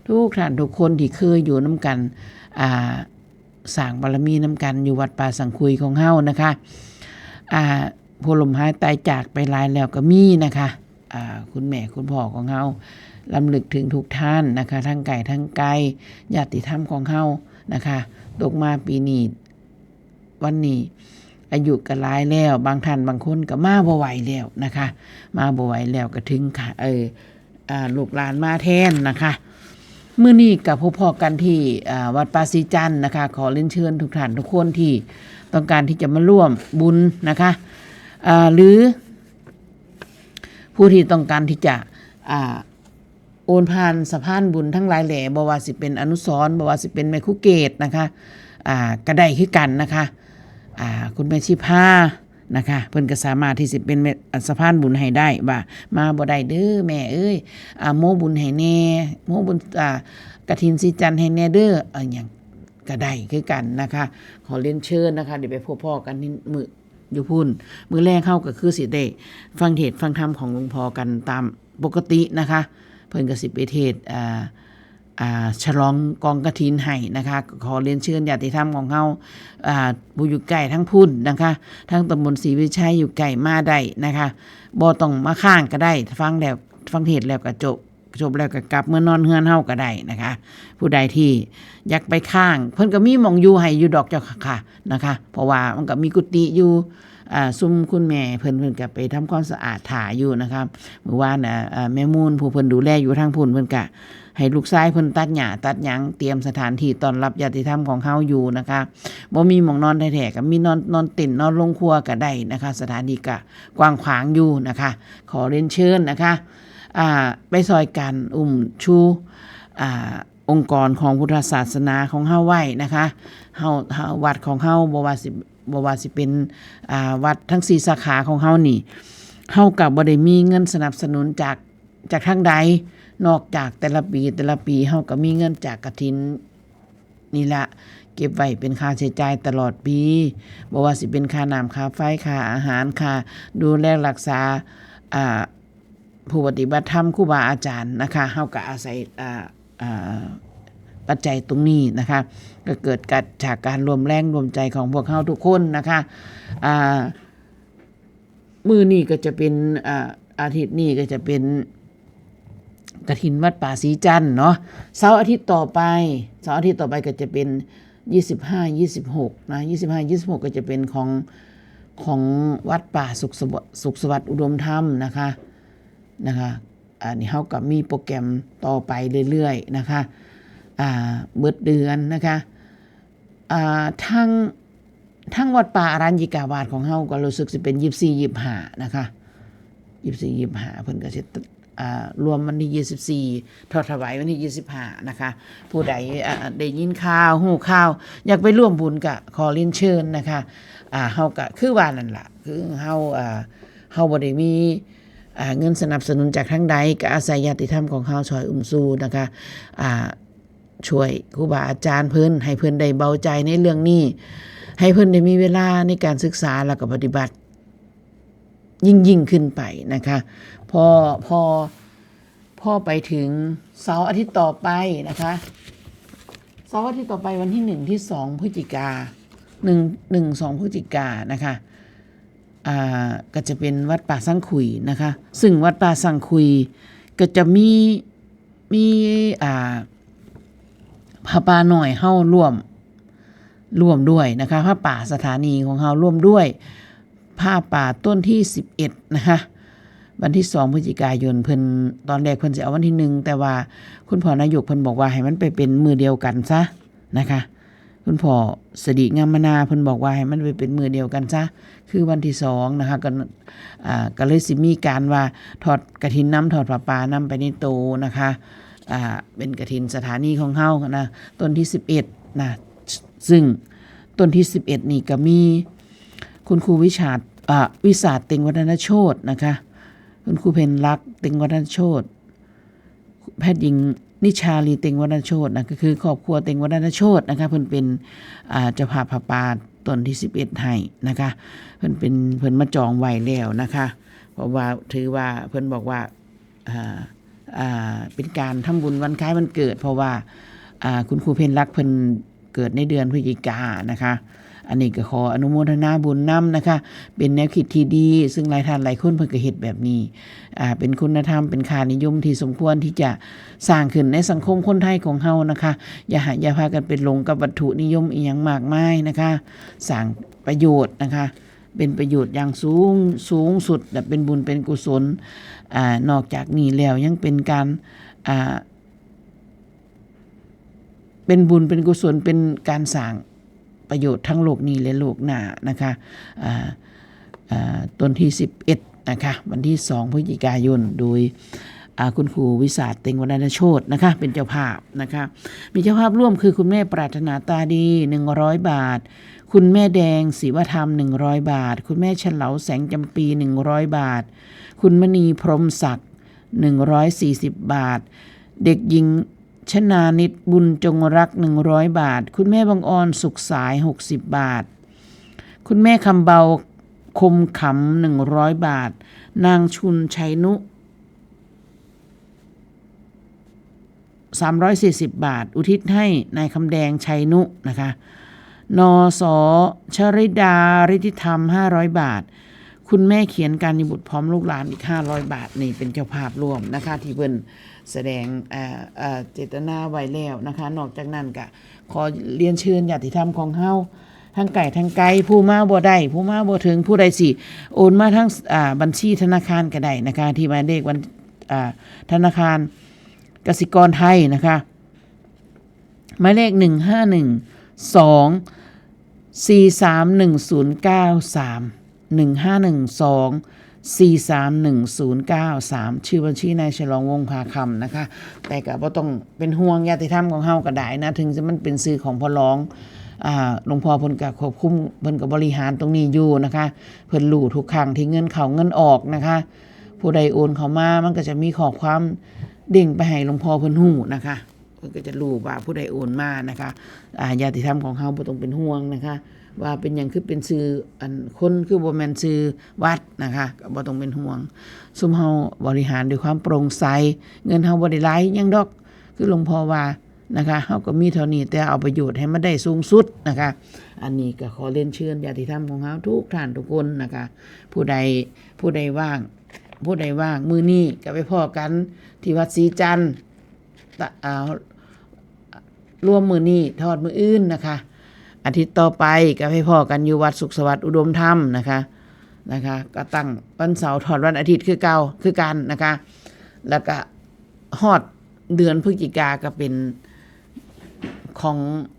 ทุกท่านทุกคนที่เคยอยู่นำกัน อ่า สร้างบารมีนำกันอยู่วัดป่าสังคุยของเฮานะคะ อ่า ผู้ล้มหายตายจากไปหลายแล้วก็มีนะคะ อ่า คุณแม่คุณพ่อของเฮา รำลึกถึงทุกท่านนะคะ ทั้งไกลทั้งไกล ญาติธรรมของเฮานะคะ ตกมาปีนี้ วันนี้อายุก็หลายแล้ว บางท่านบางคนก็มาบ่ไหวแล้วนะคะ มาบ่ไหวแล้วก็ถึงค่ะ เออ อ่า ลูกหลานมาแทนนะคะ มื้อนี้ก็พบพ้อกันที่ อ่า วัดป่าศรีจันทน์นะคะ ขอเรียนเชิญทุกท่านทุกคนที่ต้องการที่จะมาร่วมบุญนะคะ อ่า หรือ ผู้ที่ต้องการที่จะ อ่า โอนผ่านสะพานบุญทั้งหลายแหล่ บ่ว่าสิเป็นอนุสรณ์ บ่ว่าสิเป็นแม่ครูเกตนะคะ อ่า ก็ได้คือกันนะคะ อ่า คุณแม่ชีพานะคะ เพิ่นก็สามารถที่สิเป็นแม่- อ่า สะพานบุญให้ได้ ว่ามาบ่ได้เด้อแม่เอ้ย อ่า โมบุญให้แหน่ โมบุญ อ่า กฐินศรีจันทน์ให้แหน่เด้อ เอ่อ หยังก็ได้คือกันนะคะ ขอเรียนเชิญนะคะ เดี๋ยวไปพบพ้อกันที่มื้อ อยู่พุ้น มื้อแรกเฮาก็คือสิได้ฟังเทศน์ฟังธรรมของหลวงพ่อกันตามปกตินะคะ เพิ่นก็สิไปเทศน์ อ่า อ่า ฉลองกองกฐินให้นะคะ ขอเรียนเชิญญาติธรรมของเฮา อ่า ผู้อยู่ใกล้ทั้งพุ้นนะคะ ทั้งตำบลศรีวิชัยอยู่ใกล้มาได้นะคะ บ่ต้องมาค้างก็ได้ ฟังแล้ว ฟังเทศน์แล้วก็จบ จบแล้วก็กลับเมือนอนเฮือนเฮาก็ได้นะคะ ผู้ใดที่อยากไปค้าง เพิ่นก็มีหม่องอยู่ให้อยู่ดอกเจ้าค่ะนะคะ เพราะว่ามันก็มีกุฏิอยู่ อ่า ซุมคุณแม่เพิ่น เพิ่นก็ไปทำความสะอาดถ่าอยู่นะคะ มื้อวานน่ะ อ่า แม่มูลผู้เพิ่นดูแลอยู่ทางพุ้น เพิ่นก็ให้ลูกชายเพิ่นตัดหญ้าตัดหยัง เตรียมสถานที่ต้อนรับญาติธรรมของเฮาอยู่นะคะ บ่มีหม่องนอนแท้ๆ ก็มีนอน นอนเต็นท์ นอนโรงครัวก็ได้นะคะ สถานที่ก็กว้างขวางอยู่นะคะ ขอเรียนเชิญนะคะ อ่า ไปซอยกันอุ้มชู อ่า องค์กรของพุทธศาสนาของเฮาไว้นะคะ เฮา- เฮา- วัดของเฮา บ่ว่าสิ- บ่ว่าสิเป็น อ่า วัดทั้งสี่สาขาของเฮานี่ เฮาก็บ่ได้มีเงินสนับสนุนจาก- จากทางใด นอกจากแต่ละปี แต่ละปีเฮาก็มีเงินจากกฐินนี่ละ เก็บไว้เป็นค่าใช้จ่ายตลอดปี บ่ว่าสิเป็นค่าน้ำค่าไฟ ค่าอาหาร ค่าดูแลรักษา อ่า ผู้ปฏิบัติธรรมครูบาอาจารย์นะคะ เฮาก็อาศัย อ่า อ่า ปัจจัยตรงนี้นะคะ ก็เกิดจากการร่วมแรงร่วมใจของพวกเฮาทุกคนนะคะ อ่า มื้อนี้ก็จะเป็น อ่า อาทิตย์นี้ก็จะเป็นกฐินวัดป่าศรีจันทร์เนาะ เสาร์อาทิตย์ต่อไป เสาร์อาทิตย์ต่อไปก็จะเป็น ยี่สิบห้า ยี่สิบหก นะ ยี่สิบห้า ยี่สิบหก ก็จะเป็นของ ของวัดป่าสุขสวัสดิ์ สุขสวัสดิ์อุดมธรรมนะคะ นะคะ อันนี้เฮาก็มีโปรแกรมต่อไปเรื่อยๆนะคะ อ่า เบิดเดือนนะคะ อ่า ทาง ทางวัดป่าอรัญญิกาวาสของเฮาก็รู้สึกสิเป็น ยี่สิบสี่ ยี่สิบห้า นะคะ ยี่สิบสี่ ยี่สิบห้า เพิ่นก็สิ อ่า รวมวันที่ ยี่สิบสี่ ทอดถวายวันที่ ยี่สิบห้า นะคะ ผู้ใด อ่า ได้ยินข่าว ฮู้ข่าว อยากไปร่วมบุญก็ขอเรียนเชิญนะคะ อ่า เฮาก็คือว่านั่นล่ะ คือเฮา อ่า เฮาบ่ได้มี อ่า เงินสนับสนุนจากทางใด ก็อาศัยญาติธรรมของเฮาช่วยอุ้มชูนะคะ อ่า ช่วยครูบาอาจารย์เพิ่น ให้เพิ่นได้เบาใจในเรื่องนี้ ให้เพิ่นได้มีเวลาในการศึกษาแล้วก็ปฏิบัติ ยิ่งๆขึ้นไปนะคะ พอ พอ พอไปถึงเสาร์อาทิตย์ต่อไปนะคะ เสาร์อาทิตย์ต่อไปวันที่ หนึ่ง ที่ สอง พฤศจิกา หนึ่ง หนึ่ง สอง พฤศจิกานะคะ อ่า ก็จะเป็นวัดป่าสังคุยนะคะ ซึ่งวัดป่าสังคุยก็จะมี มี อ่า ผ้าป่าน้อยเฮาร่วม ร่วมด้วยนะคะ ผ้าป่าสถานีของเฮาร่วมด้วย ผ้าป่าต้นที่ สิบเอ็ด นะคะ วันที่ สอง พฤศจิกายน เพิ่น ตอนแรกเพิ่นสิเอาวันที่ หนึ่ง แต่ว่าคุณพ่อนายกเพิ่นบอกว่าให้มันไปเป็นมื้อเดียวกันซะนะคะ คุณพ่อสิริงามมนาเพิ่นบอกว่าให้มันไปเป็นมื้อเดียวกันซะ คือวันที่ สอง นะคะ ก็ อ่า ก็เลยสิมีการว่าทอดกฐินนำ ทอดผ้าป่านำไปในโตนะคะ อ่า เป็นกฐินสถานีของเฮานะ ต้นที่ สิบเอ็ด นะ ซึ่งต้นที่ สิบเอ็ด นี่ก็มีคุณครูวิชาด อ่า วิสาดเต็งวัฒนโชตนะคะ คุณครูเพ็ญลักษณ์เต็งวัฒนโชต แพทย์หญิงนิชาลีเต็งวัฒนโชตนะ ก็คือครอบครัวเต็งวัฒนโชตนะคะ เพิ่นเป็น อ่า เจ้าภาพผ้าป่าต้นที่ สิบเอ็ด ให้นะคะ เพิ่นเป็น เพิ่นมาจองไว้แล้วนะคะ เพราะว่าถือว่าเพิ่นบอกว่า อ่า อ่า เป็นการทำบุญวันคล้ายวันเกิด เพราะว่า อ่า คุณครูเพ็ญลักษณ์เพิ่นเกิดในเดือนพฤศจิกานะคะ อันนี้ก็ขออนุโมทนาบุญนำนะคะ เป็นแนวคิดที่ดี ซึ่งหลายท่านหลายคนเพิ่นก็เฮ็ดแบบนี้ อ่า เป็นคุณธรรม เป็นค่านิยมที่สมควรที่จะสร้างขึ้นในสังคมคนไทยของเฮานะคะ อย่าหา อย่าพากันไปหลงกับวัตถุนิยมอีหยังมากมายนะคะ สร้างประโยชน์นะคะ เป็นประโยชน์อย่างสูง สูงสุด และเป็นบุญเป็นกุศล อ่า นอกจากนี้แล้วยังเป็นการ อ่า เป็นบุญเป็นกุศล เป็นการสร้างประโยชน์ทั้งโลกนี้และโลกหน้านะคะ อ่า อ่า ต้นที่ สิบเอ็ด นะคะ วันที่ สอง พฤศจิกายน โดย อ่า คุณครูวิสาดเต็งวรรณโชตนะคะ เป็นเจ้าภาพนะคะ มีเจ้าภาพร่วมคือคุณแม่ปรารถนาตาดี หนึ่งร้อย บาท คุณแม่แดงศิวธรรม หนึ่งร้อย บาท คุณแม่เฉลาแสงจำปี หนึ่งร้อย บาท คุณมณีพรหมศักดิ์ หนึ่งร้อยสี่สิบ บาท เด็กหญิงชนานิตบุญจงรัก หนึ่งร้อย บาท คุณแม่บังออนสุขสาย หกสิบ บาท คุณแม่คำเบาคมขำ หนึ่งร้อย บาท นางชุนชัยนุ สามร้อยสี่สิบ บาท อุทิศให้นายคำแดงชัยนุนะคะ นส.ชริดาฤทธิธรรม ห้าร้อย บาท คุณแม่เขียนการนิบุตรพร้อมลูกหลานอีก ห้าร้อย บาท นี่เป็นเจ้าภาพร่วมนะคะ ที่เพิ่นแสดง เอ่อ เอ่อ เจตนาไว้แล้วนะคะ นอกจากนั้นก็ขอเรียนเชิญญาติธรรมของเฮา ทั้งไกลทั้งไกล ผู้มาบ่ได้ ผู้มาบ่ถึง ผู้ใดสิโอนมาทาง อ่า บัญชีธนาคารก็ได้นะคะ ที่หมายเลขวัน อ่า ธนาคารกสิกรไทยนะคะ หมายเลข หนึ่งห้าหนึ่งสอง สี่สามหนึ่งศูนย์เก้าสาม หนึ่งห้าหนึ่งสอง สี่สามหนึ่งศูนย์เก้าสาม ชื่อบัญชีนายฉลอง วงศ์ผาคำนะคะ แต่ก็บ่ต้องเป็นห่วงญาติธรรมของเฮาก็ได้นะ ถึงจะมันเป็นชื่อของพ่อหลอง อ่า หลวงพ่อเพิ่นก็ควบคุม เพิ่นก็บริหารตรงนี้อยู่นะคะ เพิ่นรู้ทุกครั้งที่เงินเข้าเงินออกนะคะ ผู้ใดโอนเข้ามา มันก็จะมีข้อความเด้งไปให้หลวงพ่อเพิ่นฮู้นะคะ เพิ่นก็จะรู้ว่าผู้ใดโอนมานะคะ อ่า ญาติธรรมของเฮาบ่ต้องเป็นห่วงนะคะ ว่าเป็นหยังคือเป็นชื่ออันคน คือบ่แม่นชื่อวัดนะคะ ก็บ่ต้องเป็นห่วง ซุมเฮาบริหารด้วยความโปร่งใส เงินเฮาบ่ได้หลายหยังดอก คือหลวงพ่อว่า นะคะ เฮาก็มีเท่านี้ แต่เอาประโยชน์ให้มันได้สูงสุดนะคะ อันนี้ก็ขอเรียนเชิญญาติธรรมของเฮาทุกท่านทุกคนนะคะ ผู้ใด ผู้ใดว่าง ผู้ใดว่างมื้อนี้ก็ไปพ้อกันที่วัดศรีจันทน์ ตะ อ่า รวมมื้อนี้ทอดมื้ออื่นนะคะ อาทิตย์ต่อไปก็ไปพ้อกันอยู่วัดสุขสวัสดิ์อุดมธรรมนะคะ นะคะ ก็ตั้งวันเสาร์ทอดวันอาทิตย์คือเก่าคือกันนะคะ แล้วก็ฮอดเดือนพฤศจิกาก็เป็นของ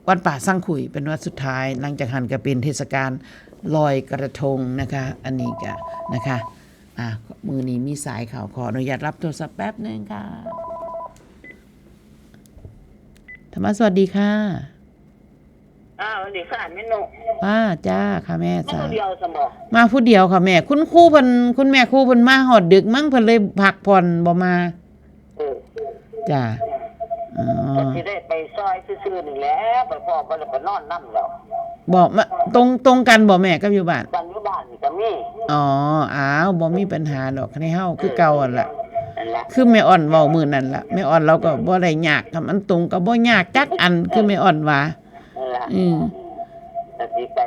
วัดป่าสังขุยเป็นวัดสุดท้าย หลังจากหั้นก็เป็นเทศกาลลอยกระทงนะคะ อันนี้ก็นะคะ อ่ะ มื้อนี้มีสายเข้า ขออนุญาตรับโทรศัพท์แป๊บหนึ่งค่ะ ธรรมะสวัสดีค่ะ อ้าวสวัสดีค่ะแม่นก ป้าจ้าค่ะแม่ มา จ้า คนเดียวสมอง มาผู้เดียวค่ะแม่ คุณครูเพิ่น คุณแม่ครูเพิ่นมาฮอดดึกมั้ง เพิ่นเลยพักผ่อนบ่มา เออ จ้า อ๋อ ก็สิได้ไปซอยซื่อๆนี่แหละไปพ้อก็เลยไปนอนนำแล้ว บอกมาตรง ตรงกันบ่แม่กับอยู่บ้าน กันอยู่บ้านนี่ก็มี อ๋อ อ้าว บ่มีปัญหาดอก ในเฮาคือเก่าหั่นล่ะ นั่นละ คือแม่อ่อนเว้ามื้อนั้นล่ะ แม่อ่อนเราก็บ่ได้ยาก ถ้ามันตรงก็บ่ยากจักอัน คือแม่อ่อนว่า นั่นละ อืม ก็สิไป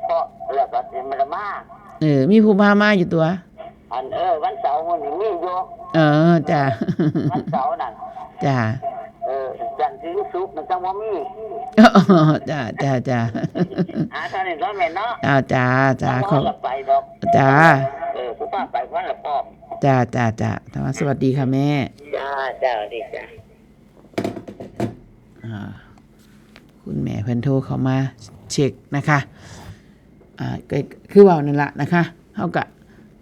พ้อแล้วก็สิมาละมา เออ มีผู้พามาอยู่ตัว อันเออวันเสาร์มื้อนี้มีอยู่ เออ จ้า วันเสาร์นั่น จ้า เออจันทร์ถึงศุกร์มันจังบ่มี จ้า จ้า จ้า หาเท่านี้ก็แม่นเนาะ จ้า จ้า จ้า ขอบ ก็ไปดอก จ้า เออผู้พาไปวันละพร้อม จ้า จ้า จ้า ธรรมะสวัสดีค่ะแม่ จ้าจ้าสวัสดีจ้า อ่า คุณแม่เพิ่นโทรเข้ามาเช็คนะคะ อ่า ก็คือเว้านั่นล่ะนะคะ เฮาก็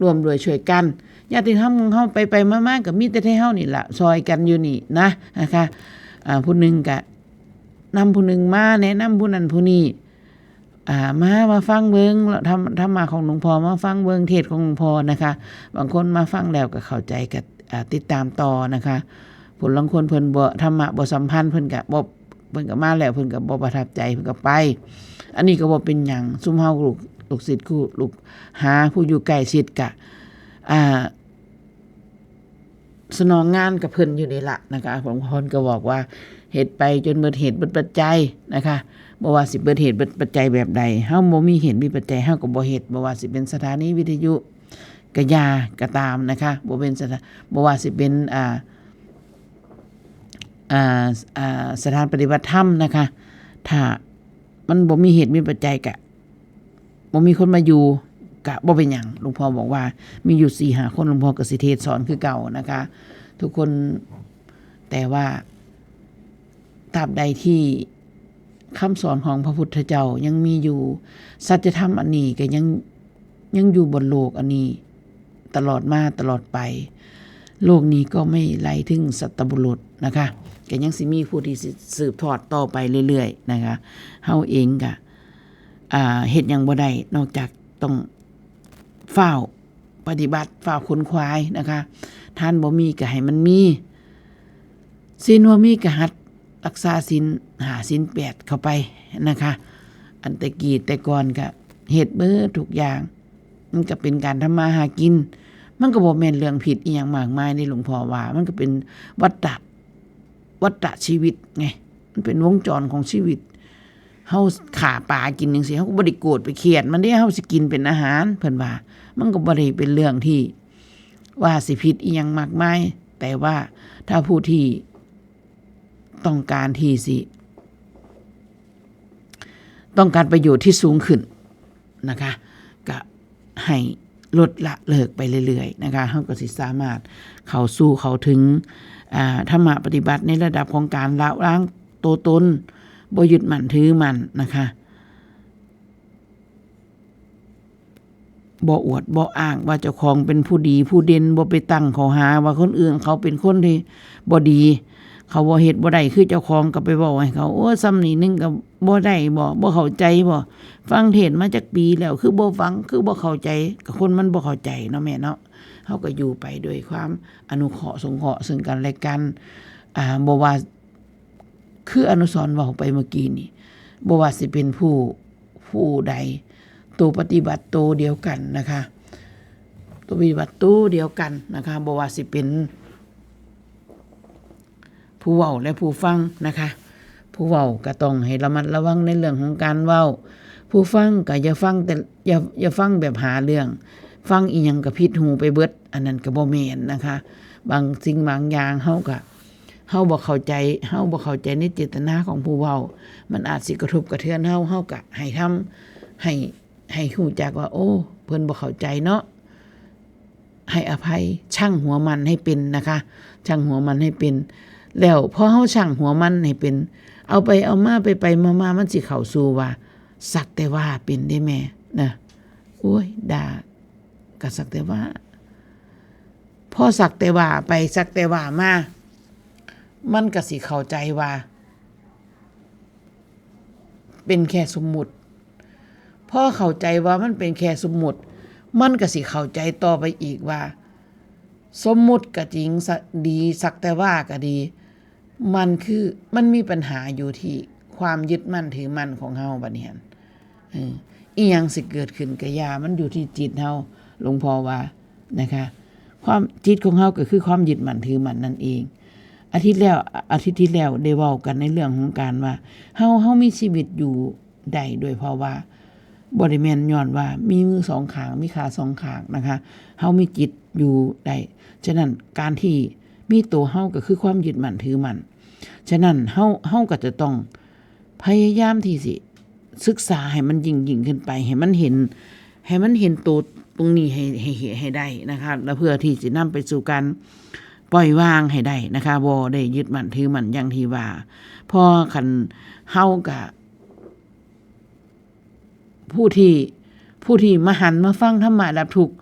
ร่วมด้วยช่วยกัน ญาติธรรมของเฮาไปๆมาๆก็มีแต่ไทเฮานี่ล่ะ ซอยกันอยู่นี่นะ นะคะ อ่า ผู้หนึ่งก็นำผู้หนึ่งมา แนะนำผู้นั้นผู้นี้ อ่า มา มาฟังเบิ่งธรรม ธรรมะของหลวงพ่อ มาฟังเบิ่งเทศน์ของหลวงพ่อนะคะ บางคนมาฟังแล้วก็เข้าใจก็ อ่า ติดตามต่อนะคะ ผู้ลางคนเพิ่นบ่ ธรรมะบ่สัมพันธ์ เพิ่นก็บ่ เพิ่นก็มาแล้ว เพิ่นก็บ่ประทับใจ เพิ่นก็ไป อันนี้ก็บ่เป็นหยัง ซุมเฮาลูก ลูกศิษย์คู่ ลูกหาผู้อยู่ใกล้ชิดก็ อ่า สนองงานกับเพิ่นอยู่นี่ล่ะนะคะ บางคนก็บอกว่าเฮ็ดไปจนเบิดเหตุเบิดปัจจัยนะคะ บ่ว่าสิเบิดเหตุเบิดปัจจัยแบบใด เฮาบ่มีเหตุมีปัจจัย เฮาก็บ่เฮ็ด บ่ว่าสิเป็นสถานีวิทยุกะยาก็ตามนะคะ บ่เป็นสถา บ่ว่าสิเป็น อ่า อ่า อ่า สถานปฏิบัติธรรมนะคะ ถ้ามันบ่มีเหตุมีปัจจัยก็บ่มีคนมาอยู่ก็บ่เป็นหยัง หลวงพ่อบอกว่ามีอยู่สี่ห้าคน หลวงพ่อก็สิเทศน์สอนคือเก่านะคะ ทุกคน แต่ว่าตราบใดที่คำสอนของพระพุทธเจ้ายังมีอยู่ สัจธรรมอันนี้ก็ยัง ยังอยู่บนโลกอันนี้ตลอดมาตลอดไป โลกนี้ก็ไม่ไร้ถึงสัตบุรุษนะคะ ก็ยังสิมีผู้ที่สิสืบทอดต่อไปเรื่อยๆนะคะ เฮาเองก็ อ่า เฮ็ดหยังบ่ได้ นอกจากต้องฟ้าวปฏิบัติ ฟ้าวขนขวายนะคะ ทานบ่มีก็ให้มันมี ศีลบ่มีก็หัดรักษาศีลห้าศีลแปดเข้าไปนะคะ อันแต่กี้แต่ก่อนก็เฮ็ดเบิดทุกอย่าง มันก็เป็นการทำมาหากิน มันก็บ่แม่นเรื่องผิดอีหยังมากมายเด้ หลวงพ่อว่า มันก็เป็นวัฏฏะ วัฏฏะชีวิตไง มันเป็นวงจรของชีวิต เฮาฆ่าปลากินจังซี้ เฮาก็บ่ได้โกรธไปเคียดมันเด้ เฮาสิกินเป็นอาหาร เพิ่นว่า มันก็บ่ได้เป็นเรื่องที่ว่าสิผิดอีหยังมากมาย แต่ว่าถ้าผู้ที่ต้องการที่สิ ต้องการประโยชน์ที่สูงขึ้นนะคะ ก็ให้ลดละเลิกไปเรื่อยๆนะคะ เฮาก็สิสามารถเข้าสู่ เข้าถึง อ่า ธรรมะปฏิบัติในระดับของการละวางตัวตน บ่ยึดมั่นถือมั่นนะคะ บ่อวดบ่อ้างว่าเจ้าของเป็นผู้ดีผู้เด่น บ่ไปตั้งข้อหาว่าคนอื่นเขาเป็นคนที่บ่ดี เขาบ่เฮ็ดบ่ได้คือเจ้าของ ก็ไปเว้าให้เขา โอ้ ส่ำนี้หนึ่งก็บ่ได้บ่ บ่เข้าใจบ่ ฟังเทศน์มาจักปีแล้ว คือบ่ฟัง คือบ่เข้าใจ ก็คนมันบ่เข้าใจเนาะแม่เนาะ เฮาก็อยู่ไปด้วยความอนุเคราะห์สงเคราะห์ซึ่งกันและกัน อ่า บ่ว่า คืออนุสรณ์เว้าไปเมื่อกี้นี่ บ่ว่าสิเป็นผู้ ผู้ใด ตัวปฏิบัติตัวเดียวกันนะคะ ตัวปฏิบัติตัวเดียวกันนะคะ บ่ว่าสิเป็นผู้เว้าและผู้ฟังนะคะ ผู้เว้าก็ต้องให้ระมัดระวังในเรื่องของการเว้า ผู้ฟังก็อย่าฟังแต่ อย่า อย่าฟังแบบหาเรื่อง ฟังอีหยังก็ผิดหูไปเบิด อันนั้นก็บ่แม่นนะคะ บางสิ่งบางอย่างเฮาก็ เฮาบ่เข้าใจ เฮาบ่เข้าใจในเจตนาของผู้เว้า มันอาจสิกระทบกระเทือนเฮา เฮาก็ให้ทำ ให้ ให้รู้จักว่า โอ้ เพิ่นบ่เข้าใจเนาะ ให้อภัย ชั่งหัวมันให้เป็นนะคะ ชั่งหัวมันให้เป็น แล้วพอเฮาชั่งหัวมันให้เป็น เอาไปเอามา ไปไปมามา มันสิเข้าสู่ว่า สักแต่ว่าเป็นเด้แม่ นะ โอ้ย ด่า ก็สักแต่ว่า พอสักแต่ว่าไป สักแต่ว่ามา มันก็สิเข้าใจว่า เป็นแค่สมมุติ พอเข้าใจว่ามันเป็นแค่สมมุติ มันก็สิเข้าใจต่อไปอีกว่า สมมุติก็จริง สะ ดี สักแต่ว่าก็ดี มันคือ มันมีปัญหาอยู่ที่ความยึดมั่นถือมั่นของเฮาบัดนี้หั่น เออ อีหยังสิเกิดขึ้นก็อย่า มันอยู่ที่จิตเฮา หลวงพ่อว่านะคะ ความ จิตของเฮาก็คือความยึดมั่นถือมั่นนั่นเอง อาทิตย์แล้ว อาทิตย์ที่แล้วได้เว้ากันในเรื่องของการว่า เฮา เฮามีชีวิตอยู่ได้ด้วยเพราะว่า บ่ได้แม่นย้อนว่ามีมือสองข้าง มีขาสองข้างนะคะ เฮามีจิตอยู่ได้ ฉะนั้นการที่มีตัวเฮาก็คือความยึดมั่นถือมั่น ฉะนั้นเฮา เฮาก็จะต้องพยายามที่สิศึกษาให้มันยิ่งๆขึ้นไป ให้มันเห็น ให้มันเห็นตัวตรงนี้ให้ ให้ ให้ได้นะคะ แล้วเพื่อที่จะนำไปสู่การปล่อยวางให้ได้นะคะ บ่ได้ยึดมั่นถือมั่นอย่างที่ว่า พอคันเฮาก็ ผู้ที่ ผู้ที่มาหันมาฟังธรรมะดับทุกข์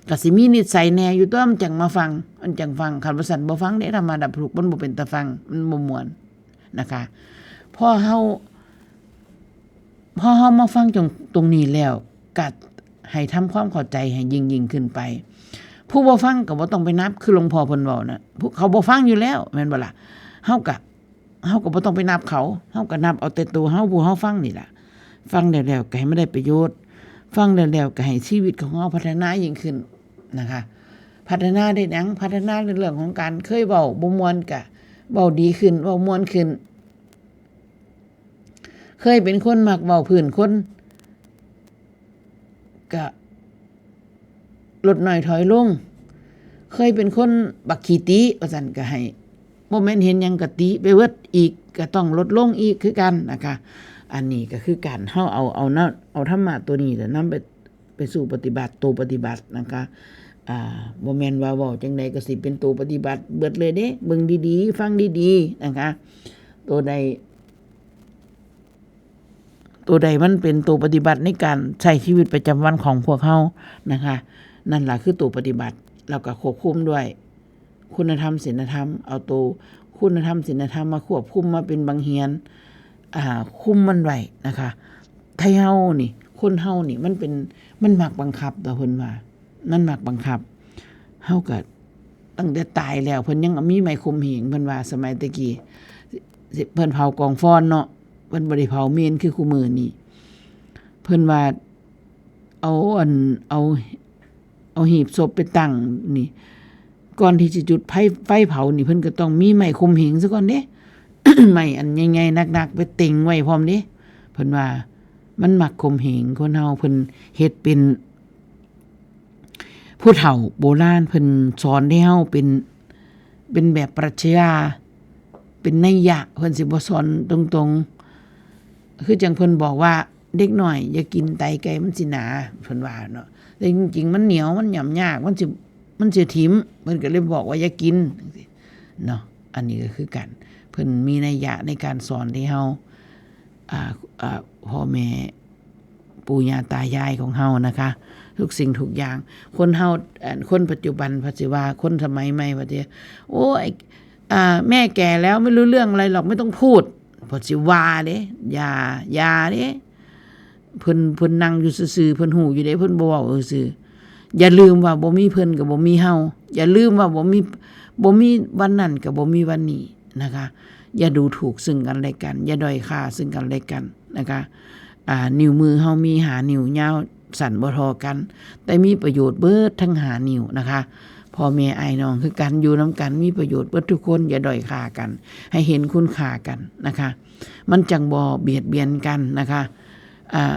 ก็สิมีนิสัยแหน่อยู่ตัว มันจั่งมาฟัง มันจั่งฟัง คันบ่ซั้นบ่ฟังเด้ ธรรมะดับทุกข์ มันบ่เป็นตาฟัง มันบ่ม่วนนะคะ พอเฮา พอเฮามาฟังตรง ตรงนี้แล้ว ก็ให้ทำความเข้าใจให้ยิ่งๆขึ้นไป ผู้บ่ฟังก็บ่ต้องไปนับ คือหลวงพ่อเพิ่นเว้านะ ผู้ เขาบ่ฟังอยู่แล้ว แม่นบ่ล่ะ เฮาก็ เฮาก็บ่ต้องไปนับเขา เฮาก็นับเอาแต่ตัวเฮา ผู้เฮาฟังนี่ล่ะ ฟังแล้วๆก็ให้มันได้ประโยชน์ ฟังแล้วๆก็ให้ชีวิตของเฮาพัฒนายิ่งขึ้นนะคะ พัฒนาได้หยัง พัฒนาในเรื่องของการเคยเว้าบ่ม่วนก็เว้าดีขึ้น เว้าม่วนขึ้น เคยเป็นคนมักเว้าพื้นคน ก็ลดน้อยถอยลง เคยเป็นคนบักขี้ติ ว่าซั่น ก็ให้ บ่แม่นเห็นหยังก็ติไปเบิดอีก ก็ต้องลดลงอีกคือกันนะคะ อันนี้ก็คือการเฮาเอา เอานะ เอาธรรมะตัวนี้แหละนำไป ไปสู่ปฏิบัติ ตัวปฏิบัตินะคะ อ่า บ่แม่นว่าเว้าจั่งใดก็สิเป็นตัวปฏิบัติเบิดเลยเด้ เบิ่งดีๆ ฟังดีๆ นะคะ ตัวใด ตัวใดมันเป็นตัวปฏิบัติในการใช้ชีวิตประจำวันของพวกเฮานะคะ นั่นล่ะคือตัวปฏิบัติ แล้วก็ควบคุมด้วยคุณธรรมศีลธรรม เอาตัวคุณธรรมศีลธรรมมาควบคุม มาเป็นบังเหียน อ่า คุมมันไว้นะคะ ไทเฮานี่ คนเฮานี่ มันเป็น มันมักบังคับตัวเพิ่นว่า มันมักบังคับ เฮาก็ตั้งแต่ตายแล้ว เพิ่นยังมีไม้ข่มเหง เพิ่นว่าสมัยแต่กี้ เพิ่นเผากองฟอนเนาะ เพิ่นบ่ได้เผาเมนคือคุมื้อนี้ เพิ่นว่าเอาอัน เอา เอาหีบศพไปตั้งนี่ ก่อนที่สิจุดไฟ ไฟเผานี่ เพิ่นก็ต้องมีไม้ข่มเหงซะก่อนเด้ ไม้อันใหญ่ๆ หนักๆ ไปเต็งไว้พร้อมเด้ เพิ่นว่ามันมักข่มเหงคนเฮา เพิ่นเฮ็ดเป็น ผู้เฒ่าโบราณเพิ่นสอนให้เฮาเป็น เป็นแบบปรัชญา เป็นนัยยะ เพิ่นสิบ่สอนตรงๆ คือจั่งเพิ่นบอกว่าเด็กน้อยอย่ากินไตไก่มันสิหนา เพิ่นว่าเนาะ แต่จริงๆ มันเหนียว มันหย่ำยาก มันสิ มันสิถิ่ม เพิ่นก็เลยบอกว่าอย่ากินจั่งซี้เนาะ อันนี้ก็คือกัน เพิ่นมีนัยยะในการสอนให้เฮา อ่า อ่า พ่อแม่ปู่ย่าตายายของเฮานะคะ ทุกสิ่งทุกอย่าง คนเฮา เอ่อ คนปัจจุบันเพิ่นสิว่า คนสมัยใหม่เพิ่นสิ โอ้ย อ่า แม่แก่แล้วไม่รู้เรื่องอะไรหรอก ไม่ต้องพูด เพิ่นสิว่าเด้ อย่า อย่าเด้ เพิ่น เพิ่นนั่งอยู่ซื่อๆ เพิ่นฮู้อยู่เด้ เพิ่นบ่เว้าซื่อๆ อย่าลืมว่าบ่มีเพิ่นก็บ่มีเฮา อย่าลืมว่าบ่มี บ่มีวันนั้นก็บ่มีวันนี้นะคะ อย่าดูถูกซึ่งกันและกัน อย่าด้อยค่าซึ่งกันและกันนะคะ อ่า นิ้วมือเฮามีห้านิ้ว ยาวสั้นบ่เท่ากัน แต่มีประโยชน์เบิดทั้งห้านิ้วนะคะ พ่อแม่อ้ายน้องคือกัน อยู่นำกันมีประโยชน์เบิดทุกคน อย่าด้อยค่ากัน ให้เห็นคุณค่ากันนะคะ มันจั่งบ่เบียดเบียนกันนะคะ อ่า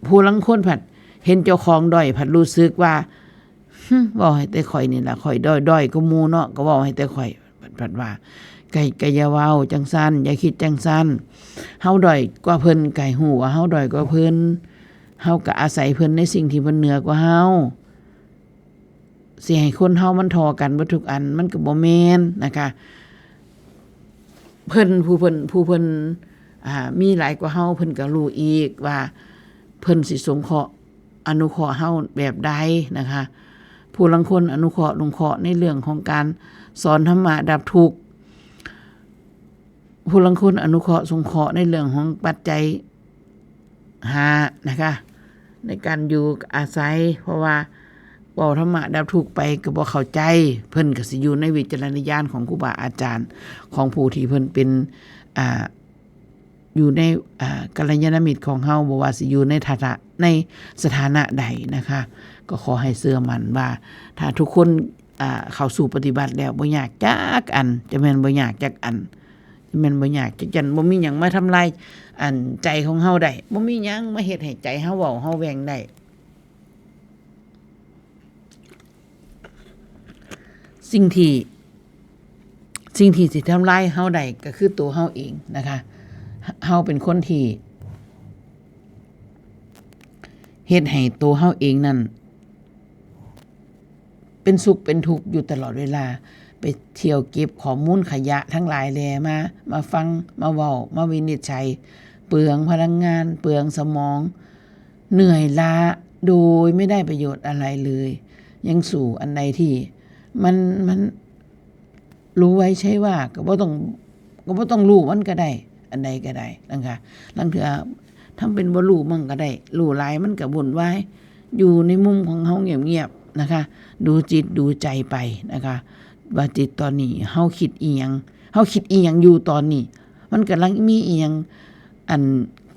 ผู้ลางคนผัดเห็นเจ้าของด้อยผัดรู้สึกว่า "หึ เว้าให้แต่ข้อยนี่ล่ะ ข้อยด้อย ด้อยกว่าหมู่เนาะ ก็เว้าให้แต่ข้อย" ผัด ผัดว่า "ก็ ก็อย่าเว้าจั่งซั้น อย่าคิดจั่งซั้น เฮาด้อยกว่าเพิ่น ก็ให้ฮู้ว่าเฮาด้อยกว่าเพิ่น เฮาก็อาศัยเพิ่นในสิ่งที่เพิ่นเหนือกว่าเฮา สิให้คนเฮามันท่อกันเบิดทุกอัน มันก็บ่แม่นนะคะ เพิ่น ผู้เพิ่น ผู้เพิ่น อ่า มีหลายกว่าเฮา เพิ่นก็รู้อีกว่าเพิ่นสิสงเคราะห์ อนุเคราะห์เฮาแบบใดนะคะ ผู้ลางคนอนุเคราะห์ สงเคราะห์ในเรื่องของการสอนธรรมะดับทุกข์ ผู้ลางคนอนุเคราะห์ สงเคราะห์ในเรื่องของปัจจัยห้านะคะ ในการอยู่อาศัย เพราะว่าเว้าธรรมะดับทุกข์ไปก็บ่เข้าใจ เพิ่นก็สิอยู่ในวิจารณญาณของครูบาอาจารย์ ของผู้ที่เพิ่นเป็น อ่า อยู่ใน อ่า กัลยาณมิตรของเฮา บ่ว่าสิอยู่ในฐานะ ในสถานะใดนะคะ ก็ขอให้เชื่อมั่นว่า ถ้าทุกคน อ่า เข้าสู่ปฏิบัติแล้ว บ่ยากจักอัน จะแม่นบ่ยากจักอัน จะแม่นบ่ยากจักอัน บ่มีหยังมาทำลายอันใจของเฮาได้ บ่มีหยังมาเฮ็ดให้ใจเฮาเว้าเฮาแหว่งได้ สิ่งที่ สิ่งที่สิทำลายเฮาได้ก็คือตัวเฮาเองนะคะ เฮาเป็นคนที่เฮ็ดให้ตัวเฮาเองนั่น เป็นสุขเป็นทุกข์อยู่ตลอดเวลา ไปเที่ยวเก็บข้อมูลขยะทั้งหลายแหล่มา มาฟัง มาเว้า มาวินิจฉัย เปลืองพลังงาน เปลืองสมอง เหนื่อยล้า โดยไม่ได้ประโยชน์อะไรเลย ยังสู้อันใดที่มัน มัน รู้ไว้ใช่ว่า ก็บ่ต้อง ก็บ่ต้องรู้มันก็ได้ อันใดก็ได้นะคะ ลางเทื่อทำเป็นบ่รู้มั่งก็ได้ รู้หลายมันก็วุ่นวาย อยู่ในมุมของเฮาเงียบๆนะคะ ดูจิตดูใจไปนะคะ ว่าจิตตอนนี้เฮาคิดอีหยัง เฮาคิดอีหยังอยู่ตอนนี้ มันกำลังมีอีหยังอัน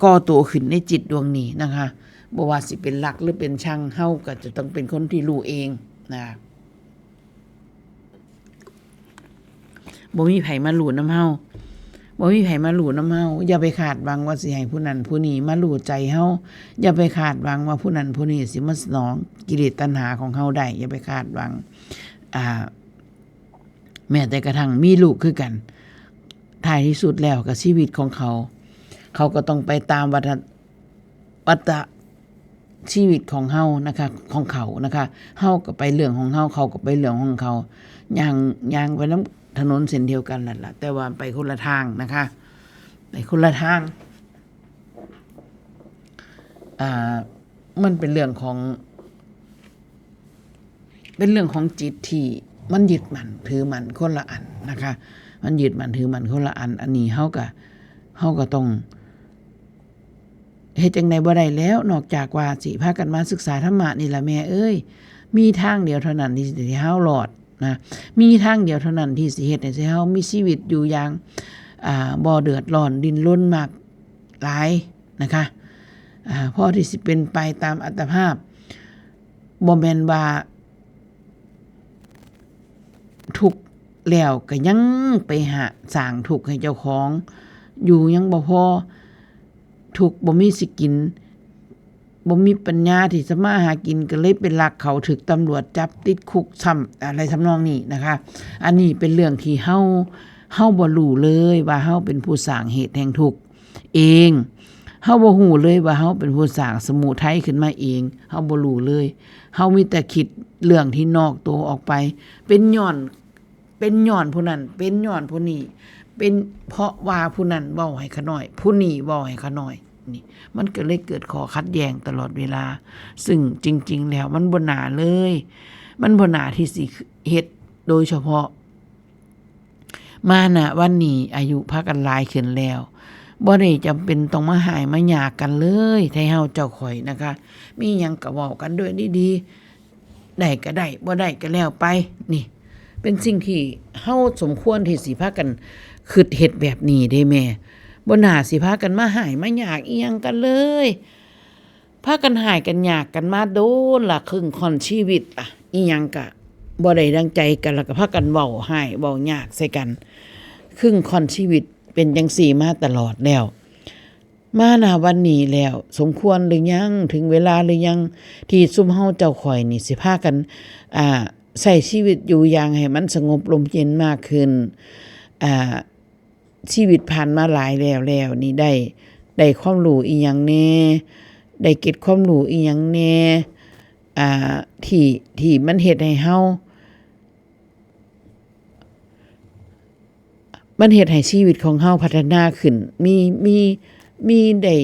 ก่อตัวขึ้นในจิตดวงนี้นะคะ บ่ว่าสิเป็นรักหรือเป็นชัง เฮาก็จะต้องเป็นคนที่รู้เองนะ บ่มีไผมารู้นำเฮา บ่มีไผมารู้นำเฮา อย่าไปคาดหวังว่าสิให้ผู้นั้นผู้นี้มารู้ใจเฮา อย่าไปคาดหวังว่าผู้นั้นผู้นี้สิมาสนองกิเลสตัณหาของเฮาได้ อย่าไปคาดหวัง อ่า แม้แต่กระทั่งมีลูกคือกัน ท้ายที่สุดแล้วก็ชีวิตของเขา เขาก็ต้องไปตามวัฏ วัฏชีวิตของเฮานะคะ ของเขานะคะ เฮาก็ไปเรื่องของเฮา เขาก็ไปเรื่องของเขา ย่าง ย่างไปนำถนนเส้นเดียวกันนั่นล่ะ แต่ว่าไปคนละทางนะคะ ไปคนละทาง อ่า มันเป็นเรื่องของ เป็นเรื่องของจิตที่มันยึดมั่นถือมั่นคนละอันนะคะ มันยึดมั่นถือมั่นคนละอัน อันนี้เฮาก็ เฮาก็ต้อง เฮ็ดจั่งใดบ่ได้แล้ว นอกจากว่าสิพากันมาศึกษาธรรมะนี่ล่ะแม่เอ้ย มีทางเดียวเท่านั้นที่สิให้เฮารอดนะ มีทางเดียวเท่านั้นที่สิเฮ็ดให้เฮามีชีวิตอยู่อย่าง อ่า บ่เดือดร้อนดิ้นรนมากหลายนะคะ อ่า พอที่สิเป็นไปตามอัตภาพ บ่แม่นว่า ทุกข์แล้วก็ยังไปหาสร้างทุกข์ให้เจ้าของ อยู่ยังบ่พอ ทุกข์บ่มีสิกิน บ่มีปัญญาที่จะมาหากิน ก็เลยไปลักเขา ถูกตำรวจจับติดคุกซ้ำ อะไรทำนองนี้นะคะ อันนี้เป็นเรื่องที่เฮา เฮาบ่รู้เลยว่าเฮาเป็นผู้สร้างเหตุแห่งทุกข์เอง เฮาบ่ฮู้เลยว่าเฮาเป็นผู้สร้างสมุทัยขึ้นมาเอง เฮาบ่รู้เลย เฮามีแต่คิดเรื่องที่นอกตัวออกไป เป็นย้อน เป็นย้อนผู้นั้น เป็นย้อนผู้นี้ เป็นเพราะว่าผู้นั้นเว้าให้ข้าน้อย ผู้นี้เว้าให้ข้าน้อย นี่ มันก็เลยเกิดข้อขัดแย้งตลอดเวลา ซึ่งจริงๆแล้วมันบ่น่าเลย มันบ่น่าที่สิเฮ็ด โดยเฉพาะ มาณวันนี้อายุพากันหลายขึ้นแล้ว บ่ได้จำเป็นต้องมาฮ้ายมายากกันเลย ไทเฮาเจ้าข้อยนะคะ มีหยังก็เว้ากันด้วยดีๆ ได้ก็ได้ บ่ได้ก็แล้วไป นี่ เป็นสิ่งที่เฮาสมควรที่สิพากันคิดเฮ็ดแบบนี้เด้แม่ บ่น่าสิพากันมาฮ้ายมายากอีหยังกันเลย พากันฮ้ายกันยากกันมาโดนละ ครึ่งค่อนชีวิตละ อีหยังกะ บ่ได้ดังใจกัน แล้วก็พากันเว้าฮ้ายเว้ายากใส่กัน ครึ่งค่อนชีวิตเป็นจั่งซี้มาตลอดแล้ว มาณวันนี้แล้ว สมควรหรือยัง ถึงเวลาหรือยัง ที่ซุมเฮาเจ้าข้อยนี่สิพากัน อ่า ใช้ชีวิตอยู่อย่างให้มันสงบร่มเย็นมากขึ้น อ่า ชีวิตผ่านมาหลายแล้วแล้วนี่ได้ ได้ความรู้อีหยังแหน่ ได้เก็บความรู้อีหยังแหน่ อ่า ที่ ที่มันเฮ็ดให้เฮา มันเฮ็ดให้ชีวิตของเฮาพัฒนาขึ้น มี มี มีได้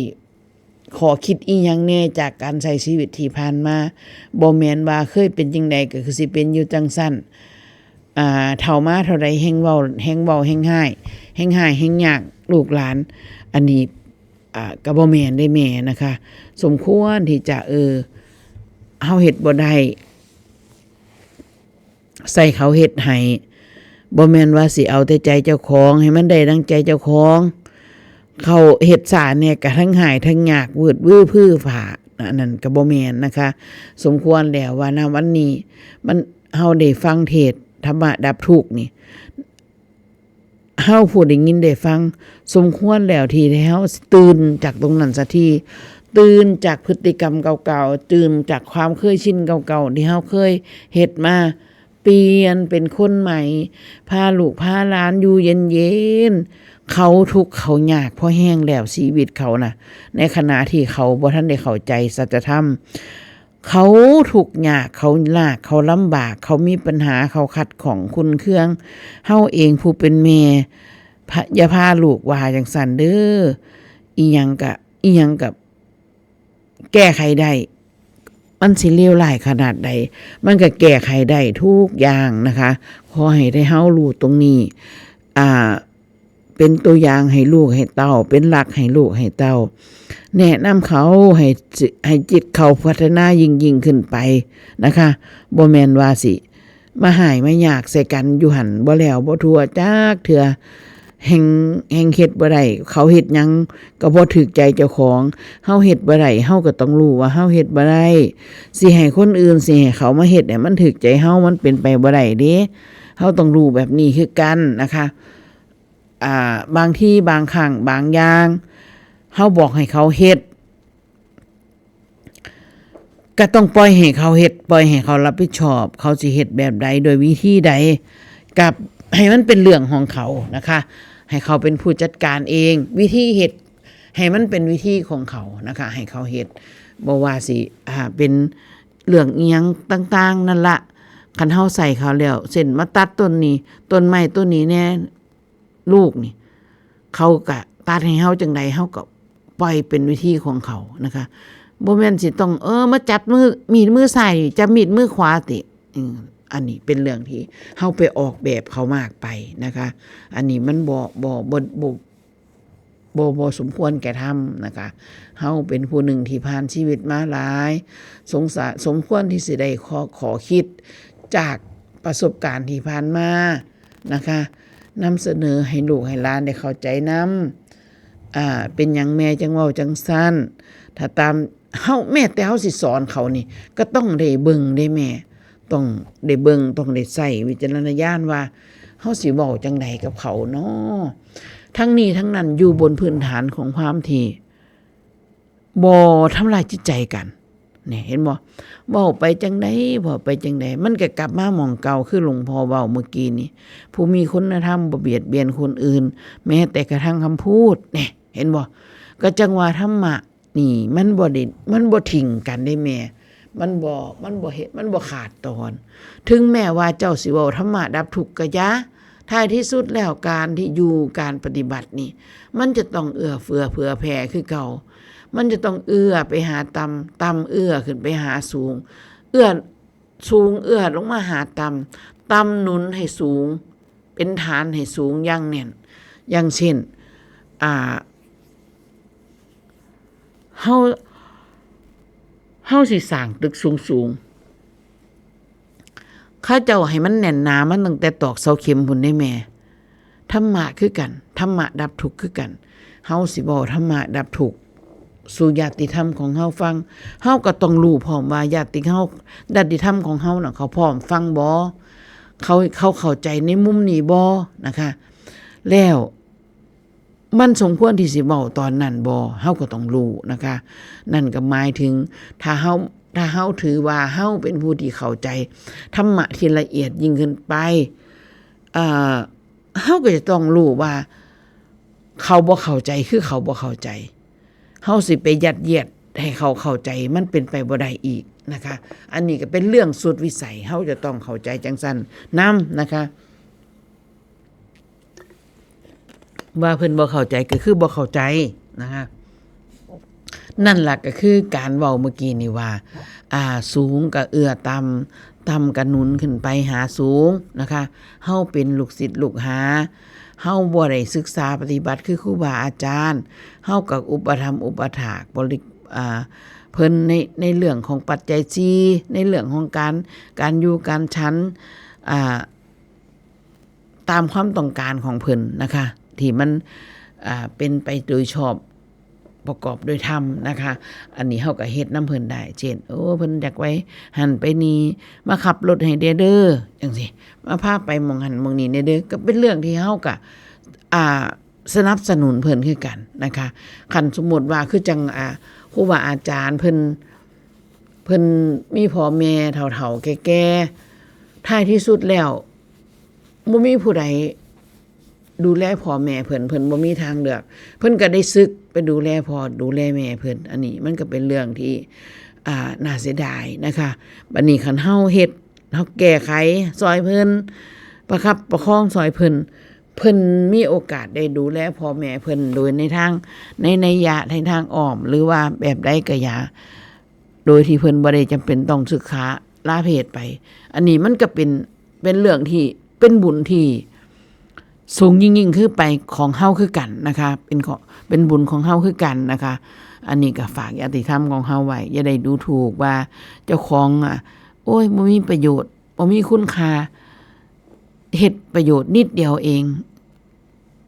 ข้อคิดอีหยังแหน่จากการใช้ชีวิตที่ผ่านมา บ่แม่นว่าเคยเป็นจั่งใดก็คือสิเป็นอยู่จั่งซั้น อ่า เฒ่ามาเท่าใดแฮ่งเว้า แฮ่งเว้าแฮ่งฮ้าย แฮ่งฮ้ายแฮ่งยากลูกหลาน อันนี้ อ่า ก็บ่แม่นเด้แม่นะคะ สมควรที่จะ เออ เฮาเฮ็ดบ่ได้ ใส่เขาเฮ็ดให้ บ่แม่นว่าสิเอาแต่ใจเจ้าของ ให้มันได้ดังใจเจ้าของ เขาเฮ็ดซ่าแหน่ก็ทั้งฮ้ายทั้งยาก วืดวือพื้อฟ้า อันนั้นก็บ่แม่นนะคะ สมควรแล้วว่า ณ วันนี้ มัน เฮาได้ฟังเทศน์ธรรมะดับทุกข์นี่ เฮาผู้ได้ยินได้ฟัง สมควรแล้วที่เฮาตื่นจากตรงนั้นสักที ตื่นจากพฤติกรรมเก่าๆ ตื่นจากความเคยชินเก่าๆ ที่เฮาเคยเฮ็ดมา เปลี่ยนเป็นคนใหม่ พาลูกพาหลานอยู่เย็นๆ เขาทุกข์เขายากพอแฮงแล้วชีวิตเขานะ ในขณะที่เขาบ่ทันได้เข้าใจสัจธรรม เขาทุกข์ยาก เขายาก เขาลำบาก เขามีปัญหา เขาขัดข้องขุ่นเคือง เฮาเองผู้เป็นแม่ พะ อย่าพาลูกว่าจั่งซั้นเด้อ อีหยังกะ อีหยังกะแก้ไขได้ มันสิเลวร้ายขนาดใด มันก็แก้ไขได้ทุกอย่างนะคะ ขอให้ได้เฮารู้ตรงนี้ อ่า เป็นตัวอย่างให้ลูกให้เต้า เป็นหลักให้ลูกให้เต้า แนะนำเขาให้จิ ให้จิตเขาพัฒนายิ่งๆ ขึ้นไปนะคะ บ่แม่นว่าสิ มาฮ้ายมายากใส่กันอยู่หั่น บ่แล้วบ่ทั่วจักเทื่อ แฮ่ง แฮ่งเฮ็ดบ่ได้ เขาเฮ็ดหยังก็บ่ถูกใจเจ้าของ เฮาเฮ็ดบ่ได้ เฮาก็ต้องรู้ว่าเฮาเฮ็ดบ่ได้ สิให้คนอื่น สิให้เขามาเฮ็ดให้มันถูกใจเฮา มันเป็นไปบ่ได้เด้ เฮาต้องรู้แบบนี้คือกันนะคะ อ่า บางทีบางครั้งบางอย่าง เฮาบอกให้เขาเฮ็ด ก็ต้องปล่อยให้เขาเฮ็ด ปล่อยให้เขารับผิดชอบ เขาสิเฮ็ดแบบใด โดยวิธีใด กับให้มันเป็นเรื่องของเขานะคะ ให้เขาเป็นผู้จัดการเอง วิธีเฮ็ด ให้มันเป็นวิธีของเขานะคะ ให้เขาเฮ็ด บ่ว่าสิ อ่า เป็นเรื่องอิหยังต่างๆ นั่นละ คันเฮาใส่เขาแล้ว เช่น มาตัดต้นนี้ ต้นไม้ต้นนี้แหน่ ลูกนี่ เขาก็ตัดให้เฮาจั่งใด เฮาก็ปล่อยเป็นวิธีของเขานะคะ บ่แม่นสิต้อง เออ มาจับมือ มีดมือซ้าย จับมีดมือขวาติ อืม อันนี้เป็นเรื่องที่เฮาไปออกแบบเขามากไปนะคะ อันนี้มันบ่ บ่ บ่ บ่ บ่ บ่สมควรแก่ธรรมนะคะ เฮาเป็นผู้หนึ่งที่ผ่านชีวิตมาหลาย สงสาร สมควรที่สิได้ข้อ ข้อคิดจากประสบการณ์ที่ผ่านมานะคะ นำเสนอให้ลูกให้หลานได้เข้าใจนำ อ่า เป็นหยังแม่จั่งเว้าจั่งซั้น ถ้าตาม เฮา แม้แต่เฮาสิสอนเขานี่ ก็ต้องได้เบิ่งเด้แม่ ต้องได้เบิ่ง ต้องได้ใช้วิจารณญาณว่า เฮาสิเว้าจั่งใดกับเขาน้อ ทั้งนี้ทั้งนั้นอยู่บนพื้นฐานของความที่บ่ทำลายจิตใจกัน เนี่ย เห็นบ่ เว้าไปจั่งใด เว้าไปจั่งใด มันก็กลับมาหม่องเก่า คือหลวงพ่อเว้าเมื่อกี้นี่ ผู้มีคุณธรรมบ่เบียดเบียนคนอื่น แม้แต่กระทั่งคำพูด เนี่ย เห็นบ่ ก็จั่งว่าธรรมะนี่มันบ่ได้ มันบ่ทิ้งกันเด้แม่ มันบ่ มันบ่เฮ็ด มันบ่ขาดตอน ถึงแม้ว่าเจ้าสิเว้าธรรมะดับทุกข์ก็อย่า ท้ายที่สุดแล้วการที่อยู่ การปฏิบัตินี่ มันจะต้องเอื้อเฟื้อเผื่อแผ่คือเก่า มันจะต้องเอื้อไปหาต่ำ ต่ำเอื้อขึ้นไปหาสูง เอื้อสูงเอื้อลงมาหาต่ำ ต่ำหนุนให้สูง เป็นฐานให้สูงอย่างแน่น อย่างเช่น อ่า เฮา เฮาสิสร้างตึกสูงๆ เขาเจ้าให้มันแน่นหนามาตั้งแต่ตอกเสาเข็มพุ้นเด้แม่ ธรรมะคือกัน ธรรมะดับทุกข์คือกัน เฮาสิเว้าธรรมะดับทุกข์สู่ญาติธรรมของเฮาฟัง เฮาก็ต้องรู้พร้อมว่าญาติเฮา ญาติธรรมของเฮาน่ะ เขาพร้อมฟังบ่ เขา เขาเข้าใจในมุมนี้บ่นะคะ แล้วมันสมควรที่สิเว้าตอนนั้นบ่ เฮาก็ต้องรู้นะคะ นั่นก็หมายถึง ถ้าเฮา ถ้าเฮาถือว่าเฮาเป็นผู้ที่เข้าใจธรรมะที่ละเอียดยิ่งขึ้นไป เอ่อ เฮาก็จะต้องรู้ว่า เขาบ่เข้าใจคือเขาบ่เข้าใจ เฮาสิไปยัดเยียดให้เขาเข้าใจ มันเป็นไปบ่ได้อีกนะคะ อันนี้ก็เป็นเรื่องสุดวิสัย เฮาจะต้องเข้าใจจังซั่นนำนะคะ ว่าเพิ่นบ่เข้าใจก็คือบ่เข้าใจนะคะ นั่นล่ะก็คือการเว้าเมื่อกี้นี่ว่า อ่า สูงก็เอื้อต่ำ ต่ำก็หนุนขึ้นไปหาสูงนะคะ เฮาเป็นลูกศิษย์ลูกหา เฮาบ่ได้ศึกษาปฏิบัติคือครูบาอาจารย์ เฮาก็อุปถัมภ์อุปถากบริ อ่า เพิ่นใน ในเรื่องของปัจจัยสี่ ในเรื่องของการ การอยู่การฉัน อ่า ตามความต้องการของเพิ่นนะคะ ที่มัน อ่า เป็นไปโดยชอบประกอบโดยธรรมนะคะ อันนี้เฮาก็เฮ็ดนำเพิ่นได้ เช่น โอ้ เพิ่นอยากไปหั่นไปนี่ มาขับรถให้แด่เด้อ จังซี่ มาพาไปหม่องหั่นหม่องนี่แด่เด้อ ก็เป็นเรื่องที่เฮาก็ อ่า สนับสนุนเพิ่นคือกันนะคะ คันสมมุติว่าคือจั่ง อ่า ครูบาอาจารย์เพิ่น เพิ่นมีพ่อแม่เฒ่าๆแก่ๆ ท้ายที่สุดแล้ว บ่มีผู้ใดดูแลพ่อแม่เพิ่น เพิ่นบ่มีทางเลือก เพิ่นก็ได้สึกไปดูแลพ่อดูแลแม่เพิ่น อันนี้มันก็เป็นเรื่องที่ อ่า น่าเสียดายนะคะ บัดนี้คันเฮาเฮ็ด เฮาแก้ไขซ่อยเพิ่น ประคับประคองซ่อยเพิ่น เพิ่นมีโอกาสได้ดูแลพ่อแม่เพิ่นโดยในทาง ในนัยยะ ในทางอ้อม หรือว่าแบบใดก็อย่า โดยที่เพิ่นบ่ได้จำเป็นต้องสึกขาลาเพศไป อันนี้มันก็เป็น เป็นเรื่องที่เป็นบุญที่สูงยิ่งๆขึ้นไปของเฮาคือกันนะคะ เป็นของ เป็นบุญของเฮาคือกันนะคะ อันนี้ก็ฝากญาติธรรมของเฮาไว้ อย่าได้ดูถูกว่าเจ้าของ อ่ะ โอ้ย บ่มีประโยชน์ บ่มีคุณค่า เฮ็ดประโยชน์นิดเดียวเอง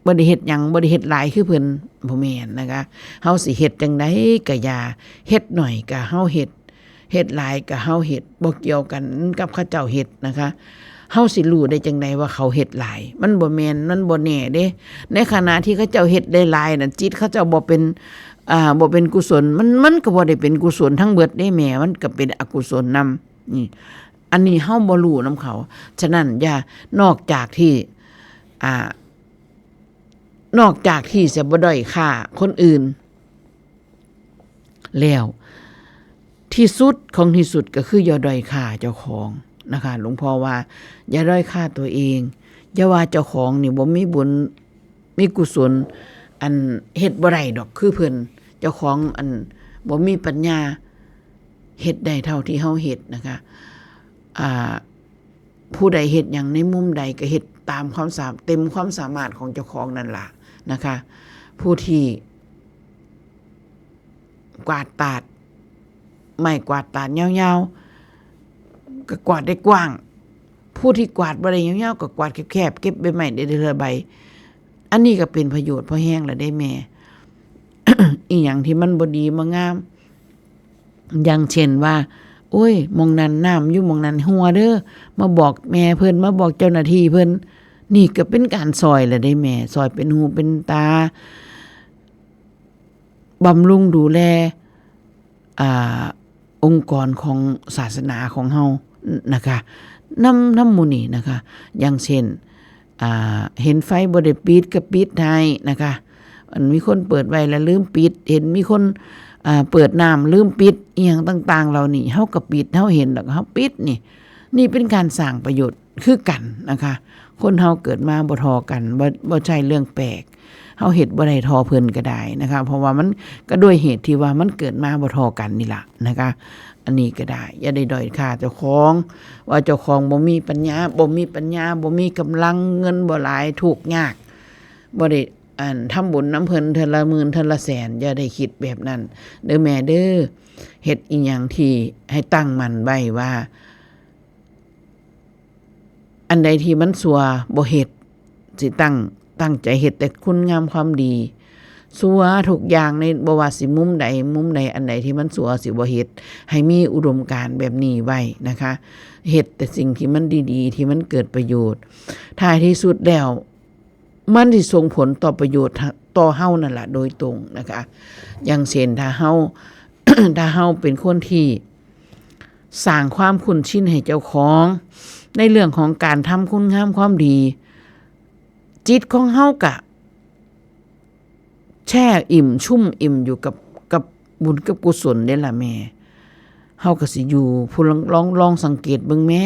บ่ได้เฮ็ดหยัง บ่ได้เฮ็ดหลายคือเพิ่น บ่แม่นนะคะ เฮาสิเฮ็ดจั่งใดก็อย่า เฮ็ดหน่อยก็เฮาเฮ็ด เฮ็ดหลายก็เฮาเฮ็ด บ่เกี่ยวกันกับเขาเจ้าเฮ็ดนะคะ เฮาสิรู้ได้จั่งใดว่าเขาเฮ็ดหลาย มันบ่แม่น มันบ่แน่เด้ ในขณะที่เขาเจ้าเฮ็ดได้หลายน่ะ จิตเขาเจ้าบ่เป็น อ่า บ่เป็นกุศล มัน มันก็บ่ได้เป็นกุศลทั้งเบิดเด้แม่ มันก็เป็นอกุศลนำ นี่ อันนี้เฮาบ่รู้นำเขา ฉะนั้นอย่า นอกจากที่ อ่า นอกจากที่จะบ่ด้อยค่าคนอื่นแล้ว ที่สุดของที่สุดก็คืออย่าด้อยค่าเจ้าของนะคะ หลวงพ่อว่าอย่าด้อยค่าตัวเอง อย่าว่าเจ้าของนี่บ่มีบุญมีกุศล อันเฮ็ดบ่ได้ดอกคือเพิ่น เจ้าของอันบ่มีปัญญา เฮ็ดได้เท่าที่เฮาเฮ็ดนะคะ อ่า ผู้ใดเฮ็ดหยังในมุมใดก็เฮ็ดตามความสา เต็มความสามารถของเจ้าของนั่นล่ะนะคะ ผู้ที่กวาดตาด ไม้กวาดตาดยาวๆ ก็กวาดได้กว้าง ผู้ที่กวาดบ่ได้ยาวๆ ก็กวาดแคบๆ เก็บใบไม้ได้เทื่อละใบ อันนี้ก็เป็นประโยชน์พอแฮงแล้วเด้แม่ อีหยังที่มันบ่ดีบ่งาม อย่างเช่นว่า โอ้ย หม่องนั้นน้ำอยู่หม่องนั้นรั่วเด้อ มาบอกแม่เพิ่น มาบอกเจ้าหน้าที่เพิ่น นี่ก็เป็นการซ่อยแล้วเด้แม่ ซ่อยเป็นหูเป็นตา บำรุงดูแล อ่า องค์กรของศาสนาของเฮานะคะ นำ นำหมู่นี้นะคะ อย่างเช่น อ่า เห็นไฟบ่ได้ปิดก็ปิดให้นะคะ อันมีคนเปิดไว้แล้วลืมปิด เห็นมีคน อ่า เปิดน้ำลืมปิด อีหยังต่างๆ เหล่านี้ เฮาก็ปิด เฮาเห็นแล้วก็เฮาปิดนี่ นี่เป็นการสร้างประโยชน์คือกันนะคะ คนเฮาเกิดมาบ่เท่ากัน บ่ บ่ใช่เรื่องแปลก เฮาเฮ็ดบ่ได้เท่าเพิ่นก็ได้นะคะ เพราะว่ามันก็ด้วยเหตุที่ว่ามันเกิดมาบ่เท่ากันนี่ล่ะนะคะ อันนี้ก็ได้ อย่าได้ด้อยค่าเจ้าของ ว่าเจ้าของบ่มีปัญญา บ่มีปัญญา บ่มีกำลัง เงินบ่หลาย ทุกข์ยาก บ่ได้ อัน ทำบุญนำเพิ่นเทื่อละหมื่น เทื่อละแสน อย่าได้คิดแบบนั้นเด้อแม่เด้อ เฮ็ดอีหยังที่ให้ตั้งมั่นไว้ว่า อันใดที่มันชั่วบ่เฮ็ด สิตั้ง ตั้งใจเฮ็ดแต่คุณงามความดี ซัวทุกอย่างใน บ่ว่าสิมุมใด มุมใด อันใดที่มันซัวสิบ่เฮ็ด ให้มีอุดมการณ์แบบนี้ไว้นะคะ เฮ็ดแต่สิ่งที่มันดีๆ ที่มันเกิดประโยชน์ ท้ายที่สุดแล้ว มันสิส่งผลต่อประโยชน์ต่อเฮานั่นล่ะโดยตรงนะคะ อย่างเช่น ถ้าเฮา ถ้าเฮาเป็นคนที่สร้างความคุ้นชินให้เจ้าของ ในเรื่องของการทำคุณงามความดี จิตของเฮากะ แช่อิ่มชุ่มอิ่มอยู่กับ กับบุญกับกุศลเด้ล่ะแม่ เฮาก็สิอยู่ ผู้ลอง ลอง ลองสังเกตเบิ่งแม่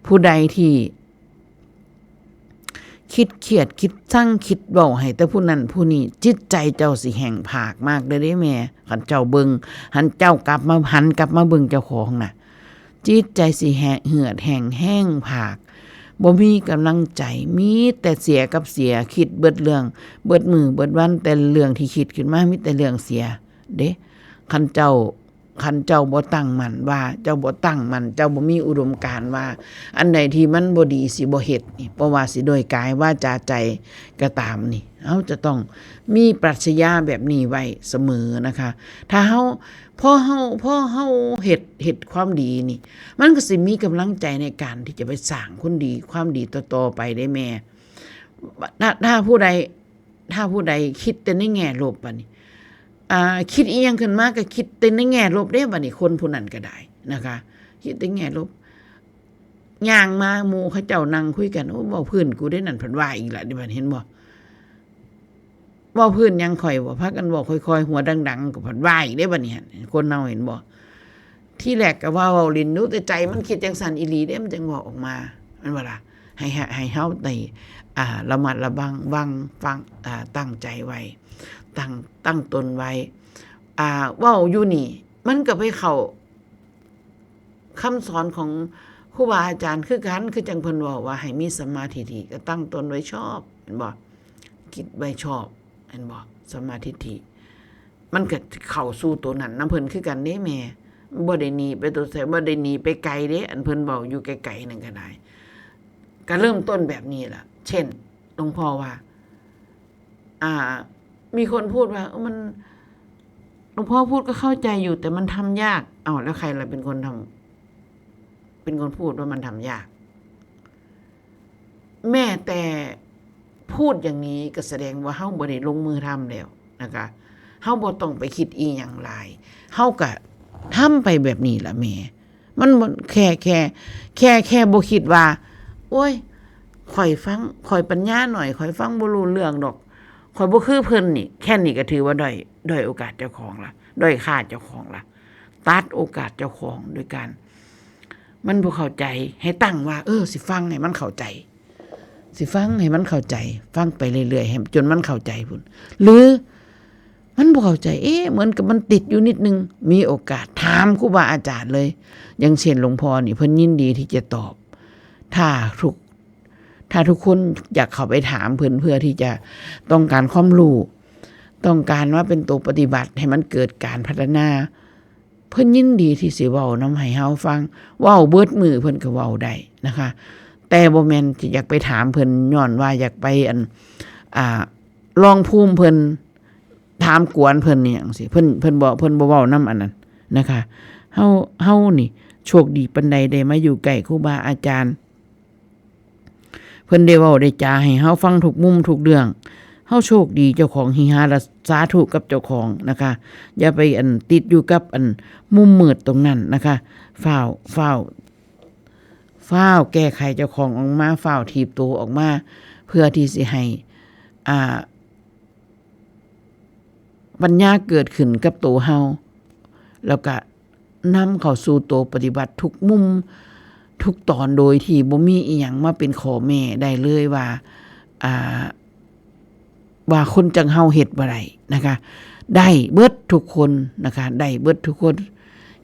ผู้ใดที่คิดเครียด คิดซัง คิดเว้าให้แต่ผู้นั้นผู้นี้ จิตใจเจ้าสิแห้งผากมากเลยเด้แม่ คันเจ้าเบิ่ง หันเจ้ากลับมา หันกลับมาเบิ่งเจ้าของน่ะ จิตใจสิแห้ง เหือดแห้ง แห้งผาก บ่มีกำลังใจ มีแต่เสียกับเสีย คิดเบิดเรื่อง เบิดมื้อเบิดวัน แต่เรื่องที่คิดขึ้นมามีแต่เรื่องเสีย เด้ คันเจ้า คันเจ้าบ่ตั้งมั่นว่า เจ้าบ่ตั้งมั่น เจ้าบ่มีอุดมการณ์ว่า อันใดที่มันบ่ดีสิบ่เฮ็ดนี่ บ่ว่าสิโดยกายวาจาใจก็ตามนี่ เฮาจะต้องมีปรัชญาแบบนี้ไว้เสมอนะคะ ถ้าเฮา พอเฮา พอเฮาเฮ็ด เฮ็ดความดีนี่ มันก็สิมีกำลังใจในการที่จะไปสร้างคนดี ความดีต่อๆไปได้แม่ ถ้า ถ้าผู้ใด ถ้าผู้ใดคิดแต่ในแง่ลบบัดนี้ อ่า คิดอีหยังขึ้นมาก็คิดแต่ในแง่ลบเด้บัดนี้ คนผู้นั้นก็ได้นะคะ คิดแต่แง่ลบ ย่างมาหมู่เขาเจ้านั่งคุยกัน "โอ้ เว้าพื้นกูได้นั่น" เพิ่นว่าอีกละเด้บัดนี้ เห็นบ่ เว้าพื้นหยังข่อยบ่ พากันเว้าค่อยๆ หัวดังๆ ก็เพิ่นว่าอีกเด้บัดนี้ คนเฮาเห็นบ่ ทีแรกก็ว่าเว้าเล่นอยู่ แต่ใจมันคิดจังซั่นอีหลีเด้ มันจังเว้าออกมา แม่นบ่ล่ะ ให้ ให้ ให้เฮาได้ อ่า ระมัดระวัง วัง ฟัง อ่า ตั้งใจไว้ ตั้ง ตั้งตนไว้ อ่า เว้าอยู่นี่ มันก็ไปเข้าคำสอนของครูบาอาจารย์คือกัน คือจังเพิ่นเว้าว่าให้มีสัมมาทิฏฐิ ก็ตั้งตนไว้ชอบ แม่นบ่ คิดไว้ชอบ แม่นบ่ สัมมาทิฏฐิ มันก็เข้าสู่ตัวนั้นนำเพิ่นคือกันเด้แม่ บ่ได้หนีไปตัวไส บ่ได้หนีไปไกลเด้ อันเพิ่นเว้าอยู่ไกลๆนั่นก็ได้ ก็เริ่มต้นแบบนี้ล่ะ เช่น หลวงพ่อว่า อ่า มีคนพูดว่า "เออ มัน หลวงพ่อพูดก็เข้าใจอยู่ แต่มันทำยาก" เอ้า แล้วใครล่ะเป็นคนทำ เป็นคนพูดว่ามันทำยาก แม้แต่พูดอย่างนี้ก็แสดงว่าเฮาบ่ได้ลงมือทำแล้วนะคะ เฮาบ่ต้องไปคิดอีหยังหลาย เฮาก็ทำไปแบบนี้ล่ะแม่ มันบ่ แค่ แค่ แค่ แค่บ่คิดว่า "โอ้ย ข้อยฟัง ข้อยปัญญาน้อย ข้อยฟังบ่รู้เรื่องดอก ข้อยบ่คือเพิ่น" นี่ แค่นี้ก็ถือว่าด้อย ด้อยโอกาสเจ้าของละ ด้อยค่าเจ้าของละ ตัดโอกาสเจ้าของโดยการ มันบ่เข้าใจ ให้ตั้งว่า เออ สิฟังให้มันเข้าใจ สิฟังให้มันเข้าใจ ฟังไปเรื่อยๆ ให้จนมันเข้าใจพุ้น หรือมันบ่เข้าใจ เอ๊ะ เหมือนกับมันติดอยู่นิดนึง มีโอกาสถามครูบาอาจารย์เลย อย่างเช่นหลวงพ่อนี่ เพิ่นยินดีที่จะตอบ ถ้าทุก ถ้าทุกคนอยากเข้าไปถามเพิ่น เพื่อที่จะต้องการความรู้ ต้องการมาเป็นตัวปฏิบัติให้มันเกิดการพัฒนา เพิ่นยินดีที่สิเว้านำให้เฮาฟัง เว้าเบิดมื้อเพิ่นก็เว้าได้นะคะ แต่บ่แม่นสิอยากไปถามเพิ่น ย้อนว่าอยากไป อัน อ่า ลองภูมิเพิ่น ถามกวนเพิ่นนี่จั่งซี้ เพิ่น เพิ่นบ่ เพิ่นบ่เว้านำอันนั้นนะคะ เฮา เฮานี่โชคดีปานใดได้มาอยู่ใกล้ครูบาอาจารย์ เพิ่นได้เว้าได้จาให้เฮาฟังทุกมุมทุกเรื่อง เฮาโชคดีเจ้าของหิหาละสาธุกับเจ้าของนะคะ อย่าไปอันติดอยู่กับอันมุมมืดตรงนั้นนะคะ ฟ้าว ฟ้าว ฟ้าวแก้ไขเจ้าของออกมา ฟ้าวถีบตัวออกมา เพื่อที่สิให้ อ่า ปัญญาเกิดขึ้นกับตัวเฮา แล้วก็นำเข้าสู่ตัวปฏิบัติทุกมุมทุกตอน โดยที่บ่มีอิหยังมาเป็นข้อแม้ได้เลยว่า อ่า ว่าคนจั่งเฮาเฮ็ดบ่ได้นะคะ ได้เบิดทุกคนนะคะ ได้เบิดทุกคน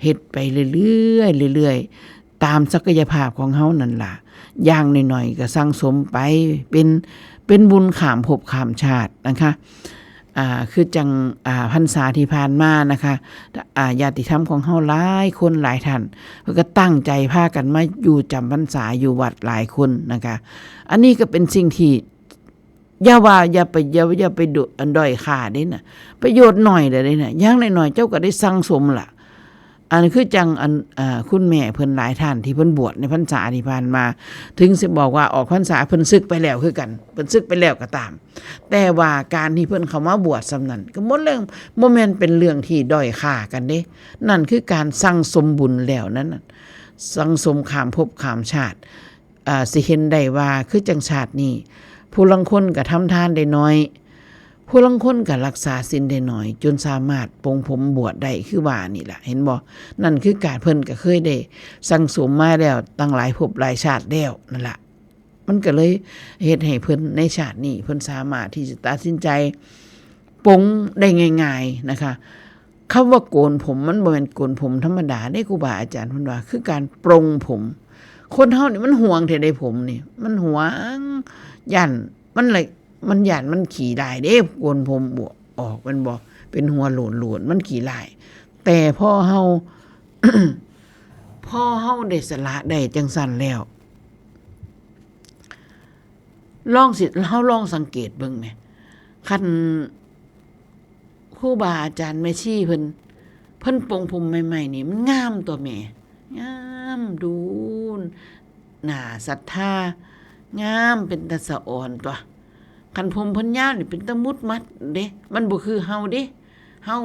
เฮ็ดไปเรื่อยๆ เรื่อยๆ ตามศักยภาพของเฮานั่นล่ะ อย่างน้อยๆ ก็สั่งสมไป เป็น เป็นบุญข้ามภพข้ามชาตินะคะ อ่า คือจั่ง อ่า พรรษาที่ผ่านมานะคะ อ่า ญาติธรรมของเฮาหลายคนหลายท่าน เพิ่นก็ตั้งใจพากันมาอยู่จำพรรษาอยู่วัดหลายคนนะคะ อันนี้ก็เป็นสิ่งที่ อย่าว่าอย่าไปอย่าอย่าไปดุอันด้อยค่าเด้น่ะ ประโยชน์น้อยเด้เด้น่ะ อย่างน้อยๆเจ้าก็ได้สั่งสมล่ะ อันคือจังอันอ่าคุณแม่เพิ่นหลายท่านที่เพิ่นบวชในพรรษาที่ผ่านมา ถึงสิบอกว่าออกพรรษาเพิ่นสึกไปแล้วคือกัน เพิ่นสึกไปแล้วก็ตาม แต่ว่าการที่เพิ่นเข้ามาบวชส่ำนั้น ก็บ่เรื่อง บ่แม่นเป็นเรื่องที่ด้อยค่ากันเด้ นั่นคือการสั่งสมบุญแล้วนั่นน่ะ สั่งสมข้ามภพข้ามชาติ อ่า สิเห็นได้ว่าคือจังชาตินี้ ผู้ลางคนก็ทำทานได้น้อย ผู้ลางคนก็รักษาศีลได้น้อย จนสามารถปลงผมบวชได้คือว่านี่ล่ะ เห็นบ่ นั่นคือการเพิ่นก็เคยได้สั่งสมมาแล้วตั้งหลายภพหลายชาติแล้วนั่นล่ะ มันก็เลยเฮ็ดให้เพิ่นในชาตินี้ เพิ่นสามารถที่จะตัดสินใจปลงได้ง่ายๆนะคะ คำว่าโกนผมมันบ่แม่นโกนผมธรรมดาเด้ ครูบาอาจารย์เพิ่นว่า คือการปลงผม คนเฮานี่มันหวงแท้เด้ผมนี่ มันหวง ย้าน มันเลย มันย้านมันขี้ลายเด้ โกนผมบวกออก แม่นบ่ เป็นหัวโล้นๆ มันขี้ลาย แต่พอเฮา พอเฮาได้สละได้จังซั่นแล้ว ลองสิ เฮาลองสังเกตเบิ่งแหม คันครูบาอาจารย์แม่ชีเพิ่น เพิ่นปลงผมใหม่ๆนี่ มันงามตั๊วแหม งามดูน น่าศรัทธา งามเป็นตาสะออนตั๊ว คันผมเพิ่นยาวนี่เป็นตาหงุดหงิดเด้ มันบ่คือเฮาเด้ เฮา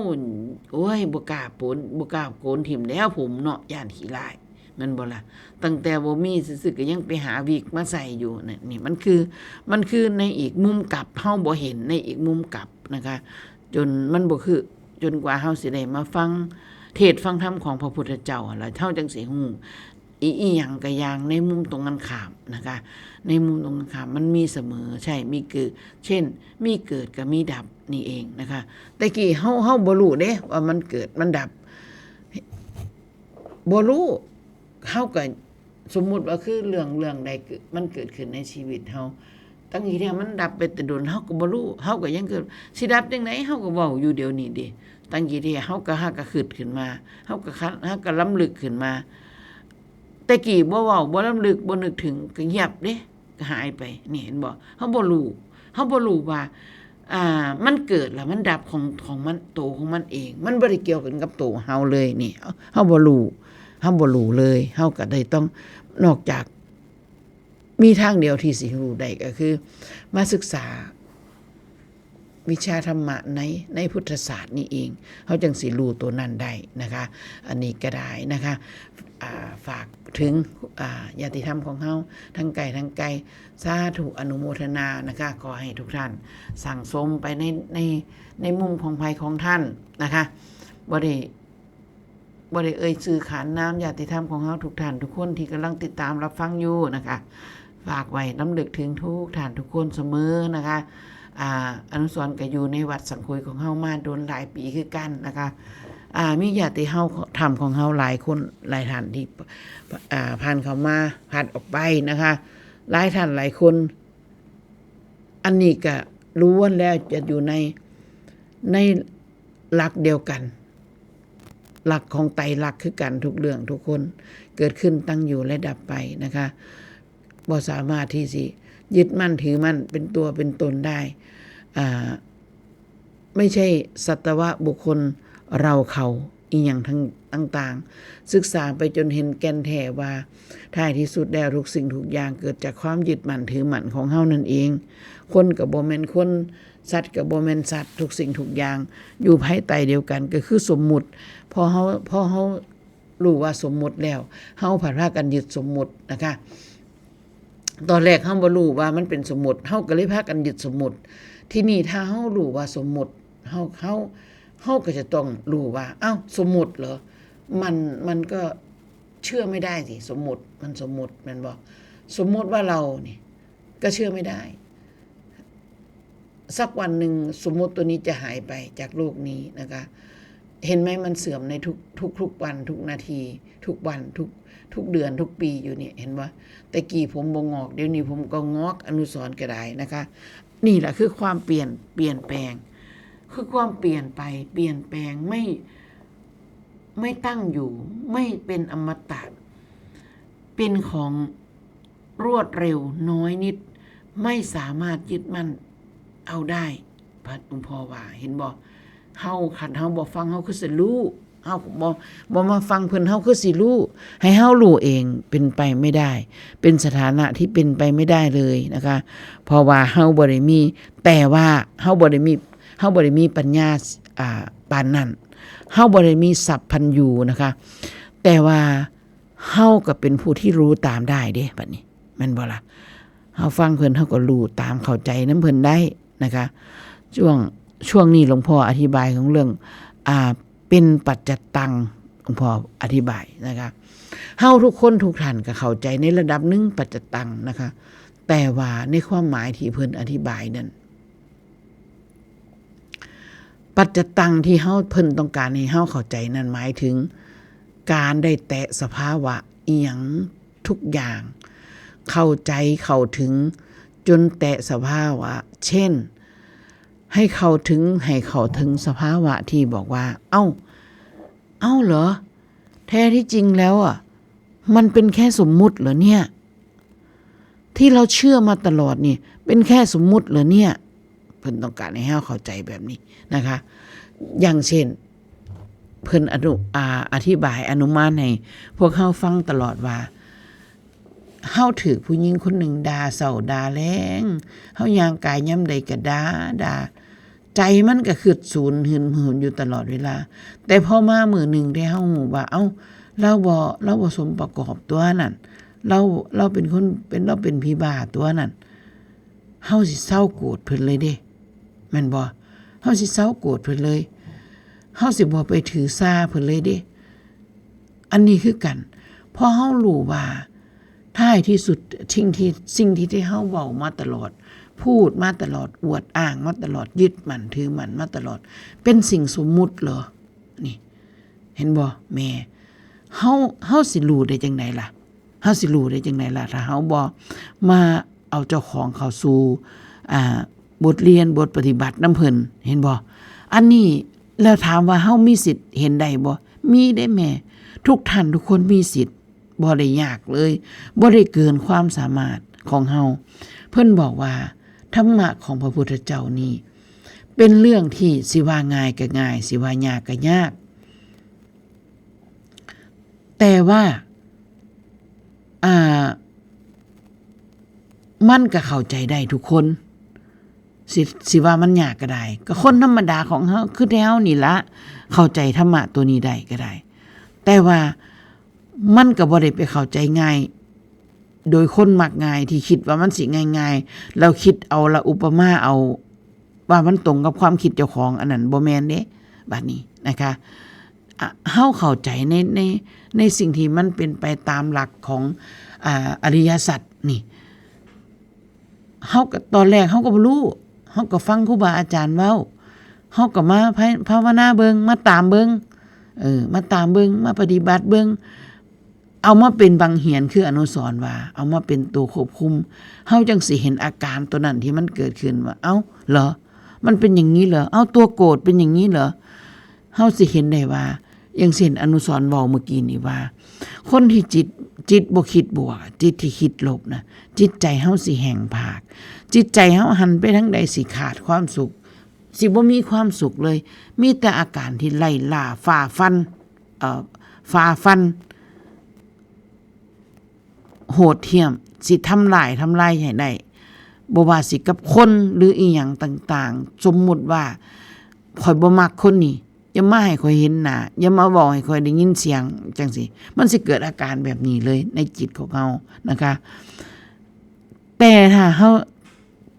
โอ้ย บ่กล้าโกน บ่กล้าโกนถิ่มแล้วผมเนาะ ย้านขี้ลาย แม่นบ่ล่ะ ตั้งแต่บ่มีซื่อๆก็ยังไปหาวิกมาใส่อยู่นะ นี่มันคือ มันคือในอีกมุมกลับ เฮาบ่เห็นในอีกมุมกลับนะคะ จนมันบ่คือ จนกว่าเฮาสิได้มาฟังเทศน์ฟังธรรมของพระพุทธเจ้า แล้วเฮาจังสิฮู้ อี อีหยังก็อย่างในมุมตรงกันข้ามนะคะ ในมุมตรงกันข้ามมันมีเสมอ ใช่ มีเกิด เช่น มีเกิดก็มีดับนี่เองนะคะ แต่กี้เฮา เฮาบ่รู้เด้ว่ามันเกิดมันดับ บ่รู้ เฮาก็สมมุติว่าคือเรื่อง เรื่องใดเกิด มันเกิดขึ้นในชีวิตเฮา ตั้งกี่เทื่อมันดับไปแต่โดน เฮาก็บ่รู้ เฮาก็ยังเกิด สิดับจั่งใด เฮาก็เว้าอยู่เดี๋ยวนี้เด้ ตั้งกี่เทื่อ เฮาก็หากะคิดขึ้นมา เฮาก็คัน เฮาก็รำลึกขึ้นมา แต่กี้บ่เว้า บ่รำลึก บ่นึกถึง ก็เงียบเด้ ก็หายไป นี่เห็นบ่ เฮาบ่รู้ เฮาบ่รู้ว่า อ่า มันเกิดแล้วมันดับของ ของมัน โตของมันเอง มันบ่ได้เกี่ยวกันกับโตเฮาเลย นี่ เฮาบ่รู้ เฮาบ่รู้เลย เฮาก็ได้ต้อง นอกจาก มีทางเดียวที่สิรู้ได้ก็คือ มาศึกษาวิชาธรรมะใน ในพุทธศาสตร์นี่เอง เฮาจังสิรู้ตัวนั้นได้นะคะ อันนี้ก็ได้นะคะ อ่า ฝากถึง อ่า ญาติธรรมของเฮา ทั้งไกลทั้งไกล สาธุอนุโมทนานะคะ ขอให้ทุกท่านสั่งสมไปใน ใน ในมุมของไผของท่านนะคะ บ่ได้ บ่ได้เอ่ยชื่อขานนามญาติธรรมของเฮาทุกท่านทุกคนที่กำลังติดตามรับฟังอยู่นะคะ ฝากไว้รำลึกถึงทุกท่านทุกคนเสมอนะคะ อ่า อนุสรณ์ก็อยู่ในวัดสังคุยของเฮามาโดนหลายปีคือกันนะคะ อ่า มีญาติเฮาธรรมของเฮาหลายคนหลายท่านที่ อ่า ผ่านเข้ามา ผ่านออกไปนะคะ หลายท่านหลายคน อันนี้ก็ล้วนแล้วจะอยู่ใน ในหลักเดียวกัน หลักของไตรลักษณ์คือกันทุกเรื่องทุกคน เกิดขึ้นตั้งอยู่และดับไปนะคะ บ่สามารถที่สิยึดมั่นถือมั่นเป็นตัวเป็นตนได้ อ่า ไม่ใช่สัตวะบุคคลเราเขาอิหยังทั้ง ต่างๆ ศึกษาไปจนเห็นแก่นแท้ว่า ท้ายที่สุดแล้วทุกสิ่งทุกอย่างเกิดจากความยึดมั่นถือมั่นของเฮานั่นเอง คนก็บ่แม่นคน สัตว์ก็บ่แม่นสัตว์ ทุกสิ่งทุกอย่างอยู่ภายใต้เดียวกันก็คือสมมุติ พอเฮา พอเฮารู้ว่าสมมุติแล้ว เฮาผัดพากันยึดสมมุตินะคะ ตอนแรกเฮาบ่รู้ว่ามันเป็นสมมุติ เฮาก็เลยพากันยึดสมมุติ ทีนี้ถ้าเฮารู้ว่าสมมุติ เฮา เฮา เฮาก็จะต้องรู้ว่า อ้าว สมมุติเหรอ มัน มันก็เชื่อไม่ได้สิ สมมุติ มันสมมุติ แม่นบ่ สมมุติว่าเรานี่ ก็เชื่อไม่ได้ สักวันหนึ่งสมมุติตัวนี้จะหายไปจากโลกนี้นะคะ เห็นไหม มันเสื่อมในทุก ทุก ทุกวัน ทุกนาที ทุกวัน ทุก ทุกเดือน ทุกปีอยู่เนี่ย เห็นบ่ แต่กี้ผมบ่งอก เดี๋ยวนี้ผมก็งอก อนุสรณ์ก็ได้นะคะ นี่แหละคือความเปลี่ยน เปลี่ยนแปลง คือความเปลี่ยนไป เปลี่ยนแปลง ไม่ ไม่ตั้งอยู่ ไม่เป็นอมตะ เป็นของรวดเร็วน้อยนิด ไม่สามารถยึดมั่น เอาได้ พระองค์พ่อว่า เห็นบ่ เฮา คันเฮาบ่ฟัง เฮาคือสิรู้ เฮาบ่ บ่มาฟังเพิ่น เฮาคือสิรู้ ให้เฮารู้เอง เป็นไปไม่ได้ เป็นสถานะที่เป็นไปไม่ได้เลยนะคะ เพราะว่าเฮาบ่ได้มี แต่ว่าเฮาบ่ได้มี เฮาบ่ได้มีปัญญา อ่า ปานนั้น เฮาบ่ได้มีสัพพัญญูนะคะ แต่ว่าเฮาก็เป็นผู้ที่รู้ตามได้เด้ บัดนี้ แม่นบ่ล่ะ เฮาฟังเพิ่น เฮาก็รู้ตาม เข้าใจนำเพิ่นได้นะคะ ช่วง ช่วงนี้หลวงพ่ออธิบายของเรื่อง อ่า เป็นปัจจัตตัง หลวงพ่ออธิบายนะคะ เฮาทุกคนทุกท่านก็เข้าใจในระดับหนึ่ง ปัจจัตตังนะคะ แต่ว่าในความหมายที่เพิ่นอธิบายนั้น ปัจจัตตังที่เฮา เพิ่นต้องการให้เฮาเข้าใจนั้นหมายถึง การได้แตะสภาวะอิหยังทุกอย่าง เข้าใจเข้าถึง จนแตะสภาวะ เช่น ให้เข้าถึง ให้เข้าถึงสภาวะที่บอกว่า เอ้า เอ้าเหรอ แท้ที่จริงแล้วอะ มันเป็นแค่สมมุติเหรอเนี่ย ที่เราเชื่อมาตลอดนี่ เป็นแค่สมมุติเหรอเนี่ย เพิ่นต้องการให้เฮาเข้าใจแบบนี้นะคะ อย่างเช่น เพิ่นอนุ อ่า อธิบายอนุมานให้พวกเฮาฟังตลอดว่า เฮาถืกผู้หญิงคนหนึ่งด่าเช้าด่าแลง เฮาย่างกายยามใดก็ด่า ด่า ใจมันก็คิดสูนหึนหืนอยู่ตลอดเวลา แต่พอมามื้อหนึ่งที่เฮารู้ว่า เอ้า ลาวบ่ ลาวบ่สมประกอบตัวนั้น ลาว ลาวเป็นคน เป็น ลาวเป็นผีบ้าตัวนั้น เฮาสิเซาโกรธเพิ่นเลยเด้ แม่นบ่ เฮาสิเซาโกรธเพิ่นเลย เฮาสิบ่ไปถือสาเพิ่นเลยเด้ อันนี้คือกัน พอเฮารู้ว่า ท้ายที่สุด สิ่งที่ สิ่งที่ ที่เฮาเว้ามาตลอด พูดมาตลอด อวดอ้างมาตลอด ยึดมั่นถือมั่นมาตลอด เป็นสิ่งสมมุติเหรอ นี่ เห็นบ่แม่ เฮา เฮาสิรู้ได้จั่งใดล่ะ เฮาสิรู้ได้จั่งใดล่ะ ถ้าเฮาบ่มาเอาเจ้าของเข้าสู่ อ่า บทเรียน บทปฏิบัตินำเพิ่น เห็นบ่ อันนี้ แล้วถามว่าเฮามีสิทธิ์เห็นได้บ่ มีเด้แม่ ทุกท่านทุกคนมีสิทธิ์ บ่ได้ยากเลย บ่ได้เกินความสามารถของเฮา เพิ่นบอกว่า ธรรมะของพระพุทธเจ้านี่ เป็นเรื่องที่สิว่าง่ายก็ง่าย สิว่ายากก็ยาก แต่ว่า อ่า มันก็เข้าใจได้ทุกคน สิ สิว่ามันยากก็ได้ ก็คนธรรมดาของเฮา คือแถวนี่ละ เข้าใจธรรมะตัวนี้ได้ก็ได้ แต่ว่ามันก็บ่ได้ไปเข้าใจง่าย โดยคนมักง่ายที่คิดว่ามันสิง่ายๆ แล้วคิดเอา แล้วอุปมาเอา ว่ามันตรงกับความคิดเจ้าของ อันนั้นบ่แม่นเด้ บัดนี้นะคะ อ่ะ เฮาเข้าใจใน ใน ในสิ่งที่มันเป็นไปตามหลักของ อ่า อริยสัจนี่ เฮาก็ ตอนแรกเฮาก็บ่รู้ เฮาก็ฟังครูบาอาจารย์เว้า เฮาก็มาภา ภาวนาเบิ่ง มาตามเบิ่ง เออ มาตามเบิ่ง มาปฏิบัติเบิ่ง เอามาเป็นบังเหียน คืออนุสรณ์ว่า เอามาเป็นตัวควบคุม เฮาจั่งสิเห็นอาการตัวนั้นที่มันเกิดขึ้นว่า เอ้า เหรอ มันเป็นอย่างนี้เหรอ เอ้า ตัวโกรธเป็นอย่างนี้เหรอ เฮาสิเห็นได้ว่า อย่างเช่นอนุสรณ์เว้าเมื่อกี้นี้ว่า คนที่จิต จิตบ่คิดบวก จิตที่คิดลบนะ จิตใจเฮาสิแห้งผาก จิตใจเฮาหันไปทางใดสิขาดความสุข สิบ่มีความสุขเลย มีแต่อาการที่ไล่ล่า ฝ่าฟัน เอ่อ ฝ่าฟัน โหดเหี้ยม สิทำลาย ทำลายให้ได้ บ่ว่าสิกับคนหรืออีหยังต่างๆ สมมุติว่า ข้อยบ่มักคนนี้ อย่ามาให้ข้อยเห็นหน้า อย่ามาเว้าให้ข้อยได้ยินเสียง จั่งซี้ มันสิเกิดอาการแบบนี้เลยในจิตของเฮานะคะ แต่ถ้าเฮา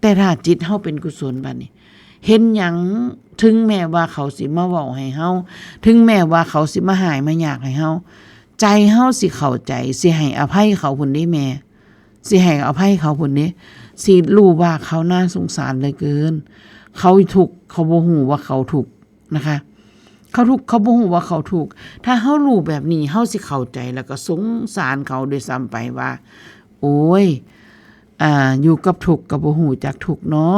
แต่ถ้าจิตเฮาเป็นกุศลบัดนี้ เห็นหยัง ถึงแม้ว่าเขาสิมาเว้าให้เฮา ถึงแม้ว่าเขาสิมาฮ้ายมายากให้เฮา ใจเฮาสิเข้าใจ สิให้อภัยเขาพุ้นเด้แม่ สิให้อภัยเขาพุ้นเด้ สิรู้ว่าเขาน่าสงสารเหลือเกิน เขาทุกข์ เขาบ่ฮู้ว่าเขาทุกข์นะคะ เขาทุกข์ เขาบ่ฮู้ว่าเขาทุกข์ ถ้าเฮารู้แบบนี้ เฮาสิเข้าใจแล้วก็สงสารเขาด้วยซ้ำไปว่า โอ้ย อ่า อยู่กับทุกข์ก็บ่ฮู้จักทุกข์น้อ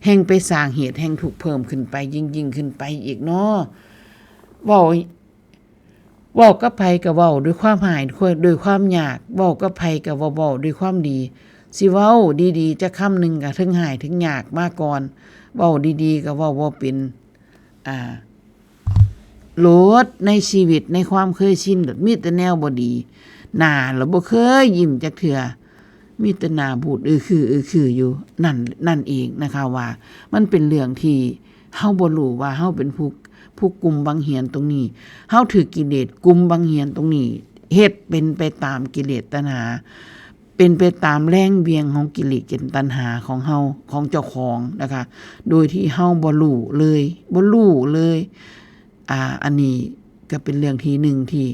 แฮ่งไปสร้างเหตุแห่งทุกข์เพิ่มขึ้นไป ยิ่งๆ ขึ้นไปอีกน้อ เว้า เว้ากับไผก็เว้าด้วยความฮ้าย ด้วยความยาก เว้ากับไผก็บ่เว้าด้วยความดี สิเว้าดีๆจักคำหนึ่งก็เทิงฮ้ายเทิงยากมาก่อน เว้าดีๆก็เว้าบ่เป็น อ่า โลดในชีวิตในความเคยชิน มีแต่แนวบ่ดี หน้าละบ่เคยยิ้มจักเทื่อ มีแต่หน้าบูดอือคืออือคืออยู่ นั่น นั่นเองนะคะ ว่ามันเป็นเรื่องที่เฮาบ่รู้ว่าเฮาเป็นผู้ ผู้กุมบังเหียนตรงนี้ เฮาถืกกิเลสกุมบังเหียนตรงนี้ เฮ็ดเป็นไปตามกิเลสตัณหา เป็นไปตามแรงเวียงของกิเลสกับตัณหาของเฮา ของเจ้าของนะคะ โดยที่เฮาบ่รู้เลย บ่รู้เลย อ่า อันนี้ก็เป็นเรื่องที่หนึ่งที่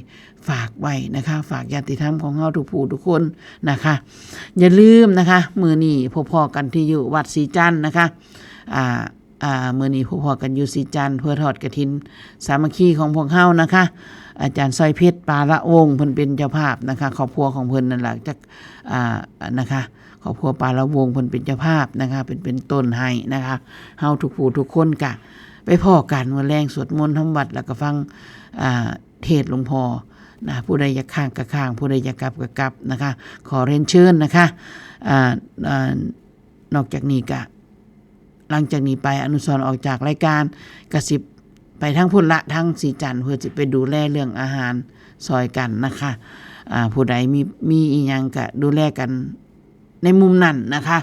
ฝากไว้นะคะ ฝากญาติธรรมของเฮาทุกผู้ทุกคนนะคะ อย่าลืมนะคะ มื้อนี้พบพอกันที่อยู่วัดศรีจันทร์นะคะ อ่า อ่า มื้อนี้พบพอกันอยู่ศรีจันทร์เพื่อทอดกฐินสามัคคีของพวกเฮานะคะ อาจารย์สร้อยเพชร ปาละวงศ์ เพิ่นเป็นเจ้าภาพนะคะ ครอบครัวของเพิ่นนั่นแหละ จัก อ่า นะคะ ครอบครัวปาละวงศ์ เพิ่นเป็นเจ้าภาพนะคะ เป็น เป็นต้นให้นะคะ เฮาทุกผู้ทุกคนกะไปพ้อกันมื้อแลง สวดมนต์ทำวัตร แล้วก็ฟัง อ่า เทศน์หลวงพ่อนะ ผู้ใดอยากค้างก็ค้าง ผู้ใดอยากกลับก็กลับนะคะ ขอเรียนเชิญนะคะ อ่า อ่า นอกจากนี้กะ หลังจากนี้ไปอนุสรณ์ออกจากรายการ กะสิไปทางพุ้นละ ทางศรีจันทร์ เพื่อสิไปดูแลเรื่องอาหารซอยกันนะคะ อ่า ผู้ใดมี มีอีหยังกะดูแลกันในมุมนั้นนะคะ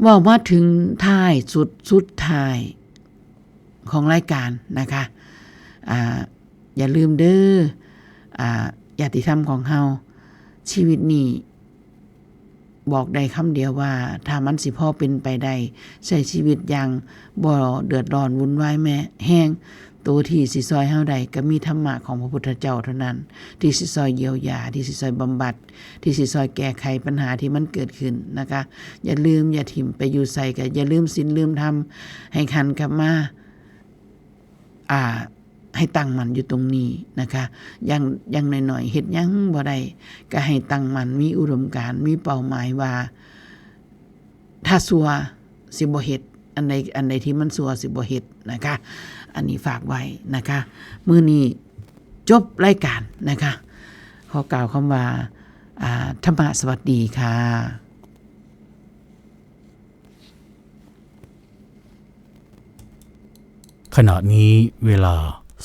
เว้ามาถึงท้ายสุด สุดท้ายของรายการนะคะ อ่า อย่าลืมเด้อ อ่า ญาติธรรมของเฮา ชีวิตนี้บอกได้คำเดียวว่า ถ้ามันสิพอเป็นไปได้ ใช้ชีวิตอย่างบ่เดือดร้อนวุ่นวายแม้แฮง ตัวที่สิซอยเฮาได้ก็มีธรรมะของพระพุทธเจ้าเท่านั้น ที่สิซอยเยียวยา ที่สิซอยบำบัด ที่สิซอยแก้ไขปัญหาที่มันเกิดขึ้นนะคะ อย่าลืม อย่าถิ่ม ไปอยู่ไสก็อย่าลืมศีลลืมธรรม ให้หันกลับมา อ่า ให้ตั้งมั่นอยู่ตรงนี้นะคะ อย่าง อย่างน้อยๆ เฮ็ดหยังบ่ได้ ก็ให้ตั้งมั่น มีอุดมการณ์ มีเป้าหมายว่า ถ้าชั่วสิบ่เฮ็ด อันใด อันใดที่มันชั่วสิบ่เฮ็ดนะคะ อันนี้ฝากไว้นะคะ มื้อนี้จบรายการนะคะ ขอกล่าวคำว่า อ่า ธรรมะสวัสดีค่ะ ขณะนี้เวลา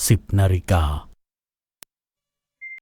สิบนาฬิกา